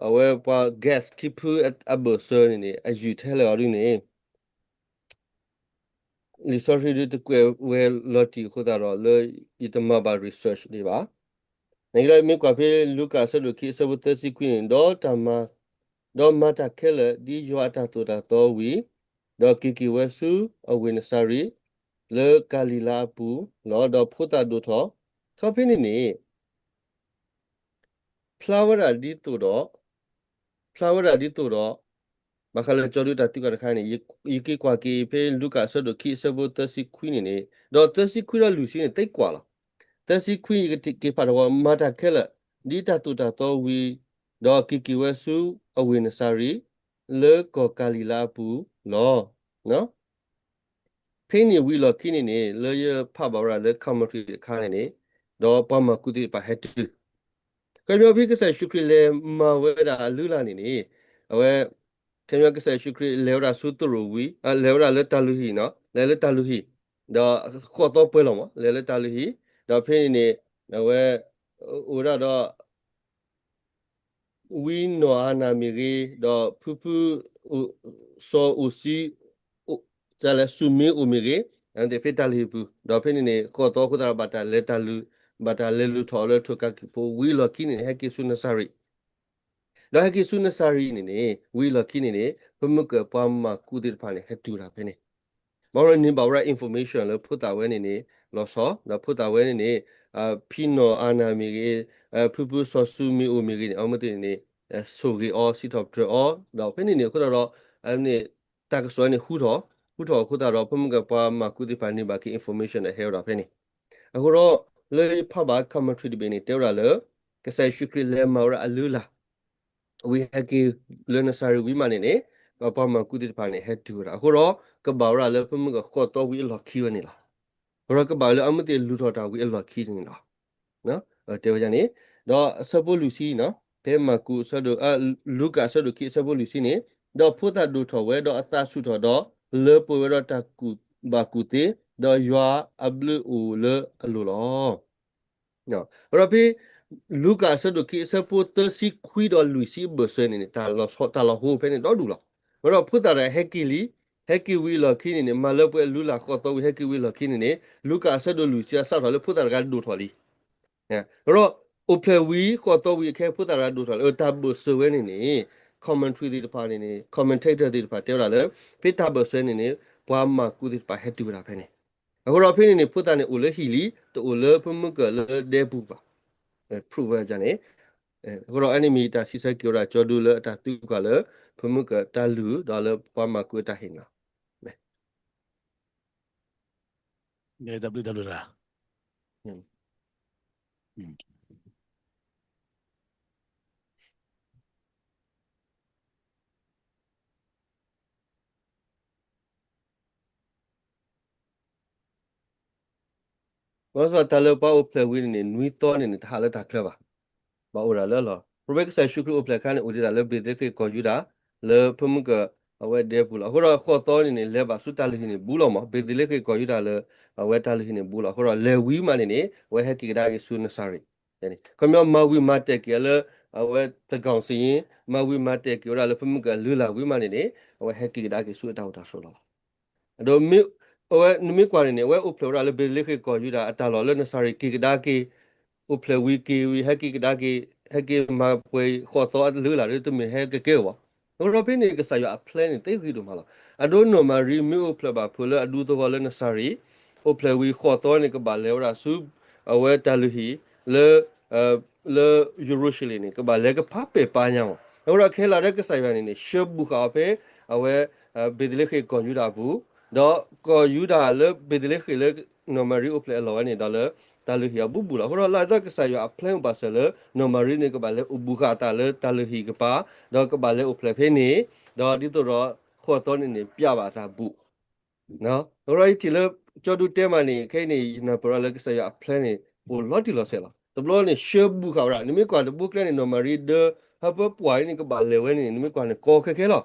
အဝဲပှၤ guest ခံဖုအဘၢၣ်စၢၤန့ၣ်န့ၣ် အယံာ်ထဲလဲၣ်အီၤဒ်န့ၣ် လံာ်စီဆှံဒ်တကွဲးဝဲလီၤတံၢ်အဃိသတးဒီး လၢယတမၤဘၣ် research ဒံးဘၣ်. နာ်က့ဒီး မ့ၢ်ကွၢ်ဖဲလူၤကၣ်အဆၢဒိၣ်ခံအဆၢဖိသၢဆံခွံန့ၣ် ဒီးတၢ်မၤ ဒီးမၤတၢ်ခဲလၢာ် ဒ်ယွၤအတၢ်သိၣ်တၢ်သီဝံၤ, ဒီးက့ၤက့ၤဝဲဆူအဝ့ၢ်နစၤရ့း လၢကၤလံၤလါအပူၤလီၤ. ဒီးဖိသၣ်ဒိၣ်ထီၣ်, ခီဖဲန့ၣ်န့ၣ် ဖျါဝဲဒၣ်ဒ်သိးဒီး, ဖျါဝဲဒၣ်ဒ်သိးဒီး, ဘၣ်ဃးလၢကၠီဒုတၢ်သံကွၢ်တခါန့ၣ် ယက့ၤကွၢ်က့ၤဖဲလူၤကၣ်အဆၢဒိၣ်ခံအဆၢဖိသၢဆံခွံန့ၣ်န့ၣ်, ဒီးသၢဆံခွံဒီးလွံၢ်ဆံန့ၣ် သ့ကွၢ်လီၤ. သၢဆံခွံယက့ၤဖးထီၣ်ဝဲ မၤတၢ်ခဲလၢာ် ဒ်တၢ်သိၣ်တၢ်သီဝံၤ, ဒီးက့ၤက့ၤဝဲဆူအဝ့ၢ်နစၤရ့း လၢကီၢ်ကၤလံၤလါအပူၤလီၤ. ဖဲန့ၣ်ဝံၤအလီၢ်ခံန့ၣ်န့ၣ် လၢယဖးဘၣ်ဝဲဒၣ်လၢ commentary တခါန့ၣ်န့ၣ်, ဒီးပှၤမၤကူးသ့ၣ်တဖၣ်ဟဲတုၤ, ခီပညီဖဲကစၢ်ယ့ၣ်ၡူးခရံာ်လဲၤမၤဝဲဒၣ်အလုၢ်အလၢ်န့ၣ်န့ၣ်, အဝဲ, ခီပညီကစၢ်ယ့ၣ်ၡူးခရံာ်လဲၤဝဲဒၣ်ဆူသရိာ်ဝံၤ, လဲၤဝဲဒၣ်လၢတၢ်လုၢ်ဟံၣ်, လဲၤလၢတၢ်လုၢ်ဟံၣ်, ဒီးဃိးသီပှဲၤလီၤမး လဲၤလၢတၢ်လုၢ်ဟံၣ်, ဒီးဖဲန့ၣ်န့ၣ်, အဝဲ, အိၣ်ဒၣ်ဒီး ဝံနီၢ်အၤနၤမ့ၢ်ဂ့ၤ, ဒီးဖုဖု, စီၤအိၣ်စံ, စူမ့အိၣ်မ့ၢ်ဂ့ၤ, ဖဲတၢ်လုၢ်ဟံၣ်ပူၤ, ဒီးဖဲန့ၣ်န့ၣ် ဃိးသီအဃိသတးဒီး ဘၣ်တၢ်လဲၤတၢ်လုၢ်, ဘၣ်တၢ်လဲၤလုၢ်ထီၣ်လၢထိၣ်ကးကံၢ်ဖိ ဝံၤအလီၢ်ခံန့ၣ်န့ၣ် ဟဲက့ၤဆူနစၤရ့း, ဒီးဟဲက့ၤဆူနစၤရ့းန့ၣ်န့ၣ် ဝံၤအလီၢ်ခံန့ၣ်န့ၣ် ဖဲမုၢ်ကၢၢ်ပှၤမၤကူးသ့ၣ်တဖၣ်န့ၣ် ဟဲတုၤတၢ်ဖဲန့ၣ်, ဘၣ်ဃးန့ၢ်ဘၣ်ဝဲဒၣ် information လၢဖိသၣ်ဝဲန့ၣ်န့ၣ် လီၤဆီ, ဒီးဖိသၣ်ဝဲန့ၣ်န့ၣ်, ဖံနီၢ်အၤနၤမ့ၢ်ဂ့ၤ, ဖုဖုစီၤစူမ့အိၣ်မ့ၢ်ဂ့ၤန့ၣ် အဝဲသ့ၣ်န့ၣ်န့ၣ်, ဆိၣ်ဂ့ၤအီၤ စံးထီၣ်ပတြၢၤအီၤ, ဒီးဖဲန့ၣ်န့ၣ် အဃိသတးဒီး, န့ၣ်, တၢ်ကစီၣ်န့ၣ်ဟူထီၣ်, ဟူထီၣ်အဃိသတးဒီး ဖဲမုၢ်ကၢၢ်ပှၤမၤကူးသ့ၣ်တဖၣ်န့ၢ်ဘၣ်က့ၤ information ဒီးဟဲဝဲဒၣ်ဖဲန့ၣ်, အဃိဒီး, လၢယဖးဘၣ် commentary တဘ့ၣ်န့ၣ် တဲဝဲဒၣ်လၢ, ကစၢ်ယ့ၣ်ၡူးခရံာ်လဲၤမၤဝဲဒၣ်အလုၢ်အလၢ် ဝံၤဟဲက့ၤလၢနစၤရ့းဝံၤမးန့ၣ်န့ၣ်, ပှၤမၤကူးသ့ၣ်တဖၣ်န့ၣ် ဟဲတုၤဝဲဒၣ်. အဃိဒီး, ကဘၣ်ဝဲဒၣ်လၢဖဲမုၢ်ကၢၢ်ဃိးသီဝံၤအလီၢ်ခံဝဲန့ၣ်လီၤ. အဃိဒီးကဘၣ်ဝဲလၢအမ့ၢ်သ့ၣ်လုၢ်ထီၣ်တၢ်ဝံၤအလီၢ်ခံန့ၣ်လီၤ. တဲဝဲဒ်န့ၣ်, ဒီးအဆၢဖိလွံၢ်ဆံ, ဖဲမၢ်ကူး, လူၤကၣ်အဆၢဒိၣ်ခံအဆၢဖိလွံၢ်ဆံန့ၣ်, ဒီးဖိသၣ်ဒိၣ်ထီၣ်ဝဲ, ဒီးအသးဆူၣ်ထီၣ်, ဒီးလၢပှဲၤဝဲဒီးတၢ်ကူၣ်ဘၣ်ကူၣ်သ့, ဒီးယွၤအဘျုးအိၣ်လၢအလိၤလီၤ. အဃိဒီးဖဲ, လူၤကၣ်အဆၢဒိၣ်ခံအဆၢဖိသၢဆံခွံဒီးလွံၢ်ဆံအဘၢၣ်စၢၤန့ၣ်န့ၣ် တၢ်လီၤဟိဖဲန့ၣ်ဒီဒူၣ်လီၤ. အဃိဒီးဖိသၣ်တဂၤဟဲက့ၤလံ, ဟဲက့ၤဝံၤအလီၢ်ခံန့ၣ်န့ၣ် မၤလၢပှဲၤအလုၢ်အလၢ်ဃိးသီဝံၤဟဲက့ၤဝံၤအလီၢ်ခံန့ၣ်န့ၣ် လူၤကၣ်အဆၢဒိၣ်လွံၢ်ဆံအစးထီၣ်လၢဖိသၣ်တဂၤဒိၣ်ထီၣ်လံ. အဃိဒီး အိၣ်ဖျဲၣ်ဝံၤ ဃိးသီဝံၤအခဲအံၤ ဖိသၣ်ရၤဒိၣ်ထီၣ်လၢ တၢ်ဘၢၣ်စၢၤဝဲန့ၣ်န့ၣ် commentary သ့ၣ်တဖၣ်န့ၣ်န့ၣ် commentator သ့ၣ်တဖၣ်တဲဝဲဒၣ်လၢ ဖဲတၢ်ဘၢၣ်စၢၤန့ၣ်န့ၣ် ပှၤမၤကူသ့ၣ်တဖၣ်ဟဲတုၤဝဲဒၣ်ဖဲန့ၣ် အဃိဒီးဖဲန့ၣ်န့ၣ် ဖိသၣ်န့ၣ်အိၣ်လၢဟံၣ်လံ တအိၣ်လၢဖုမုၢ်ကၢၢ်လၢဒဲပူၤဘၣ် prove ဝဲန့ၣ် အဃိဒီးအန့ၣ်မ့ၢ်တၢ်စံးဆၢက့ၤဝဲဒၣ် ကၠီဒူလၢအတၢ်သံကွၢ်လၢ ဖုမုၢ်ကၢၢ်တၢ်လုၢ် ဒီးလၢပှၤမၤကူအတၢ်ဟ့ၣ်နီၤ တၢ်ဘျုးတၢ်ဘျုး ဘၣ်ဆၣ်တၢ်လၢပှၤအိၣ်ဖျဲၣ်ဝံၤန့ၣ်န့ၣ် နွံသီန့ၣ်န့ၣ် တဟးလၢတၢ်ချၢဘၣ်. ဘၣ်အိၣ်ဒၣ်လၢအလီၢ်. ပဝဲကစၢ်ယ့ၣ်ၡူးခရံာ်အိၣ်ဖျဲၣ်အခါန့ၣ် အိၣ်ဒံးဒၣ်လၢဘ့းသလ့ဃ့ၣ်ကီၢ်ယူဒၤ လၢဖုမုၢ်ကၢၢ်အဝဲဒဲပူၤလီၤ. အဃိဒီးဃိးသီန့ၣ်န့ၣ် လဲၤဘၣ်ဆူတၢ်လုၢ်ဟံၣ်န့ၣ်ဘူးလီၤမး. ဘ့းသလ့ဃ့ၣ်ကီၢ်ယူဒၤလၢ အဝဲတၢ်လုၢ်ဟံၣ်န့ၣ်ဘူးလီၤ. အဃိဒီးလဲၤဝံၤမးန့ၣ်န့ၣ် အဝဲဟဲက့ၤကဒါက့ၤဆူနစၤရ့း ခီပညီမၤဝံၤမၤတဲာ်က့ၤလၢ အဝဲသန်းခေါင်စာရင်း မၤဝံၤမၤတဲာ်က့ၤဝဲဒၣ်လၢဖုမုၢ်ကၢၢ်လုၢ်လၢ်ဝံၤမးန့ၣ်န့ၣ် အဝဲဟဲက့ၤကဒါက့ၤဆူအတၢ်အိၣ်တၢ်ဆိးလီၤ. အဒိ အဝဲနမ့ၢ်ကွၢ်န့ၣ်န့ၣ် အဝဲအိၣ်ဖျဲၣ်ဝဲဒၣ်လၢဘ့းသလ့ဃ့ၣ်ကီၢ်ယူဒၤအတၢ်လီၢ်လၢနစၤရ့းက့ၤကဒါက့ၤ အိၣ်ဖျဲၣ်ဝံၤက့ၤဝံၤ ဟဲက့ၤကဒါက့ၤ ဟဲက့ၤမၤပှဲၤဃိးသီလုၢ်လၢ်ဒီး တမ့ၢ်ဟဲကကဲအီၤဘၣ်. အဃိဒီးဖဲန့ၣ် ကစၢ်ယွၤအ plan န့ၣ် သ့ဂ့ၤဒိၣ်မးလီၤ. အဒိနီၢ်မၤရံမ့ၢ်အိၣ်ဖျဲၣ်ဘၣ်ဖုးလၢအဒူသဝီလၢနစၤရ့း အိၣ်ဖျဲၣ်ဝံၤဃိးသီန့ၣ် ကဘၣ်လဲၤဝဲဒၣ်ဆူ အဝဲတၢ်လုၢ်ဟံၣ် လၢ လၢယရူၤၡလ့ၣ်န့ၣ် ကဘၣ်လဲၤကဖးပဲာ်ပာ်ညါအီၤ. အဃိဒီးခဲလၢာ်ဒီးကစၢ်ယွၤန့ၣ်န့ၣ် ဆှၢဘူးဃာ်အီၤဖဲ အဝဲ ဘ့းသလ့ဃ့ၣ်ကီၢ်ယူဒၤအပူၤ ဒီးကီၢ်ယူဒၤလၢဘ့းသလ့ဃ့ၣ်လၢ နီၢ်မၤရံအိၣ်ဖျဲၣ်အလီၢ်ဝဲန့ၣ် ဒီးလၢတၢ်လုၢ်ဟံၣ်အဘူးဘူးလီၤ. အဃိဒီးလၢအသီကစၢ်ယွၤအ plan အိၣ်ဘၣ်စၢၤလၢ နီၢ်မၤရံန့ၣ် ကဘၣ်လဲၤအိၣ်ဘူးဃာ်အသးလၢတၢ်လုၢ်ဟံၣ်ကပၤ ဒီးကဘၣ်လဲၤအိၣ်ဖျဲၣ်ဖဲန့ၣ် ဒီးဒ်သိးဒီးဃိးသီန့ၣ်န့ၣ် ပျးဘၣ်အတၢ်ဘူး အဃိဒီးယထံၣ်လၢ ကၠီဒူတဲမးန့ၣ် ခဲအံၤန့ၣ် ယနၢ်ပၢၢ်ဒီးလၢကစၢ်ယွၤအ plan န့ၣ် အိၣ်လီၤတံၢ်လီၤဆဲးလီၤ. တဘျီန့ၣ် ဆှၢဘူးဃာ်ဝဲဒၣ် နမ့ၢ်ကွၢ်တဘိကျဲန့ၣ် နီၢ်မၤရံဒၢ ဟၢဖၢပှၢ်အံၤန့ၣ် ကဘၣ်လဲၤဝဲန့ၣ် နမ့ၢ်ကွၢ်န့ၣ် ကီခဲခဲလီၤ.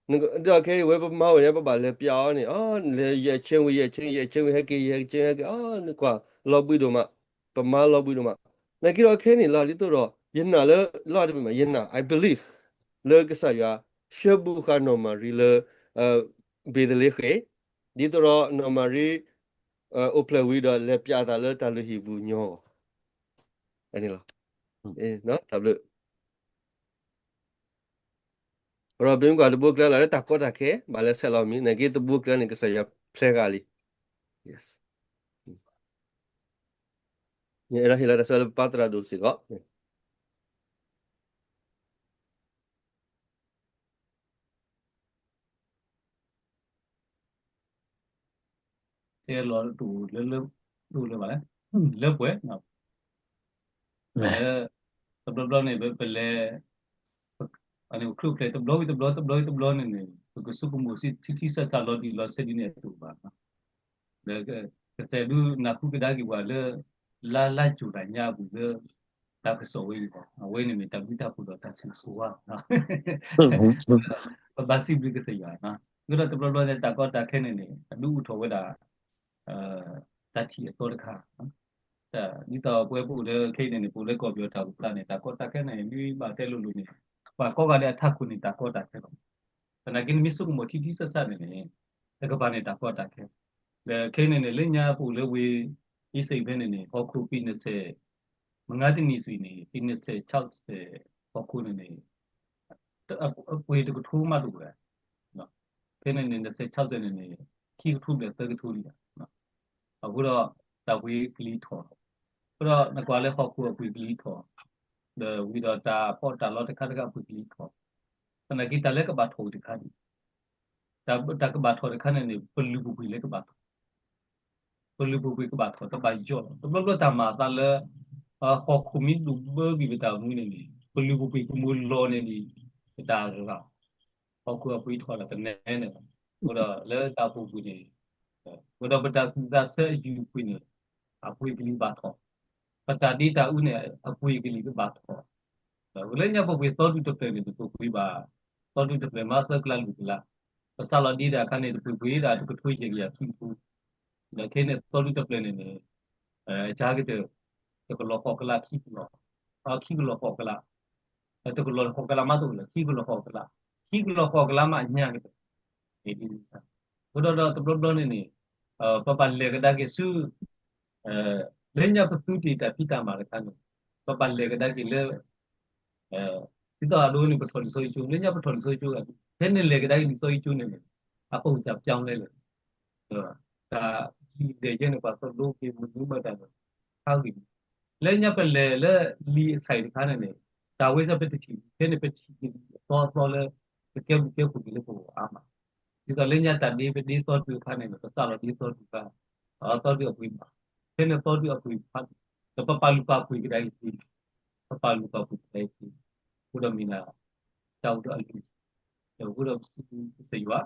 ဒီးခဲအံၤဝဲပမၤဝဲန့ၣ် ပဘၣ်လဲၤပျးအီၤန့ၣ် လဲၤယဲၢ်ဆ့ဝံၤ ယဲၢ်ဆ့ ယဲၢ်ဆ့ဝံၤ ဟဲက့ၤ ယဲၢ်ဆ့ ဟဲက့ၤ အီၤ နကွၢ်လီၤဘှံးဒိၣ်မး ပမၤလီၤဘှံးဒိၣ်မး နာ်က့ဒီးခဲန့ၣ်လီၤ ဒ်သိးဒီး ယနာ်လၢ လီၤတမ့ၢ်မး ယနာ် I believe လၢကစၢ်ယွၤ ဆှၢဘူးဃာ်နီၢ်မၤရံလၢ ဘ့းသလ့ဃ့ၣ် ဒ်သိးဒီးနီၢ်မၤရံ အိၣ်ဖျဲၣ်ဝံၤဒီး လဲၤပျးအသးလၢတၢ်လုၢ်ဟံၣ်ပူၤညီအဂီၢ် တၢ်ဘျုး ဒီးပမ့ၢ်ကွၢ်တဘိကျဲလီၤလၢတၢ်ကီတၢ်ခဲ ဘၣ်လဲၤဆဲးလီၤမံၤ နာ်က့တဘိကျဲန့ၣ် ကစၢ်ယွၤ plan ဃာ်လံ ယအဲၣ်ဒိးဟ့ၣ်လီၤတၢ်ဆၢလၢပပၢ်သရၣ်ဒိၣ်စ့ၢ်ကီး တဲလီၤတအိၣ်လၢ တအိၣ်လၢၤဘၣ်လဲၣ် လၢပှဲၤ လၢ တဘျီဘျီန့ၣ် ပလဲၤ ခရံာ်အိၣ်ဖျဲၣ်တဘျီဝံၤတဘျီ တဘျီဝံၤတဘျီန့ၣ်န့ၣ် ပကဆိကမိၣ်ထံထံဆးဆးလီၤတံၢ်လီၤဆဲးဒ်န့ၣ်အသိးဘၣ် ဒီးကတဲဒုးနၢ်ဟူကဒါက့ၤပှၤလၢ လါလါယူၤတၢ်ညါအပူၤလၢ တၢ်ကစီၣ်ဝဲအံၤဘၣ် အဝဲန့ၣ်မ့ၢ်တၢ်ဘျုးတၢ်ဖှိၣ်ဒီးတၢ်ဆိၣ်ဂ့ၤဆိၣ်ဝါ ပဘၣ်စံးဘျုးကစၢ်ယွၤ အဃိဒီးတဘျီဘျီန့ၣ် တၢ်ကီတၢ်ခဲန့ၣ်န့ၣ် အဒုးအိၣ်ထီၣ်ဝဲဒၣ် တၢ်ထံၣ်အသီတခါ ဒ်သိးပဝဲပအိၣ်လၢခဲအံၤန့ၣ်န့ၣ် ပအိၣ်လၢကီၢ်ပယီၤတၢ်အိၣ်ဖျါန့ၣ် တၢ်ကီတၢ်ခဲန့ၣ် မ့ၢ်ဘၣ်တဲလိၤလိၤန့ၣ် ပှၤကိးဂၤဒဲးအထးခိၣ်န့ၣ် တၢ်ကီတၢ်ခဲလီၤ. သနာ်က့နမ့ၢ်ဆိကမိၣ်ထံထံဆးဆးန့ၣ်န့ၣ် တကပၤန့ၣ်တၢ်ကီတၢ်ခဲ ဒီးခဲအံၤန့ၣ်န့ၣ် လၢညါပအိၣ်လၢဝ့ၢ်အ့စ့ၣ်ဖဲန့ၣ်န့ၣ် ဟီၣ်ခိၣ်ပံၤနဆဲၣ် မုၢ်နံၤတနံၤဆံးန့ၣ် ပံၤနဆဲၣ်ဆံးဆဲး ဟီၣ်ခိၣ်န့ၣ်န့ၣ် အပှ့ၤတကထိမးတအိၣ်ဝဲ ဖဲန့ၣ်န့ၣ် နဆဲးဆံးဆဲးန့ၣ်န့ၣ် ခံကထိဘျဲၣ်သၢကထိလံ အဃိဒီး တၢ်ပှ့ၤကလံၤထီၣ် အဃိဒီးနကွၢ်လၢဟီၣ်ခိၣ်အပှ့ၤကလံၤထီၣ် ဒီးဝံၤဒီးတၢ်ပီးတၢ်လီတခါတခါအပှ့ၤကလံၤထီၣ် သနာ်က့တၢ်လၢကဘၣ်ထီၣ်ဝံၤတခါန့ၣ် တၢ်ကဘၣ်ထီၣ်တခါန့ၣ်န့ၣ် ပလုၢ်ပပှ့ၤလၢကဘၣ်ထီၣ် ပလုၢ်ပပှ့ၤကဘၣ်ထီၣ် တဘၣ်ယီၢ်လီၤ. တဘျီဘျီတၢ်မၤအသးလၢ ဟီၣ်ခိၣ်မ့ၢ်ဒိၣ်ဘၢကွံာ်ပတၢ်မူန့ၣ်န့ၣ် ပလုၢ်ပပှ့ၤကမိၢ်လီၤန့ၣ်ဒံး ပတၢ်ရၤ ဟီၣ်ခိၣ်အပှ့ၤထီၣ်ဒီးတနဲန့ၣ်လီၤ. အဃိဒီးလၢတၢ်အိၣ်ဖှိၣ်ပူၤန့ၣ် အဃိဒီးပတၢ်ကူၣ်သးဆၢအယုၢ်အပှ့ၤန့ၣ် အပှ့ၤကလံၤဘၣ်ထီၣ် ပတၢ်ဒ့တၢ်အူန့ၣ် အပှ့ၤကလံၤကဘၣ်ထီၣ် ဒီးလၢညါပပှ့ၤသီဒူၣ်တဖျၢၣ်န့ၣ် ပပှ့ၤဘၣ် သီဒူၣ်တဖျၢၣ်မးသၢကလးလွံၢ်ကလး ပစးလီၤဒ့ဒၣ်အခါန့ၣ် တပှ့ၤပှ့ၤဒၣ်တကထိယဲၢ်ကယၤခံကထိ ဒီးခဲအံၤန့ၣ် သီဒူၣ်တဖျၢၣ်န့ၣ်န့ၣ် အကကတၢၢ် တကလီၤဃိးကလးခံကလီၤ ခံကလီၤဃိးကလး တကလီၤဃိးကလးမးတအိၣ်လၢၤ ခံကလီၤဃိးကလး ခံကလီၤဃိးကလးမးအညါကတၢၢ် အဃိဒီးတဘျီဘျီန့ၣ်န့ၣ် ပဘၣ်လဲၤကဒါက့ၤဆူ လၢညါပသူတ့ၢ်တၢ်ဖံးတၢ်မၤတခါန့ၣ် ပဘၣ်လဲၤကဒါက့ၤလၢ ဒ်သိးအဒိန့ၣ် ပထီၣ်လံာ်စီဆှံကၠိ လၢညါပထီၣ်လံာ်စီဆှံကၠိဂၤ ဖဲန့ၣ်လဲၤကဒါက့ၤလံာ်စီဆှံကၠိန့ၣ်န့ၣ် အပူၤစၢ်ပျီလဲလဲၣ် တၢ်ဒ်လဲၣ်ယဲန့ၣ် ပှၤသိၣ်လိက့ၤမုၢ်နံၤမတၤန့ၣ် ဟးဂ့ၤ လၢညါပလဲၤလၢလံာ်အဆၢတခါန့ၣ်န့ၣ် တၢ်ဝဲစၢ်ပတထံၣ် ဖဲန့ၣ်ပထံၣ်က့ၤအသီအသီလၢ ပကဲဘျုးကဲဖှိၣ်က့ၤလၢပဂီၢ်အါမး ဒ်သိးလၢညါတၢ်ဒ့ပဒ့သီဒုးအခါန့ၣ်န့ၣ် ပစးလီၤဒ့သီဒုးအခါ သီဒုးအပှ့ၤမး ဖဲန့ၣ်သီဒုးအပှ့ၤဖးဒိၣ် ဒီးပပာ်လုၢ်ပာ်ပှ့ၤကဒါအံၤသ့ ပပာ်လုၢ်ပာ်ပှ့ၤကဒါအံၤသ့ အဃိဒီးမ့ၢ်ဒၣ် တၢ်အိၣ်ဒီးအလုၢ် ဒီးအဃိဒီးပစံးဘျုးကစၢ်ယွၤ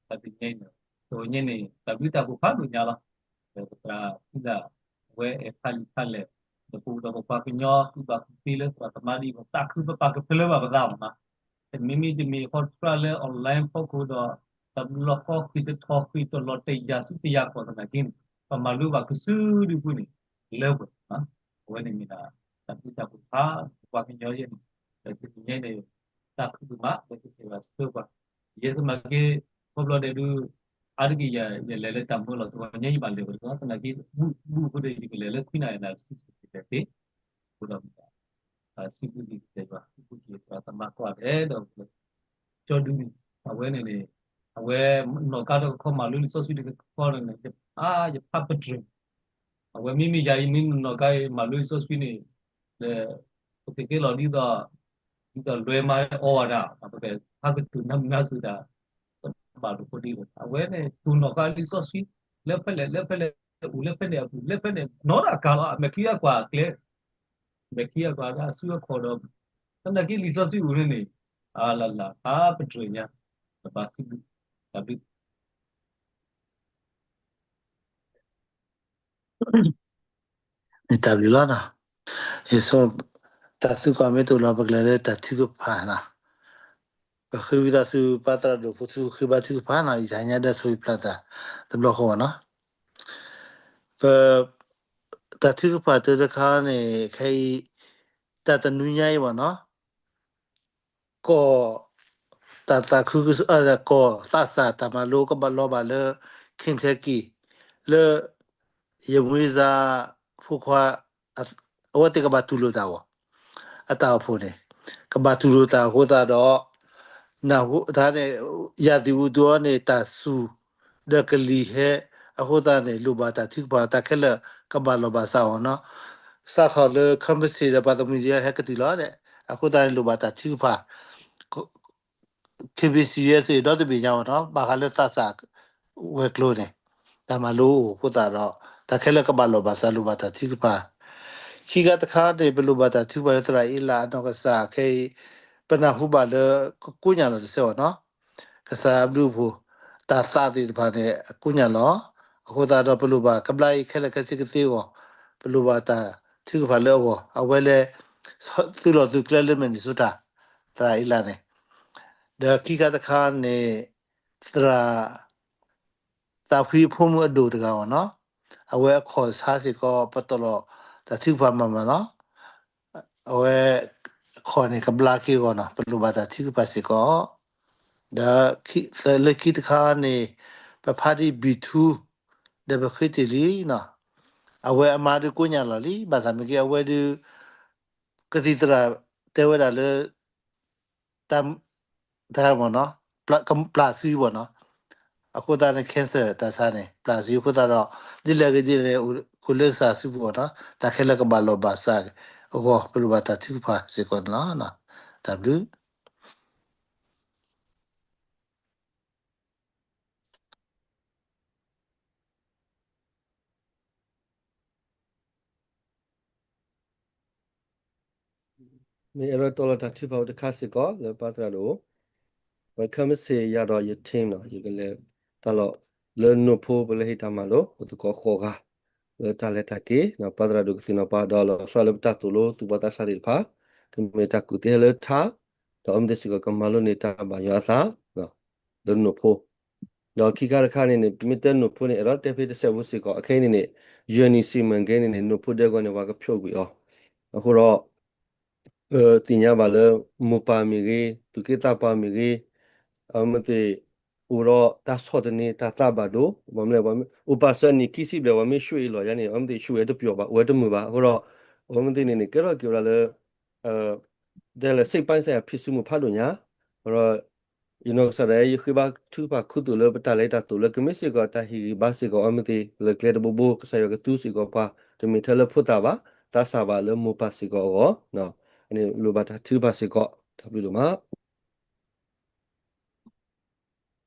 တၢ်တနံၤအံၤန့ၣ် တနံၤအံၤန့ၣ် တၢ်ဘျုးတၢ်ဖှိၣ်ဖးဒိၣ်ညါလီၤ ဒီးပသရၣ်စံလၢ် အဝဲအဲၣ်ဖးလံာ်ဖးလဲၢ် ဒီးပအိၣ်ဒီးပပှၤကညီ သုးဘၣ်ကူၣ်သ့လၢသရၣ်သမါဒ်အံၤ တၢ်ခုပပာ်ကဖၢလၢဘၣ်ပသးမး တမံၤမံၤတမံၤဃီတြၢ်လၢ online ဖီခိၣ်ဒီး တဘျီဃီဃံးတထီၣ်ဃံးတလီၤတယာ်ဆူတယာ်ကီၢ်သနာ်က့န့ၣ် ပမၤလိဘၣ်ကစုဒုပူၤန့ၣ် လၢပှဲၤ အဝဲန့ၣ်မ့ၢ်ဒၣ် တၢ်ဘျုးတၢ်ဖှိၣ်ဖး ပပှၤကညီယဲန့ၣ် ဒီးတနံၤညါန့ၣ် တၢ်ခုဒိၣ်မး ဒီးကစၢ်ယွၤဆှၢပှၤ ယဲၢ်စမၤက့ ခီဖျိဒဲးဒုး အါတက့ၢ်ယလဲၤလၢတၢ်မၢလီၤ တဝီညါယဘၣ်လဲၤဝဲတကီၢ် သနာ်က့ ဘူၣ်ဘူၣ်အဃိဒီးယကလဲၤလၢခွံနၣ်ရံၣ်နၣ်ရံၣ်ဆံဆံတကဲးသ့ အဃိဒီး စံးဘျုးကစၢ်ယွၤ စံးဘျုးကစၢ်ယွၤ သရၣ်သမါကိးဂၤဒဲးဒီး ကၠီဒုန့ၣ် အဝဲန့ၣ်န့ၣ် အဝဲနီၢ်ကါတခီခီမၤလိလံာ်စီဆှံတခီခီန့ၣ်န့ၣ် ယဖး ယဖးပတြၢၤ အဝဲမ့မ့ၢ်ယၤအံၤမ့ၢ်နီၢ်ကါအံၤမၤလိလံာ်စီဆှံန့ၣ် ဒီး ပကကဲလီၤဒ်သိး ဒ်သိးလွဲမါအီဝဲဒၣ် ပကဖးကတိၤနၢ်မုာ်နၢ်စူၤတၢ် တဘၣ်လိာ်ဖိဒ်လဲၣ် အဝဲန့ၣ် တိၢ်နီၢ်ကါလံာ်စီဆှံ လၢဖဲလဲၣ် လၢဖဲလဲၣ် အိၣ်လၢဖဲန့ၣ်အပူၤ လၢဖဲန့ၣ် နီၢ်ဒၣ်ကါလီၤ အမဲာ်ချံအကွၢ်အကျဲ မဲာ်ချံအကွၢ်ဒၣ်အစုအခီၣ်ဒီး သနာ်က့လံာ်စီဆှံအိၣ်န့ၣ်န့ၣ် အလၢ်လၢ်ဖးပတြၢၤညါ တဘၣ်စံးဘျုး တၢ်ဘျုး မ့ၢ်တၢ်ဘျုးလီၤနီၤ. ယဆိ တၢ်သံကွၢ်မ့ၢ်တအိၣ်လီၤ ပကလဲၤလၢတၢ်ထုကဖၣ်နီၤ. ပဃ့ဝံသးစူၤ ပၢ်သရၣ်ဒိၣ်ဖိ သုဃ့ဘါထုကဖၣ်နီၤ ယတဟါညါဒၢဆိၣ်ဂ့ၤဖျါသး တဘျီဃီဘၣ်နီၤ. ပ တၢ်ထုကဖၣ်တၢ်တခါန့ၣ် ခဲအံၤ တၢ်တနွံညါအံၤဘၣ်နီၤ ကီၢ် တၢ်သးခုကစီၣ် ကီၢ်သးစၢ်တၢ်မၤလိကဘၣ်လီၤဘၣ်လၢ Kentucky လၢ ယမွေးစား ဖိခွါ အဝဲသ့ၣ်ကဘၣ်တူၢ်လိာ်တၢ်အဂီၢ် အတၢ်အိၣ်ဖှိၣ်န့ၣ် ကဘၣ်တူၢ်လိာ်တၢ်အဃိသတးဒီး နၢ်ဟူတၢ်န့ၣ် ရာသီဥတုအံၤန့ၣ် တၢ်စူၤ ဒီးကလံၤဟဲ အဃိသတးန့ၣ် လိၣ်ဘၣ်တၢ်ထုကဖၣ် တၢ်ခဲလၢာ်ကဘၣ်လီၤဘၣ်စးအဂီၢ်နီၤ. စးထီၣ်လၢ Kansas ဒီးပှၤသးမုၢ်ဒံးဟဲကတုၤလီၤန့ၣ် အဃိသတးန့ၣ် လိၣ်ဘၣ်တၢ်ထုကဖၣ် KBC USA ဒီတဘ့ၣ်ညါအဂီၢ်နီၤ ဘၣ်ဃးလၢသးစၢ်ဝဲၤကျိၤန့ၣ် တၢ်မၤလိအိၣ်အဃိသတးဒီး တၢ်ခဲလၢာ်ကဘၣ်လီၤဘၣ်စး လိၣ်ဘၣ်တၢ်ထုကဖၣ် ခံခါတခါန့ၣ် ပလိၣ်ဘၣ်တၢ်ထုကဖၣ်လၢသရၣ်အ့လးအနီၢ်ကစၢ်ခဲအံၤ ပနၢ်ဟူဘၣ်လၢ ကိညၢ်လီၤတစဲးအဂီၢ်နီၤ ကစၢ်အဘျုးအဖှိၣ် တၢ်သးသ့ၣ်တဖၣ်န့ၣ် အကိညၢ်လီၤ အဃိသတးဒီး ပလိၣ်ဘၣ်ကဘျါအံၤခဲလၢာ်ခဲဆ့ကသ့အဂီၢ် ပလိၣ်ဘၣ်တၢ်ထုကဖၣ်လၢအဂီၢ် အဝဲလဲၤ သုးလီၢ်သုးကျဲလၢ Minnesota သရၣ်အ့လးန့ၣ် ဒီးခံခါတခါန့ၣ် သရၣ် သးဖှံအဖိမုၣ်အဒိၣ်တဂၤအဂီၢ်နီၤ အဝဲအခီၣ်ဆါစ့ၢ်ကီး ပတီၢ်လီၤတၢ်ထုကဖၣ်မၤမၤနီၤ အဝဲ အခီၣ်န့ၣ်ကဘျါက့ၤအဂီၢ်နီၤ ပလိၣ်ဘၣ်တၢ်ထုကဖၣ်စ့ၢ်ကီး ဒီး လၢခံတခါန့ၣ် ပဖါတံၢ်ဘံၣ်ထူ ဒီးပဃ့တ့ၢ်လံနီၤ အဝဲအမါဒုးကိညၢ်လီၤလံ ဘၣ်ဆၣ်မ့ၢ်က့ အဝဲဒုး ကသံၣ်သရၣ်တဲဝဲဒၣ်လၢ တၢ် တၢ်မ့ၢ်နီၤ ပျၢ်စုဘၣ်နီၤ အဃိသတးန့ၣ် cancer တၢ်ဆါန့ၣ် ပျၢ်စုအဃိသတးဒီး ဒ်လဲၣ်ဂ့ၤဒ်လဲၣ်န့ၣ် အိၣ်လၢကစၢ်စုပူၤဘၣ်နီၤ တၢ်ခဲလၢာ်ကဘၣ်လီၤဘၣ်စးအဂီၢ် ပလိၣ်ဘၣ်တၢ်ထုကဖၣ်စ့ၢ်ကီးန့ၣ်လီၤ. တၢ်ဘျုး မ့ၢ်အဲၣ်ဒိးတီလီၤတၢ်ထုကဖၣ်အိၣ်တခါစ့ၢ်ကီး လၢပၢ်သရၣ်ဒိၣ် ပ Kansas ယၤဒီးယ team နီၤ ယကလဲၤတၢ်လီၢ်လၢနိၣ်ဖိ ပလဲၤဟ့ၣ်တၢ်မၤလိ ပသကိးဃိးဂၤ လၢတၢ်လဲၤတၢ်က့ၤ ပၢ်သရၣ်ဒိၣ်ကသ့ၣ်နီၣ်ပှၤ ဒီးလီၤဆီလၢပတၢ်သိၣ်လိ သူၣ်ဘီၣ်သးစၢ်သ့ၣ်တဖၣ် ကမ့ၢ်တၢ်ကူၣ်သ့ဟဲလၢထါ ဒီးအမ့ၢ်သ့ၣ်စ့ၢ်ကီး ကမၤလိန့ၢ်တၢ်ဘၣ်ယွၤအသး လၢနိၣ်ဖိ ဒီးခံခါတခါန့ၣ်န့ၣ် မ့ၢ်တဲနိၣ်ဖိန့ၣ် အဲၣ်ဒိးတဲဖဲတစဲးဖိစ့ၢ်ကီး အခဲအံၤန့ၣ်န့ၣ် ယိၤနံၣ်စံးမၢ်ကဲန့ၣ်န့ၣ် နိၣ်ဖိဒဲကဝီၤန့ၣ် ပှၤကဖျိးကွံာ်အီၤ အဃိဒီး သ့ၣ်ညါဘၣ်လၢ မိၢ်ပၢ်မ့ၢ်ဂ့ၤ သူၣ်က့သးပှၢ်မ့ၢ်ဂ့ၤ အမ့ၢ်သ့ၣ် အိၣ်ဒီးတၢ်ဆီၣ်သနံးတၢ်သးဘၣ်ဒိ, ဘၣ်မနုၤလဲၣ်, အိၣ်ပာ်စၢၤနံၣ်ခံဆံဘျဲၣ် ပှၤမ့ၢ်ဆှၢအံၤလီၤယၤန့ၣ် အဝဲသ့ၣ်ဆှၢဝဲတပျီၤဘၣ် အိၣ်ဝဲတမုာ်ဘၣ်. အဃိဒီး အဝဲသ့ၣ်န့ၣ်န့ၣ် ကဲထီၣ်က့ၤဝဲဒၣ်လၢ တဲလၢ စိတ်ပိုင်းဆိုင်ရာ ဖံးစုမုၢ်ဖးဒိၣ်ညါ, ဒီး ယနီၢ်ကစၢ်ဒၣ် ယဃ့ဘါထုကဖၣ်ခူသူၣ်လၢပတၢ်လဲၤတၢ်တိာ်လၢကမ့ၢ်စ့ၢ်ကီးတၢ်ဟ့ၣ်ဂံၢ်ဘါစ့ၢ်ကီးအီၤမ့ၢ်သ့ၣ် လၢကျဲတဘိဘိ ကစၢ်ယွၤကသူစ့ၢ်ကီးပှၤ တမ့ၢ်ထဲလၢဖိသၣ်ဘၣ်, သးစၢ်ဘၣ်လၢမိၢ်ပၢ်စ့ၢ်ကီးအဂီၢ်, အန့ၣ်လိၣ်ဘၣ်တၢ်ထုကဖၣ်စ့ၢ်ကီး တၢ်ဘျုးဒိၣ်မး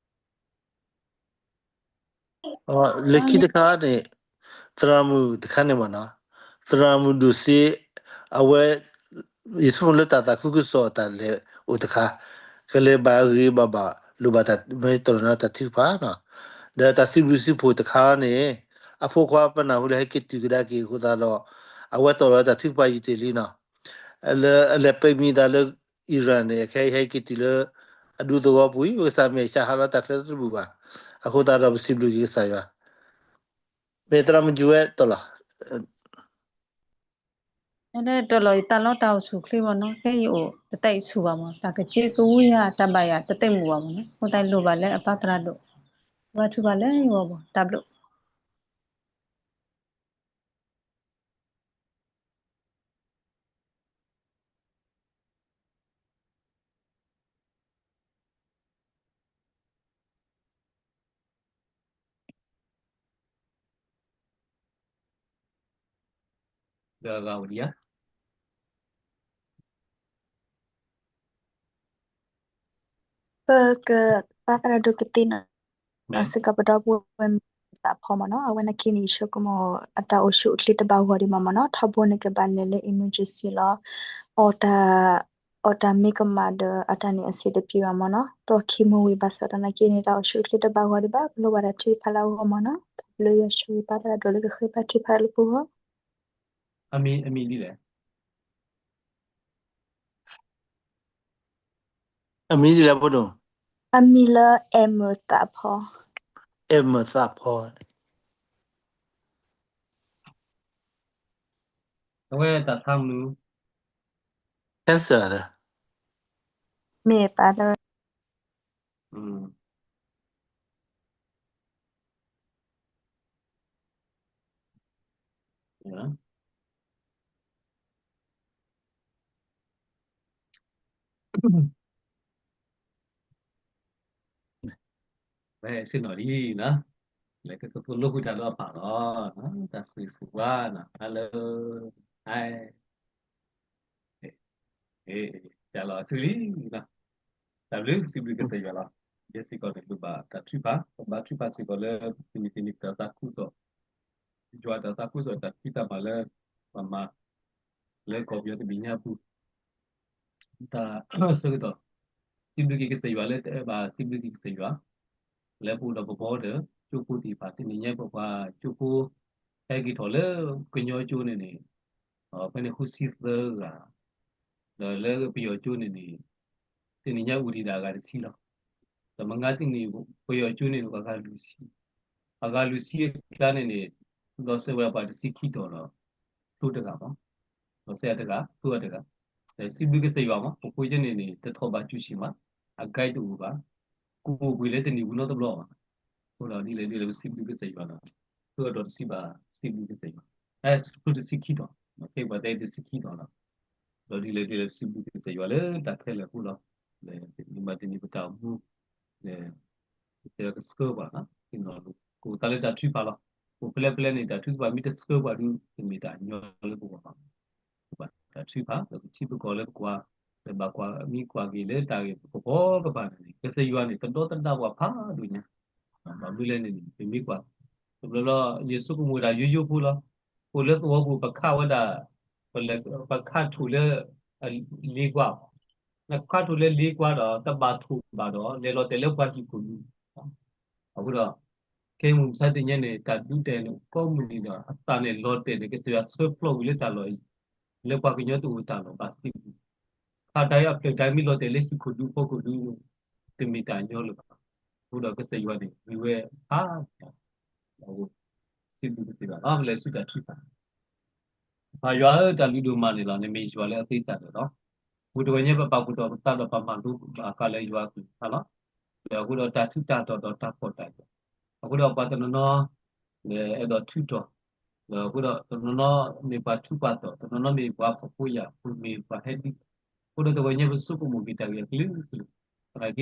လၢခံတခါန့ၣ် သရၣ်မုၣ်တခါန့ၣ်မ့ၢ်နီၤ, သရၣ်မုၣ်ဒိၣ်စ့ အဝဲ ယဆိကမိၣ်လၢတၢ်သးခုကစီၣ်အတၢ်လဲၤအိၣ်တခါ, ကလဲၤဘၣ်ဂ့ၤဘၣ်ဘၣ် လိၣ်ဘၣ်တၢ်မ့ၢ်တလီၤန့ၣ်တၢ်ထုကဖၣ်နီၤ, ဒီးတၢ်စံးဘျုးစံးဖှိၣ်တခါန့ၣ် အဖိခွါပနၢ်ဟူလၢဟဲက့ၤတုၤကဒါက့ၤအဃိသတးဒီး အဝဲတီၢ်လီၤတၢ်ထုကဖၣ်ယံာ်တ့ၢ်လံနီၤ လၢအလဲၤပၢမံၤသးလၢ Iran န့ၣ် အခဲအံၤဟဲက့ၤတုၤလၢ အဒူသဝီပူၤအံၤ ပကစၢ်မ့ၢ်ရှါဟါလီၤတၢ်ချၢတဘူၣ်ဘၣ်. အဃိသတးဒီးပစံးဘျုးက့ၤကစၢ်ယွၤ, မ့ၢ်သရၣ်မုၣ်ကၠူဝဲတီၢ်လီၤ အဲတီၢ်လီၤယတၢ်လီတၢ်အိၣ်ဆူၣ်ချ့မ့ၢ်နီၤ, ခဲအံၤအိၣ်တသးအံၤဆူၣ်ဘၣ်မ့ၢ် တၢ်ကစ့ကဝံယၤတၢ်ဘၣ်ယၤတသ့ၣ်မုာ်ဘၣ်မ့ၢ်နီၤ, အဃိသတးလိၣ်ဘၣ်လၢအပၢ်သရၣ်ဒိၣ် ဘါထုကဖၣ်လၢယဂီၢ်ဘၣ် တၢ်ဘျုး ဒီးဂၤဝံၤဒံးဧါ ပကပၢ်သရၣ်ဒိၣ်ကသ့ၣ်နီၣ်စ့ၢ်ကီးပဒီပုၢ်ဝဲၢ်မုၣ်သးဖီမ့ၢ်နီၤ, အဝဲနာ်က့န့ၣ်ယဆိကမိၣ် အတၢ်အိၣ်ဆူၣ်အိၣ်ချ့တဘၣ်ဂီၤဒံးဘၣ်မ့ၢ်နီၤ, ထီဘိန့ၣ်ကဘၣ်လဲၤလၢ emergency လီၤ, အီၣ်တၢ် အီၣ်တၢ်မ့ၢ်ကမၣ်ဒီးအတၢ်န့ၣ်အဆင်တပြေဘၣ်မ့ၢ်နီၤ, သီခံမုၢ်ဝံၤဘၣ်ဆၣ်သနာ်က့န့ၣ် တၢ်အိၣ်ဆူၣ်အိၣ်ချ့တဘၣ်ဂီၤဒံးဘၣ်, ပလိၣ်ဘၣ်တၢ်ထုကဖၣ်လၢအဂီၢ်မ့ၢ်နီၤ, တၢ်ဘျုးယွၤဆိၣ်ဂ့ၤပၢ်သရၣ်ဒိၣ်လၢကဃ့ဘါထုကဖၣ်လၢပဂီၢ် အမံၤ အမံၤဒ်လဲၣ် အမံၤဒ်လဲၣ်ဖိဒိၣ်, အမံၤလၢ Emma သးဖီ, Emma သးဖီ, အဝဲတၢ်ဆါမနုၤ cancer လၢ မ့ၢ်ပၢ်သရၣ် ဝဲဆ့ၣ်နီၤလံနီၤ, လဲၤကကဖိလိာ်ကွံာ်တၢ်လၢအပၢ်လီၤ, တၢ်ဃ့ၢ်ဃုာ်ဝါနီၤ, hello, hi, တၢ်လီၤအဆူလံနီၤ, တၢ်ဘျုးစံးဘျုးကစၢ်ယွၤလီၤ, ယဲစ့ၢ်ကီးန့ၣ် လိၣ်ဘၣ်တၢ်ထုကဖၣ်, ဘၣ်ထုကဖၣ်စ့ၢ်ကီးလၢ တနံၤတနံၤတၢ်သးခုကစီၣ်, ယွၤတၢ်သးခုကစီၣ်တၢ်ဖံးတၢ်မၤလၢ ပမၤ လၢကီၢ်ပယီၤတဘ့ၣ်ညါပူၤ တၢ်ဆၢကတီၢ် စံးဘျုးက့ၤကစၢ်ယွၤလၢတအဲၣ်ဘၣ်စံးဘျုးက့ၤကစၢ်ယွၤ လၢပအိၣ်ဒီးပဘီဒီး ကၠိဖိသ့ၣ်တဖၣ် တနံၤညါပပှၤကၠိဖိ ဟဲက့ၤထီၣ်လၢကညီကၠိန့ၣ်န့ၣ် ဖဲန့ၣ်ဃုဆံသၢဂၤ, ဒီးလၢပယီၤကၠိန့ၣ်န့ၣ် တနံၤညါအိၣ်ဒံးဒၣ်အဂၤတဆံလီၤ. ဒီးမုၢ်ဂၤတနံၤ ပယီၤကၠိန့ၣ်န့ၣ် အဂၤလွံၢ်ဆံ, အဂၤလွံၢ်ဆံအကျါန့ၣ်န့ၣ် ဒီးစဲးဝဲပှၤတဆံခံတီၤဒီး သိတဂၤဘၣ်, ဒီးစဲးတဂၤ သိအတဂၤ, စံးဘျုးကစၢ်ယွၤမး ပဖိယဲန့ၣ်န့ၣ် တထီၣ်ဘးကူစံးမး, အကါတအိၣ်ဘၣ်, ကိးပှ့ၤလၢတနံၤပူၤနီတဘျီဘၣ်, အဃိဒီးဒ်လဲၣ်ဒ်လဲၣ်ပစံးဘျုးကစၢ်ယွၤလီၤ, သိအဒီးတဆံဘၣ်စံးဘျုးကစၢ်ယွၤ, အဲၣ် တဆံခံတီၤ, ခဲအံၤပှၤတဲတဆံခံတီၤလီၤ, ဒီးဒ်လဲၣ်ဒ်လဲၣ်ပစံးဘျုးကစၢ်ယွၤလၢတၢ်ခဲလၢာ်အဃိလီၤ, လၢမၤတနံၤပတၢ်အိၣ်မူ ကစၢ်ယွၤကဆှၢပှၤ, ကအိၣ်သးလၢတၢ်ထုကဖၣ်လီၤ. အိၣ်ဖဲလဲၣ်ဖဲလဲၣ်န့ၣ် တၢ်ထုကဖၣ်မ့ၢ်တဆှၢပှၤဒီး တမ့ၢ်တၢ်ညီလၢပဂီၢ်ဘၣ်. တၢ်ထုကဖၣ် ပကထံပကီၢ်လၢပကွၢ်, လၢဘၣ်ကွၢ်မံကွၢ်က့ၤလၢတၢ်ဂ့ၢ်ကပီၤကပၤန့ၣ် ကစၢ်ယွၤန့ၣ် ကဒီသဒၣ်ပှၤဖးဒိၣ်ညါ, ဘၣ်မနုၤလဲၣ်န့ၣ် ပမ့ၢ်ကွၢ်, တဘျီဘျီ ယဆိကမိၣ်ဒၣ်ယိယိဖိလီၤ. အိၣ်လၢသဝီပူၤ ပခးဝဲဒၣ်, ပခးထိၣ်လၢ လ့ကွၢ်, နခးထိၣ်လၢလ့ကွၢ်ဒီး တဘၣ်ထိၣ်ဘၣ်ဒီး လဲၤလီၤတဲာ်လၢပှၤဟံၣ်ခိၣ်ဒူ, အဃိဒီး ခဲအံၤမုၢ်မဆါတနံၤညါန့ၣ် တၢ်ဒုးတဲာ်န့ၣ် ကိးမုၢ်နံၤဒီး အသးန့ၣ်လီၤတဲာ်န့ၣ် ကစၢ်ယွၤဆှၢဖျိးဝံၤလၢတၢ်လီၢ်အံၤ, လၢပှၤကညီတအိၣ်တၢ်လီၢ်ဘၣ်စံး, ခါဒၣ်အဖျၢၣ်ဒၣ်မ့ၢ်လီၤတဲာ်လၢဟံၣ်ခိၣ်ဒူဖီခိၣ်ဒူန့ၣ် တမ့ၢ်တၢ်ညီလၢၤဘၣ်. အဃိဒီးကစၢ်ယွၤန့ၣ် ဂ့ၤဝဲဖးဒိၣ်ညါ, စံးဘျုးကစၢ်ယွၤလီၤ. ပလဲၤဆူတၢ်ထုကဖၣ် ပၢ်ယွၤဧၢ, တၢ်လုၢ်ဒိၣ်မးန့ၣ်လီၤ. နမ့ၢ်ယွၤလၢအသ့တၢ်ဒီးလီၤ. ပဝဲတဂီၤညါ ပပာ်ဖှိၣ်ထီၣ်ပသးဒီးပမၤလိဘၣ်ဃးလၢယွၤအကလုၢ်ကထါလီၤ. ဒီးအဃိဒီးတၢ်ထူးတၢ်တီၤဒီးတၢ်ဖှီၣ်တၢ်ယာ်, အဃိဒီးပှၤတနီၤနီၤ အဲၣ်ဒိးထုးထီၣ်, ဒီးအဃိဒီးတနီၤနီၤမ့ၢ်ပှၤထူးပှၤတီၤ, တနီၤနီၤမ့ၢ်ပှၤဖှီၣ်ဖိယာ်, မ့ၢ်ပှၤဟဲဒ်, အဃိဒီးတဂီၤညါပဆိကမိၣ်က့ၤတၢ်ဂ့ၢ်အက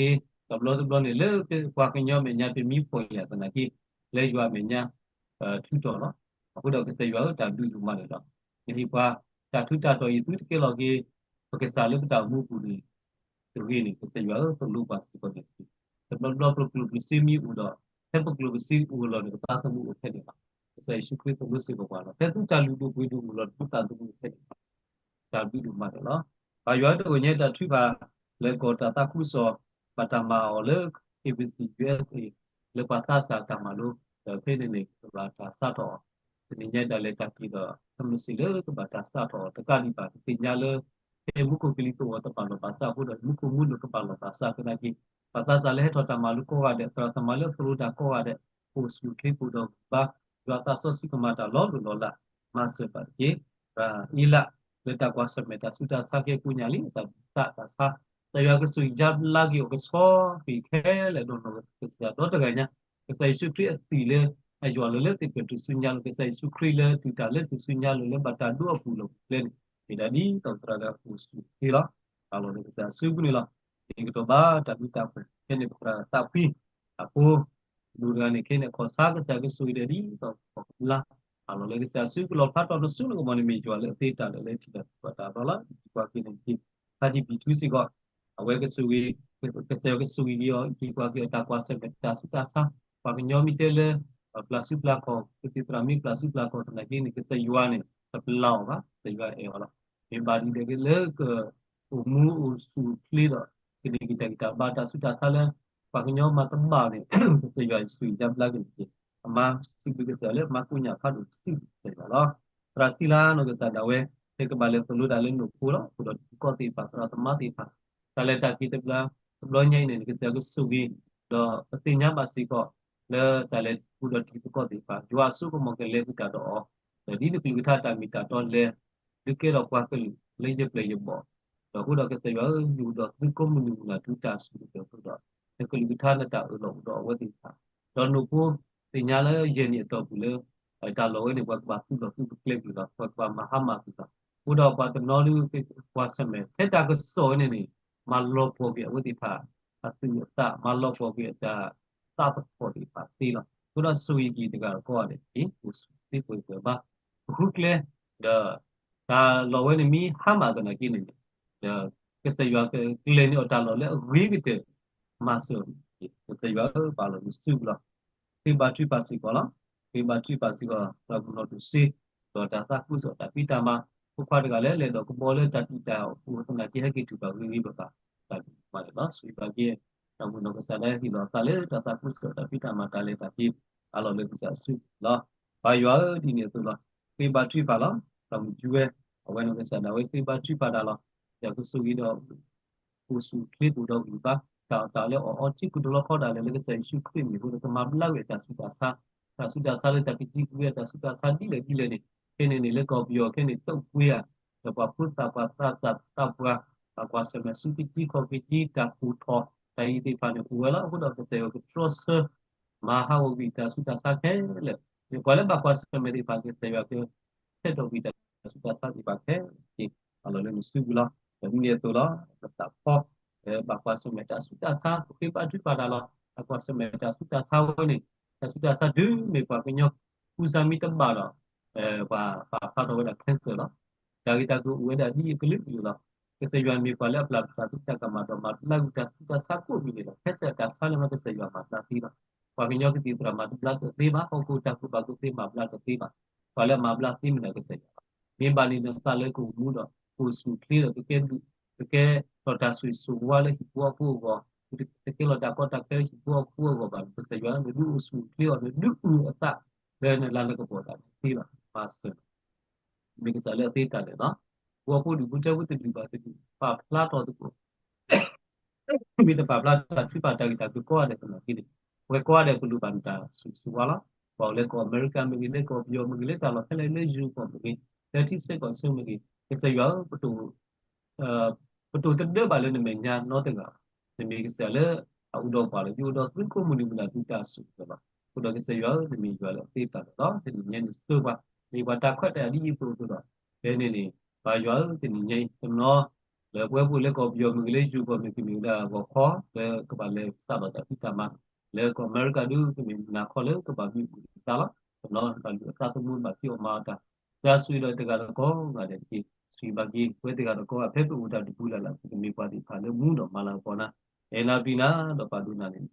လုာ်ကလုာ်, သနာ်က့ တဘျီတဘျီန့ၣ်လၢပှၤကညီမဲာ်ညါပမံဖှီၣ်ယာ်သနာ်က့ လၢယွၤမဲာ်ညါ ထုးထီၣ်လီၤ. အဃိဒီးကစၢ်ယွၤဧၢ တၢ်ဘျုးဒိၣ်မးန့ၣ်လီၤ. နဟ့ၣ်ပှၤတၢ်ထူးတၢ်တီၤ ယသူတကဲလီၤက့ၤ ပကစၢ်လၢပတၢ်အိၣ်မူပူၤန့ၣ် တဂ့ၤန့ၣ် ကစၢ်ယွၤဧၢ သိၣ်လိပှၤစ့ၢ်ကီးန့ၣ်တက့ၢ်. တဘျီဘျီပကျိၣ်ပစ့မ့ၢ်အိၣ်ဒီး ဖဲပကျိၣ်ပစ့အိၣ်လီၤန့ၣ် ပသးသမူအိၣ်ထဲန့ၣ်လီၤ. ကစၢ်ယ့ၣ်ၡူးခရံာ်သိၣ်လိစ့ၢ်ကီးပှၤလီၤ. ဖဲသုတၢ်လုၢ်ဒိၣ်ပှ့ၤဒိၣ်အိၣ်လီၤန့ၣ် ပသးသမူအိၣ်ထဲန့ၣ်လီၤ. တၢ်ဘျုးဒိၣ်မးန့ၣ်လီၤ. ပၢ်ယွၤဧၢ တဂီၤညါတၢ်ထုကဖၣ် လၢကီၢ်တၢ်သးခုကစီၣ် ဘၣ်တၢ်မၤအီၤလၢ A B C U S A လၢပှၤသးစၢ်တၢ်မၤလိ, ဒီးဖဲန့ၣ်န့ၣ် ကဘၣ်တၢ်စးထီၣ်အီၤ, တနံၤညါဒၣ်လဲာ်တၢ်က့ၤဒီး တမ့ၢ်စ့ၢ်လၢကဘၣ်တၢ်စးထီၣ်အီၤတကးဒံးဘၣ်, ပသ့ၣ်ညါလၢ ဖဲမူခိၣ်ကလံၤသဝီတဘၣ်လိာ်ဘၣ်စးအဃိဒီး မူခိၣ်မူနီၢ်ကဘၣ်လိာ်ဘၣ်စးသနာ်က့ ပှၤသးစၢ်လၢဟဲထီၣ်တၢ်မၤလိကိးဂၤဒဲး, သရၣ်သမါလၢသိၣ်လိတၢ်ကိးဂၤဒဲး, အိၣ်ဆူၣ်အိၣ်ချ့ ပူၤဒီးဂံၢ်ဘါ, ယွၤသးစီဆှံကမၤတၢ်လီၤလိၢ်လီၤလး, မၤစၢၤဘၣ်တက့ၢ်. ပှၤအ့လး လၢတၢ်ကွၢ်ဆၢၣ်မဲာ်တၢ်ဆူးတၢ်ဆါကဲကိညၣ်လံ, တၢ်သးတၢ်ဆါ, ကစၢ်ယွၤကဆိၣ်ဂ့ၤယါဘျါက့ၤအီၤကဆီက့ၤခဲလၢာ်ဒီးနီၢ်ကစၢ်ဒီတဂၤညါ, ကစၢ်ယ့ၣ်ၡူးခရံာ်အသွံၣ်လၢ အယွၤလီၤလၢသ့ၣ်ဖျၢၣ်ထူၣ်စုညါလီၤ, ကစၢ်ယ့ၣ်ၡူးခရံာ်လၢတုၤတၢ်လၢထူၣ်စုညါလီၤလၢဘၣ်တၢ်ဒိအပူၤလီၤပူၤကျဲန့ၣ်, မ့ၢ်ဒၣ်ဒ်သိးသရၣ်ဒီးအိၣ်ဆူၣ်အိၣ်ချ့လီၤ. အလီၢ်လၢကစၢ်အစုပူၤန့ၣ်လီၤ. ယကတီၢ်ဘၣ်တၢ်ဘျုးတၢ်ဖှိၣ် ခဲန့ၣ်ပသးဖှံ အဖိ ဒိၣ်တဂၤန့ၣ်ခဲန့ၣ် အခီၣ်ဆါကစၢ်ကဆိၣ်ဂ့ၤဒီးဒ်သိးပှၤကဘျါ, အလီၢ်လၢကစၢ်အစုပူၤလီၤဖျါထီၣ်နစုနကမီၤန့ၣ် မ့ၢ်ယွၤလၢအသ့တၢ်လၢလၢထံၣ်တၢ်ပှၤတၢ်ဘျီလီၤ. ယကွၢ်က့ၤန့ၣ်တက့ၢ်, ဖါတံၢ်ဘံၣ်ထူစ့ၢ်ကီး အဝဲကဆိၣ်ဂ့ၤ, ကစၢ်ယွၤကဆိၣ်ဂ့ၤက့ၤအီၤ ယကွၢ်က့ၤအတၢ်ကွၢ်ဆၢၣ်မဲာ်တၢ်ဆူးတၢ်ဆါ, ပှၤကညီမ့ၢ်တဲလၢ ပျၢ်ဆူပျၢ်ခီၣ်, ကသံၣ်သရၣ်မ့ၢ်ပျၢ်ဆူပျၢ်ခီၣ်သနာ်က့န့ၣ် ကစၢ်ယွၤန့ၣ် တပျၢ်အီၤဘၣ်, ကစၢ်ယွၤအဲၣ်အီၤလီၤ. မ့ၢ်ဘၣ်ဒ်လဲၣ်လၢက အိၣ်မူအိၣ်ဆူၣ်အိၣ်ချ့ဒီး ကန့ၢ်က့ၤတၢ်ဂံၢ်တၢ်ဘါတၢ်ဆူးတၢ်ဆါလၢ ပှၤကညီမၤတဘၣ်န့ၣ် ကစၢ်ယွၤဆိၣ်ဂ့ၤယါဘျါက့ၤန့ၣ်တက့ၢ်. အမါစံးဘျုးကစၢ်လၢမၤကိညၣ်ဖးဒိၣ်စံးဘျုးကစၢ်ယွၤလီၤ. သရၣ်စံလါနီၢ်ကစၢ်ဒၣ်ဝဲ ဟဲကဘၣ်လဲၤသိၣ်လိတၢ်လၢနိၣ်ဖိလီၤ. ဃုာ်ဒီးတံၤသကိးသ့ၣ်တဖၣ် သရၣ်သမါသ့ၣ်တဖၣ် တၢ်လဲၤတၢ်က့ၤတဘျီ တဘျီညါအံၤန့ၣ် ကစၢ်ယွၤကဆိၣ်ဂ့ၤ ဒီးပသ့ၣ်ညါဘၣ်စ့ၢ်ကီး လၢတၢ်လဲၤဃုာ်ဒီးတံၤသကိးသ့ၣ်တဖၣ် ယွၤအစိကမီၤကလဲၤဃုာ်တၢ်ဒီးအီၤ, ဒီးဒ်နကလုၢ်ကထါတၢ်မ့ၢ်တၢ်တီလဲၤ ဒုးကဲထီၣ်ပှၤကလုာ်လၢယပျဲၢ်ယဘီၣ်, ဒီးအဃိဒီးကစၢ်ယွၤဧၢ ယအိၣ်ဒီးသုကိးမုၢ်နံၤမုၢ်နၤတုၤတၢ်ဆိၣ်ဂ့ၤအဃိဒီး နကလုၢ်ကထါနတၢ်အၢၣ်လီၤအိၣ်ဒီးအဝဲသ့ၣ်တဖၣ်, ဒီးနိၣ်ဖိသ့ၣ်ညါလၢယဲၢ်နံၣ်အတီၢ်ပူၤလၢ တၢ်လီၢ်ဝဲန့ၣ် ပှၤကဘၣ်သူၣ်လီၤသူၣ်ပကျဲကွံာ်လီၤ, ပှၤကဘၣ်မၤဟါမၢ်ကွံာ်လီၤ. အဃိဒီးပှၤတနီၤဒုး ကွၢ်ဆၢၣ်မဲာ် ထဲတၢ်ကစီၣ်ဝဲန့ၣ်န့ၣ် မၤလီၤပှီၢ်ကွံာ်အဝဲသ့ၣ်တဖၣ် အသူၣ်အသး မၤလီၤပှီၢ်ကွံာ်အတၢ်သးသဖှီၣ်သ့ၣ်တဖၣ်သ့လီၤ. အဃိဒီးဆိၣ်ဂ့ၤက့ၤတဂၤဒီးကိးဂၤဒဲးတက့ၢ်. အိၣ်ဆူၣ်သ့ပှဲၤပှဲၤဘၣ် ပဃုကျဲ ဒီး တၢ်လီၢ်ဝဲန့ၣ်မ့ၢ်ဟါမၢ်သနာ်က့န့ၣ်န့ၣ် ဒီးကစၢ်ယွၤကကျဲၤန့ၢ်အီၤတၢ်လီၢ်လၢအဂ့ၤကတၢၢ် မၤစၢၤအီၤန့ၣ်တက့ၢ်. ကစၢ်ယွၤဧၢ ပၢ်လီၤနစုပူၤလီၤ. ဃ့ဘါထုကဖၣ်စ့ၢ်ကီးလီၤ. ဃ့ဘါထုကဖၣ်စ့ၢ်ကီး တၢ်မုၢ်လၢ်ဒိၣ်စ့ ဒီးတၢ်သးခုကစီၣ်တၢ်ဖံးတၢ်မၤ ဖိခွါတဂၤလၢလဲၤဒီးကဘီလၢတၢ်တံာ်တာ်အိၣ်သနာ်က့ ဟဲက့ၤတုၤဘၣ်ဂ့ၤဂ့ၤဘၣ်ဘၣ် တၢ်ဘျုးဒိၣ်မးန့ၣ်လီၤ. ဆိၣ်ဂ့ၤဘၣ်က့ၤ တၢ်မုၢ်လၢ်ကစၢ်လၢဟ့ၣ်လီၤအသးလၢတၢ်သးခုကစီၣ်တၢ်ဖံးတၢ်မၤတၢ်လဲၤတၢ်က့ၤ အလီၢ်လၢကစၢ်အစုပူၤလီၤ. ပၢ်ယွၤဧၢ ဒ်န့ၣ်အသိးလီၤ. ဃ့ဘါထုကဖၣ်လီၤ. တၢ်မုၢ်ယူၤဝဲ အဝဲန့ၣ်ကစၢ်ဒၣ်ဝဲဃ့ဘါထုကဖၣ်တၢ်လီၤ. ယွၤကဆိၣ်ဂ့ၤဒီး အိၣ်ဆူၣ်အိၣ်ချ့အိၣ်ဒီးဂံၢ်ဘါ တၢ်အီၣ်တၢ်အီလၢအီၣ်အီထံကူၣ်တလီခီဒၣ်လဲာ်လၢကစၢ်ယ့ၣ်ၡူးခရံာ်အမံၤအဃိဒီး ကမၤဘျါဝဲတၢ်ဆူးတၢ်ဆါ တၢ်ဆူးတၢ်ဆါလၢတၢ်ကကံကဝဲအတၢ်ဆူးတၢ်ဆါဒ်လဲၣ်ဒ်လဲၣ်န့ၣ် ခဲန့ၣ်န့ၣ် လၢကီၢ်ပယီၤခဲန့ၣ် သုးကွ့ဧါ ဒီးပှၤဖိသၣ်ပှၤသးစၢ်သးပှၢ် တၢ်ကွၢ်ဆၢၣ်မဲာ်ဆူးကကံခီၣ်ကကံ တၢ်ကူၣ်ထီၣ် တၢ်အံၤသ့ၣ်တဖၣ်န့ၣ် အိၣ်ဝဲလီၤ. အဃိဒီးကစၢ်ယွၤကတြီဆၢ မၤဟးဂီၤကွံာ်တၢ်ဆူးတၢ်ဆါခဲလၢာ် မ့ၢ်ပှၤလၢဘၣ်ကွၢ်ဆၢၣ်မဲာ်သ့ၣ်တဖၣ် ကစၢ်ယွၤက ဆဲးထီၣ်ကွံာ်တၢ်ဆူးတၢ်ဆါသ့ၣ်တဖၣ်ခဲလၢာ် အလီၢ်လၢနစုပူၤလီၤ. ဒီးဒ်န့ၣ်အသိးလီၤ ပသးဖီ ဘၣ်ကွၢ်ဆၢၣ်မဲာ်တၢ်ဆူးတၢ်ဆါ ပဃ့ဘါထုကဖၣ်တၢ်လီၤ. တၢ်ကွၢ်ဆၢၣ်မဲာ်တၢ်ဆူးတၢ်ဆါဝဲန့ၣ် တၢ်ဆူးတၢ်ဆါတုၤမ့ၢ်ပှၤကညီ ကူစါမံတဘၣ်ဒီး ပှၤပာ်ဖျါထီၣ်ဝဲဒၣ် cancer လီၤ. တၢ်ဂ့ၢ်တၢ်ကျိၤအိၣ်ဝဲဒၣ်ဒ်အံၤအကလုာ်ကလုာ်လီၤ. ကစၢ်ယွၤမ့ၢ်ပှၤလၢအပျၢ်တၢ်သူတၢ်ကမၣ်ဒီးမၤဘျါကွံာ်တၢ်ဆူးတၢ်ဆါကိးမံၤန့ၣ်လီၤ. cancer တၢ်ဆါလၢမ့ၢ်ကစၢ်ယွၤမၤဘျါသ့လီၤ. ပှၤကညီကသံၣ်သရၣ်မၤတဘျါတသ့ဘၣ်, ဟီၣ်ခိၣ်တၢ်ကူၣ်ဘၣ်ကူၣ်သ့မၤဘျါတသ့ဘၣ်. ပှၤလၢအမၤဘျါသ့မ့ၢ်ဒၣ်ကစၢ်ယွၤလီၤ. မ့ၢ်ဘၣ်န့ၣ်နသးလၢကအိၣ်မူဒီး ကအိၣ်ဆူၣ်အိၣ်ချ့ဒီး ကကဲဒုး ကကဲထီၣ်တၢ်ဆိၣ်ဂ့ၤဆိၣ်ဝါလၢဟံၣ်ဖိဃီဖိအဂီၢ်, ကကဲလီၤတၢ်ကီတၢ်ခဲလၢဟံၣ်ဖိဃီဖိအဂီၢ်ဘၣ်န့ၣ် ကစၢ်ယွၤ နဒုးအိၣ်ဆူၣ်အိၣ်ချ့အီၤ နဒုးအုၣ်အသး လၢနလၤလၢကပီၤတၢ်န့ၣ်သ့လီၤ. မၤစၢၤ မ့ၢ်ကစၢ်လၢအသ့တၢ်လဲၣ်လီၤ. ပှၤဖိဒံးဖိထၢဖိတဒုးဘၣ်တဒုး ပာ်ဖျါထီၣ်သကိး မ့ၢ်တပာ်ဖျါတၢ်ထုကဖၣ်တၢ်ဂ့ၢ်တၢ်ကျိၤကိးဂၤဒဲးသနာ်က့န့ၣ် ပဝဲကိးဂၤဒဲးပလိၣ်ဘၣ်နတၢ်ဆိၣ်ဂ့ၤဆိၣ်ဝါလီၤ. ပှၤအိၣ်လၢကီၢ်အမဲရကၤမ့ၢ်ဂ့ၤ, လၢကီၢ်ပယီၤမ့ၢ်ဂ့ၤ, လၢတၢ်လီၢ်ဖဲလဲၣ်လၢယူကီၢ်မ့ၢ်ဂ့ၤ, လၢထံဆၢကီၢ်ဆၢမ့ၢ်ဂ့ၤ, ကစၢ်ယွၤဧၢ ပတိၢ် ပတိၢ်တဒၢဘၣ်လၢနမဲာ်ညါနီတဂၤဘၣ်. နမ့ၢ်ကစၢ်လၢ အအိၣ်ဒီးပှၤလၢ ယအိၣ်ဒီးသုကိးမုၢ်နံၤမုၢ်နၤ သုတၢ်စူၢ်က့ၤဘၣ်. အဃိဒီးကစၢ်ယွၤဧၢ နမ့ၢ်ယွၤလၢအသ့တၢ်လီၤ. တနံၤညါန့ၣ် ဆှၢပှၤ မ့ၢ်ပှၤတၢ်ခွဲးတၢ်ယာ်ဒ်အံၤအသိးအဃိဒီး ဖဲန့ၣ်န့ၣ် ပၢ်ယွၤဧၢ တနံၤညါအံၤ တနီၤ လၢပဝဲပအိၣ်လၢကီၢ်ပယီၤမ့ၢ်ဂ့ၤ လၢယိၤကီၢ်မ့ၢ်ဂ့ၤ ကမ့ၢ်ဝဲဒၣ်ဂီၤခီ လၢကဘၣ်လဲၤစးထီၣ်တၢ်ဖံးတၢ်မၤ လၢကီၢ်အမဲရကၤဒု ကမ့ၢ်နၤခီလၢကဘၣ်ဘံဘူၣ်သးလီၤ. တနီၤတဘၣ်လူၤအသးသမူဘၣ်ဖံးအီၣ်မၤအီၣ်တၢ် တၢ်ဆိၣ်ဂ့ၤဒီးတဂၤဒီးကိးဂၤဒဲးတက့ၢ်. စံးဘၣ်က့ၤ ပဝဲတဂၤဒီးကိးဂၤ ဖဲပအိၣ်တၢ်တပူၤလၢ်လၢ် ပကမ့ၢ်ပှၤသ့ၣ်တဖၣ်လၢမူဒီးမၤလၤကပီၤနၤ, အဲၣ်နၤပျံၤနၤ ဒီးပာ်ဒိၣ်နၤန့ၣ်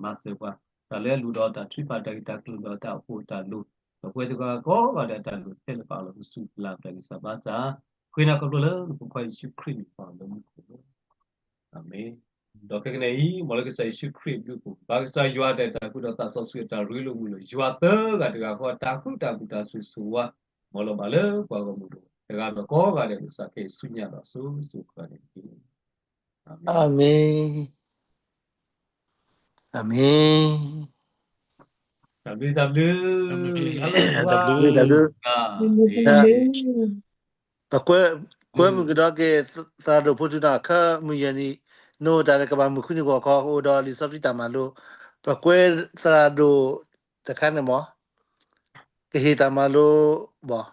မၤစၢၤပှၤ တၢ်လၢအလိၣ်ဒီးတၢ်ထုကဖၣ်တၢ်ဂ့ၢ်တၢ်ကျိၤဒီးတၢ်အိၣ်ဖှိၣ်အတၢ်လိၤ, ဒီးပဝဲတဂၤကိးဂၤဒဲးအတၢ်လိၤထဲလၢပာ်လီၤပစူၢ်ပလၤပတၢ်ဂံၢ်စၢ်ဘါစၢ်, ဃ့နၤခီဖျိလၢနဖိခွါယ့ၣ်ၡူးခရံာ်မံၤပှၤလၢမူခိၣ်လီၤ. အၤမ့ၣ်. ဒီးခဲကနံၣ်အံၤ မ်လၢကစၢ်ယ့ၣ်ၡူးခရံာ်အဘျုးအဖှိၣ် ဘၣ်ကစၢ်ယွၤအတၢ်အဲၣ်တၢ်ကွံဒီးသးစီဆှံအတၢ်ရ့လိာ်မုာ်လိာ် ယွၤသၢဂၤတဂၤဃီ တၢ်ဃူတၢ်ဖိးတၢ်ဆိၣ်ဂ့ၤဆိၣ်ဝါ မ်လီၤဘၣ်လၢပှၤဂီၢ်မုၢ်တဂၤဒီးကိးဂၤဒဲး ကစၢ်ခရံာ်ဆူညါဒီးစိၤစိၤဃၣ်ဃၣ်န့ၣ်တက့ၢ်. အၤမ့ၣ်. အၤမ့ၣ်. အၤမ့ၣ်. တၢ်ဘျုး တၢ်ဘျုး တၢ်ဘျုး တၢ်ဘျုး ပကွဲ ကွဲမုာ်ကဒီးက့ၤ သရၣ်ဒိၣ်ဖိထူနီၤ ခဲမုၢ်ယဲၢ်နံၤ နအိၣ်တၢ်လၢကဘၣ်မုာ်ဃုနံၤဂီၢ်ခီ အိၣ်ဒီးလံာ်စီဆှံတၢ်မၤလိ, ပကွဲသရၣ်ဒိၣ်တခါန့ၣ်မး ကဟ့ၣ်တၢ်မၤလိဘၣ်,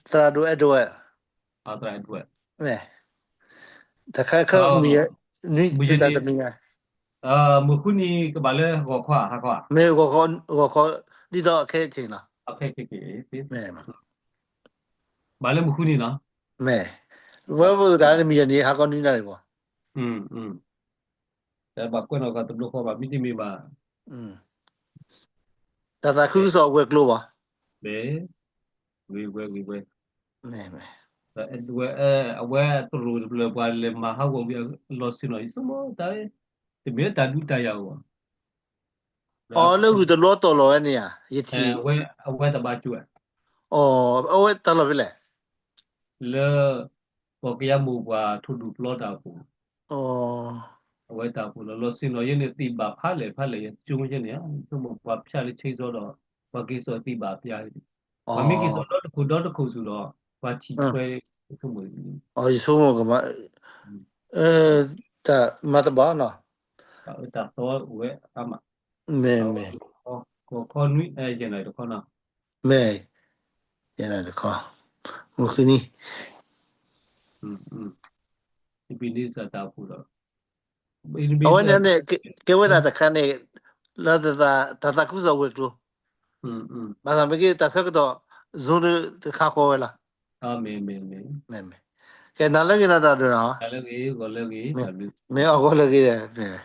သရၣ်ဒိၣ်အဲၣ်ဒိးဝဲ မ့ၢ် တခါခဲမုၢ်ယဲၢ်နံၤ တၢ်တမံၤညါ မုၢ်ဃုနံၤကဘၣ်လၢဂီၤခီ ဟါခီ, မ့ၢ်ဂီၤခီ ဂီၤခီ ဒ်သိးအခဲအံၤနီၤ, မ့ၢ် ဘၣ်လၢမုၢ်ဃုနံၤနီၤ, မ့ၢ် ဝဲပတၢ်န့ၣ်မုၢ်ယဲၢ်နံၤ ဟါခီနွံနၣ်ရံၣ်ဘၣ်, တဘၣ်ကွဲးနီၣ်ဃာ်တဘျီဃီဘၣ် မ့တမ့ၢ်ဘၣ်, တၢ်သးခုကစီၣ်ဝဲၤကျိၤဘၣ်, ဝဲ ဝဲ ဝဲ ဝဲ အဝဲသရိာ်တဖျၢၣ်ပှၤလဲၤမၤဟးဂီၤဝံၤအလီၢ်ဆ့ၣ်နီၤ ယဆိကမိၣ်တၢ်, တမ့ၢ်လၢတၢ်ဒုးတၢ်ယၤအဂီၢ်, အီ လၢဂုၢ်တဘျီတီၢ်လီၤဝဲန့ၣ်ဧါ, ယထံၣ်, အဝဲတၢ်ဘၣ်ကၠိၣ်, အဝဲတၢ်လီၢ်ဖဲလဲၣ်, လၢ ကီၢ်ကယၤမိၢ်ပှၢ်ထိၣ်ဒူၣ်ပျီတၢ်ပူၤ, အဝဲတၢ်ပူၤလီၤ လီၢ်ဆ့ၣ်နီၤ ယဲန့ၣ်သ့ၣ်ဘၣ်ဖးလဲၣ်ဖးလဲၣ် ယဆိကမိၣ်ယဲန့ၣ် ဆိကမိၣ်ပှၤဖၠၣ်လၢဆ့စီဒီး ပှၤက့ၤစိာ်သ့ၣ်ဘၣ်ဖၠၣ်, ပှၤမ့ၢ်က့ၤစိာ်ဒီတခိၣ်ဒီတခိၣ်စ့ၢ်ဒီး ပှၤထံၣ်ထွဲ, ဆိကမိၣ်, ယဆိကမိၣ်ကမၤ, တၢ်မၤတဘၣ်နီၤ, တၢ်အၢတၢ်သီအိၣ်ဝဲအါမး, မ့ၢ် မ့ၢ် ကီၢ်ခီနွံ ယဲၢ်နံၤတခီနီၤ, မ့ၢ် ယဲၢ်နံၤတခီ, မုၢ်ဃုနံၤ, အဝဲန့ၣ်န့ၣ် ကဲဝဲဒၣ်တခါန့ၣ် လၢတၢ်သးခုကစီၣ်ဝဲၤကျိၤ, ဘၣ်ဆၣ်မ့ၢ်က့ၤတၢ်ဆၢကတီၢ် Zoom တခါဃီဝဲလီၤ, ကဲနၤလၢဂ့ၤနၤတၢ်ဒိၣ်နီၤ, မ့ၢ်အဂီၢ်လၢဂ့ၤ, မ့ၢ်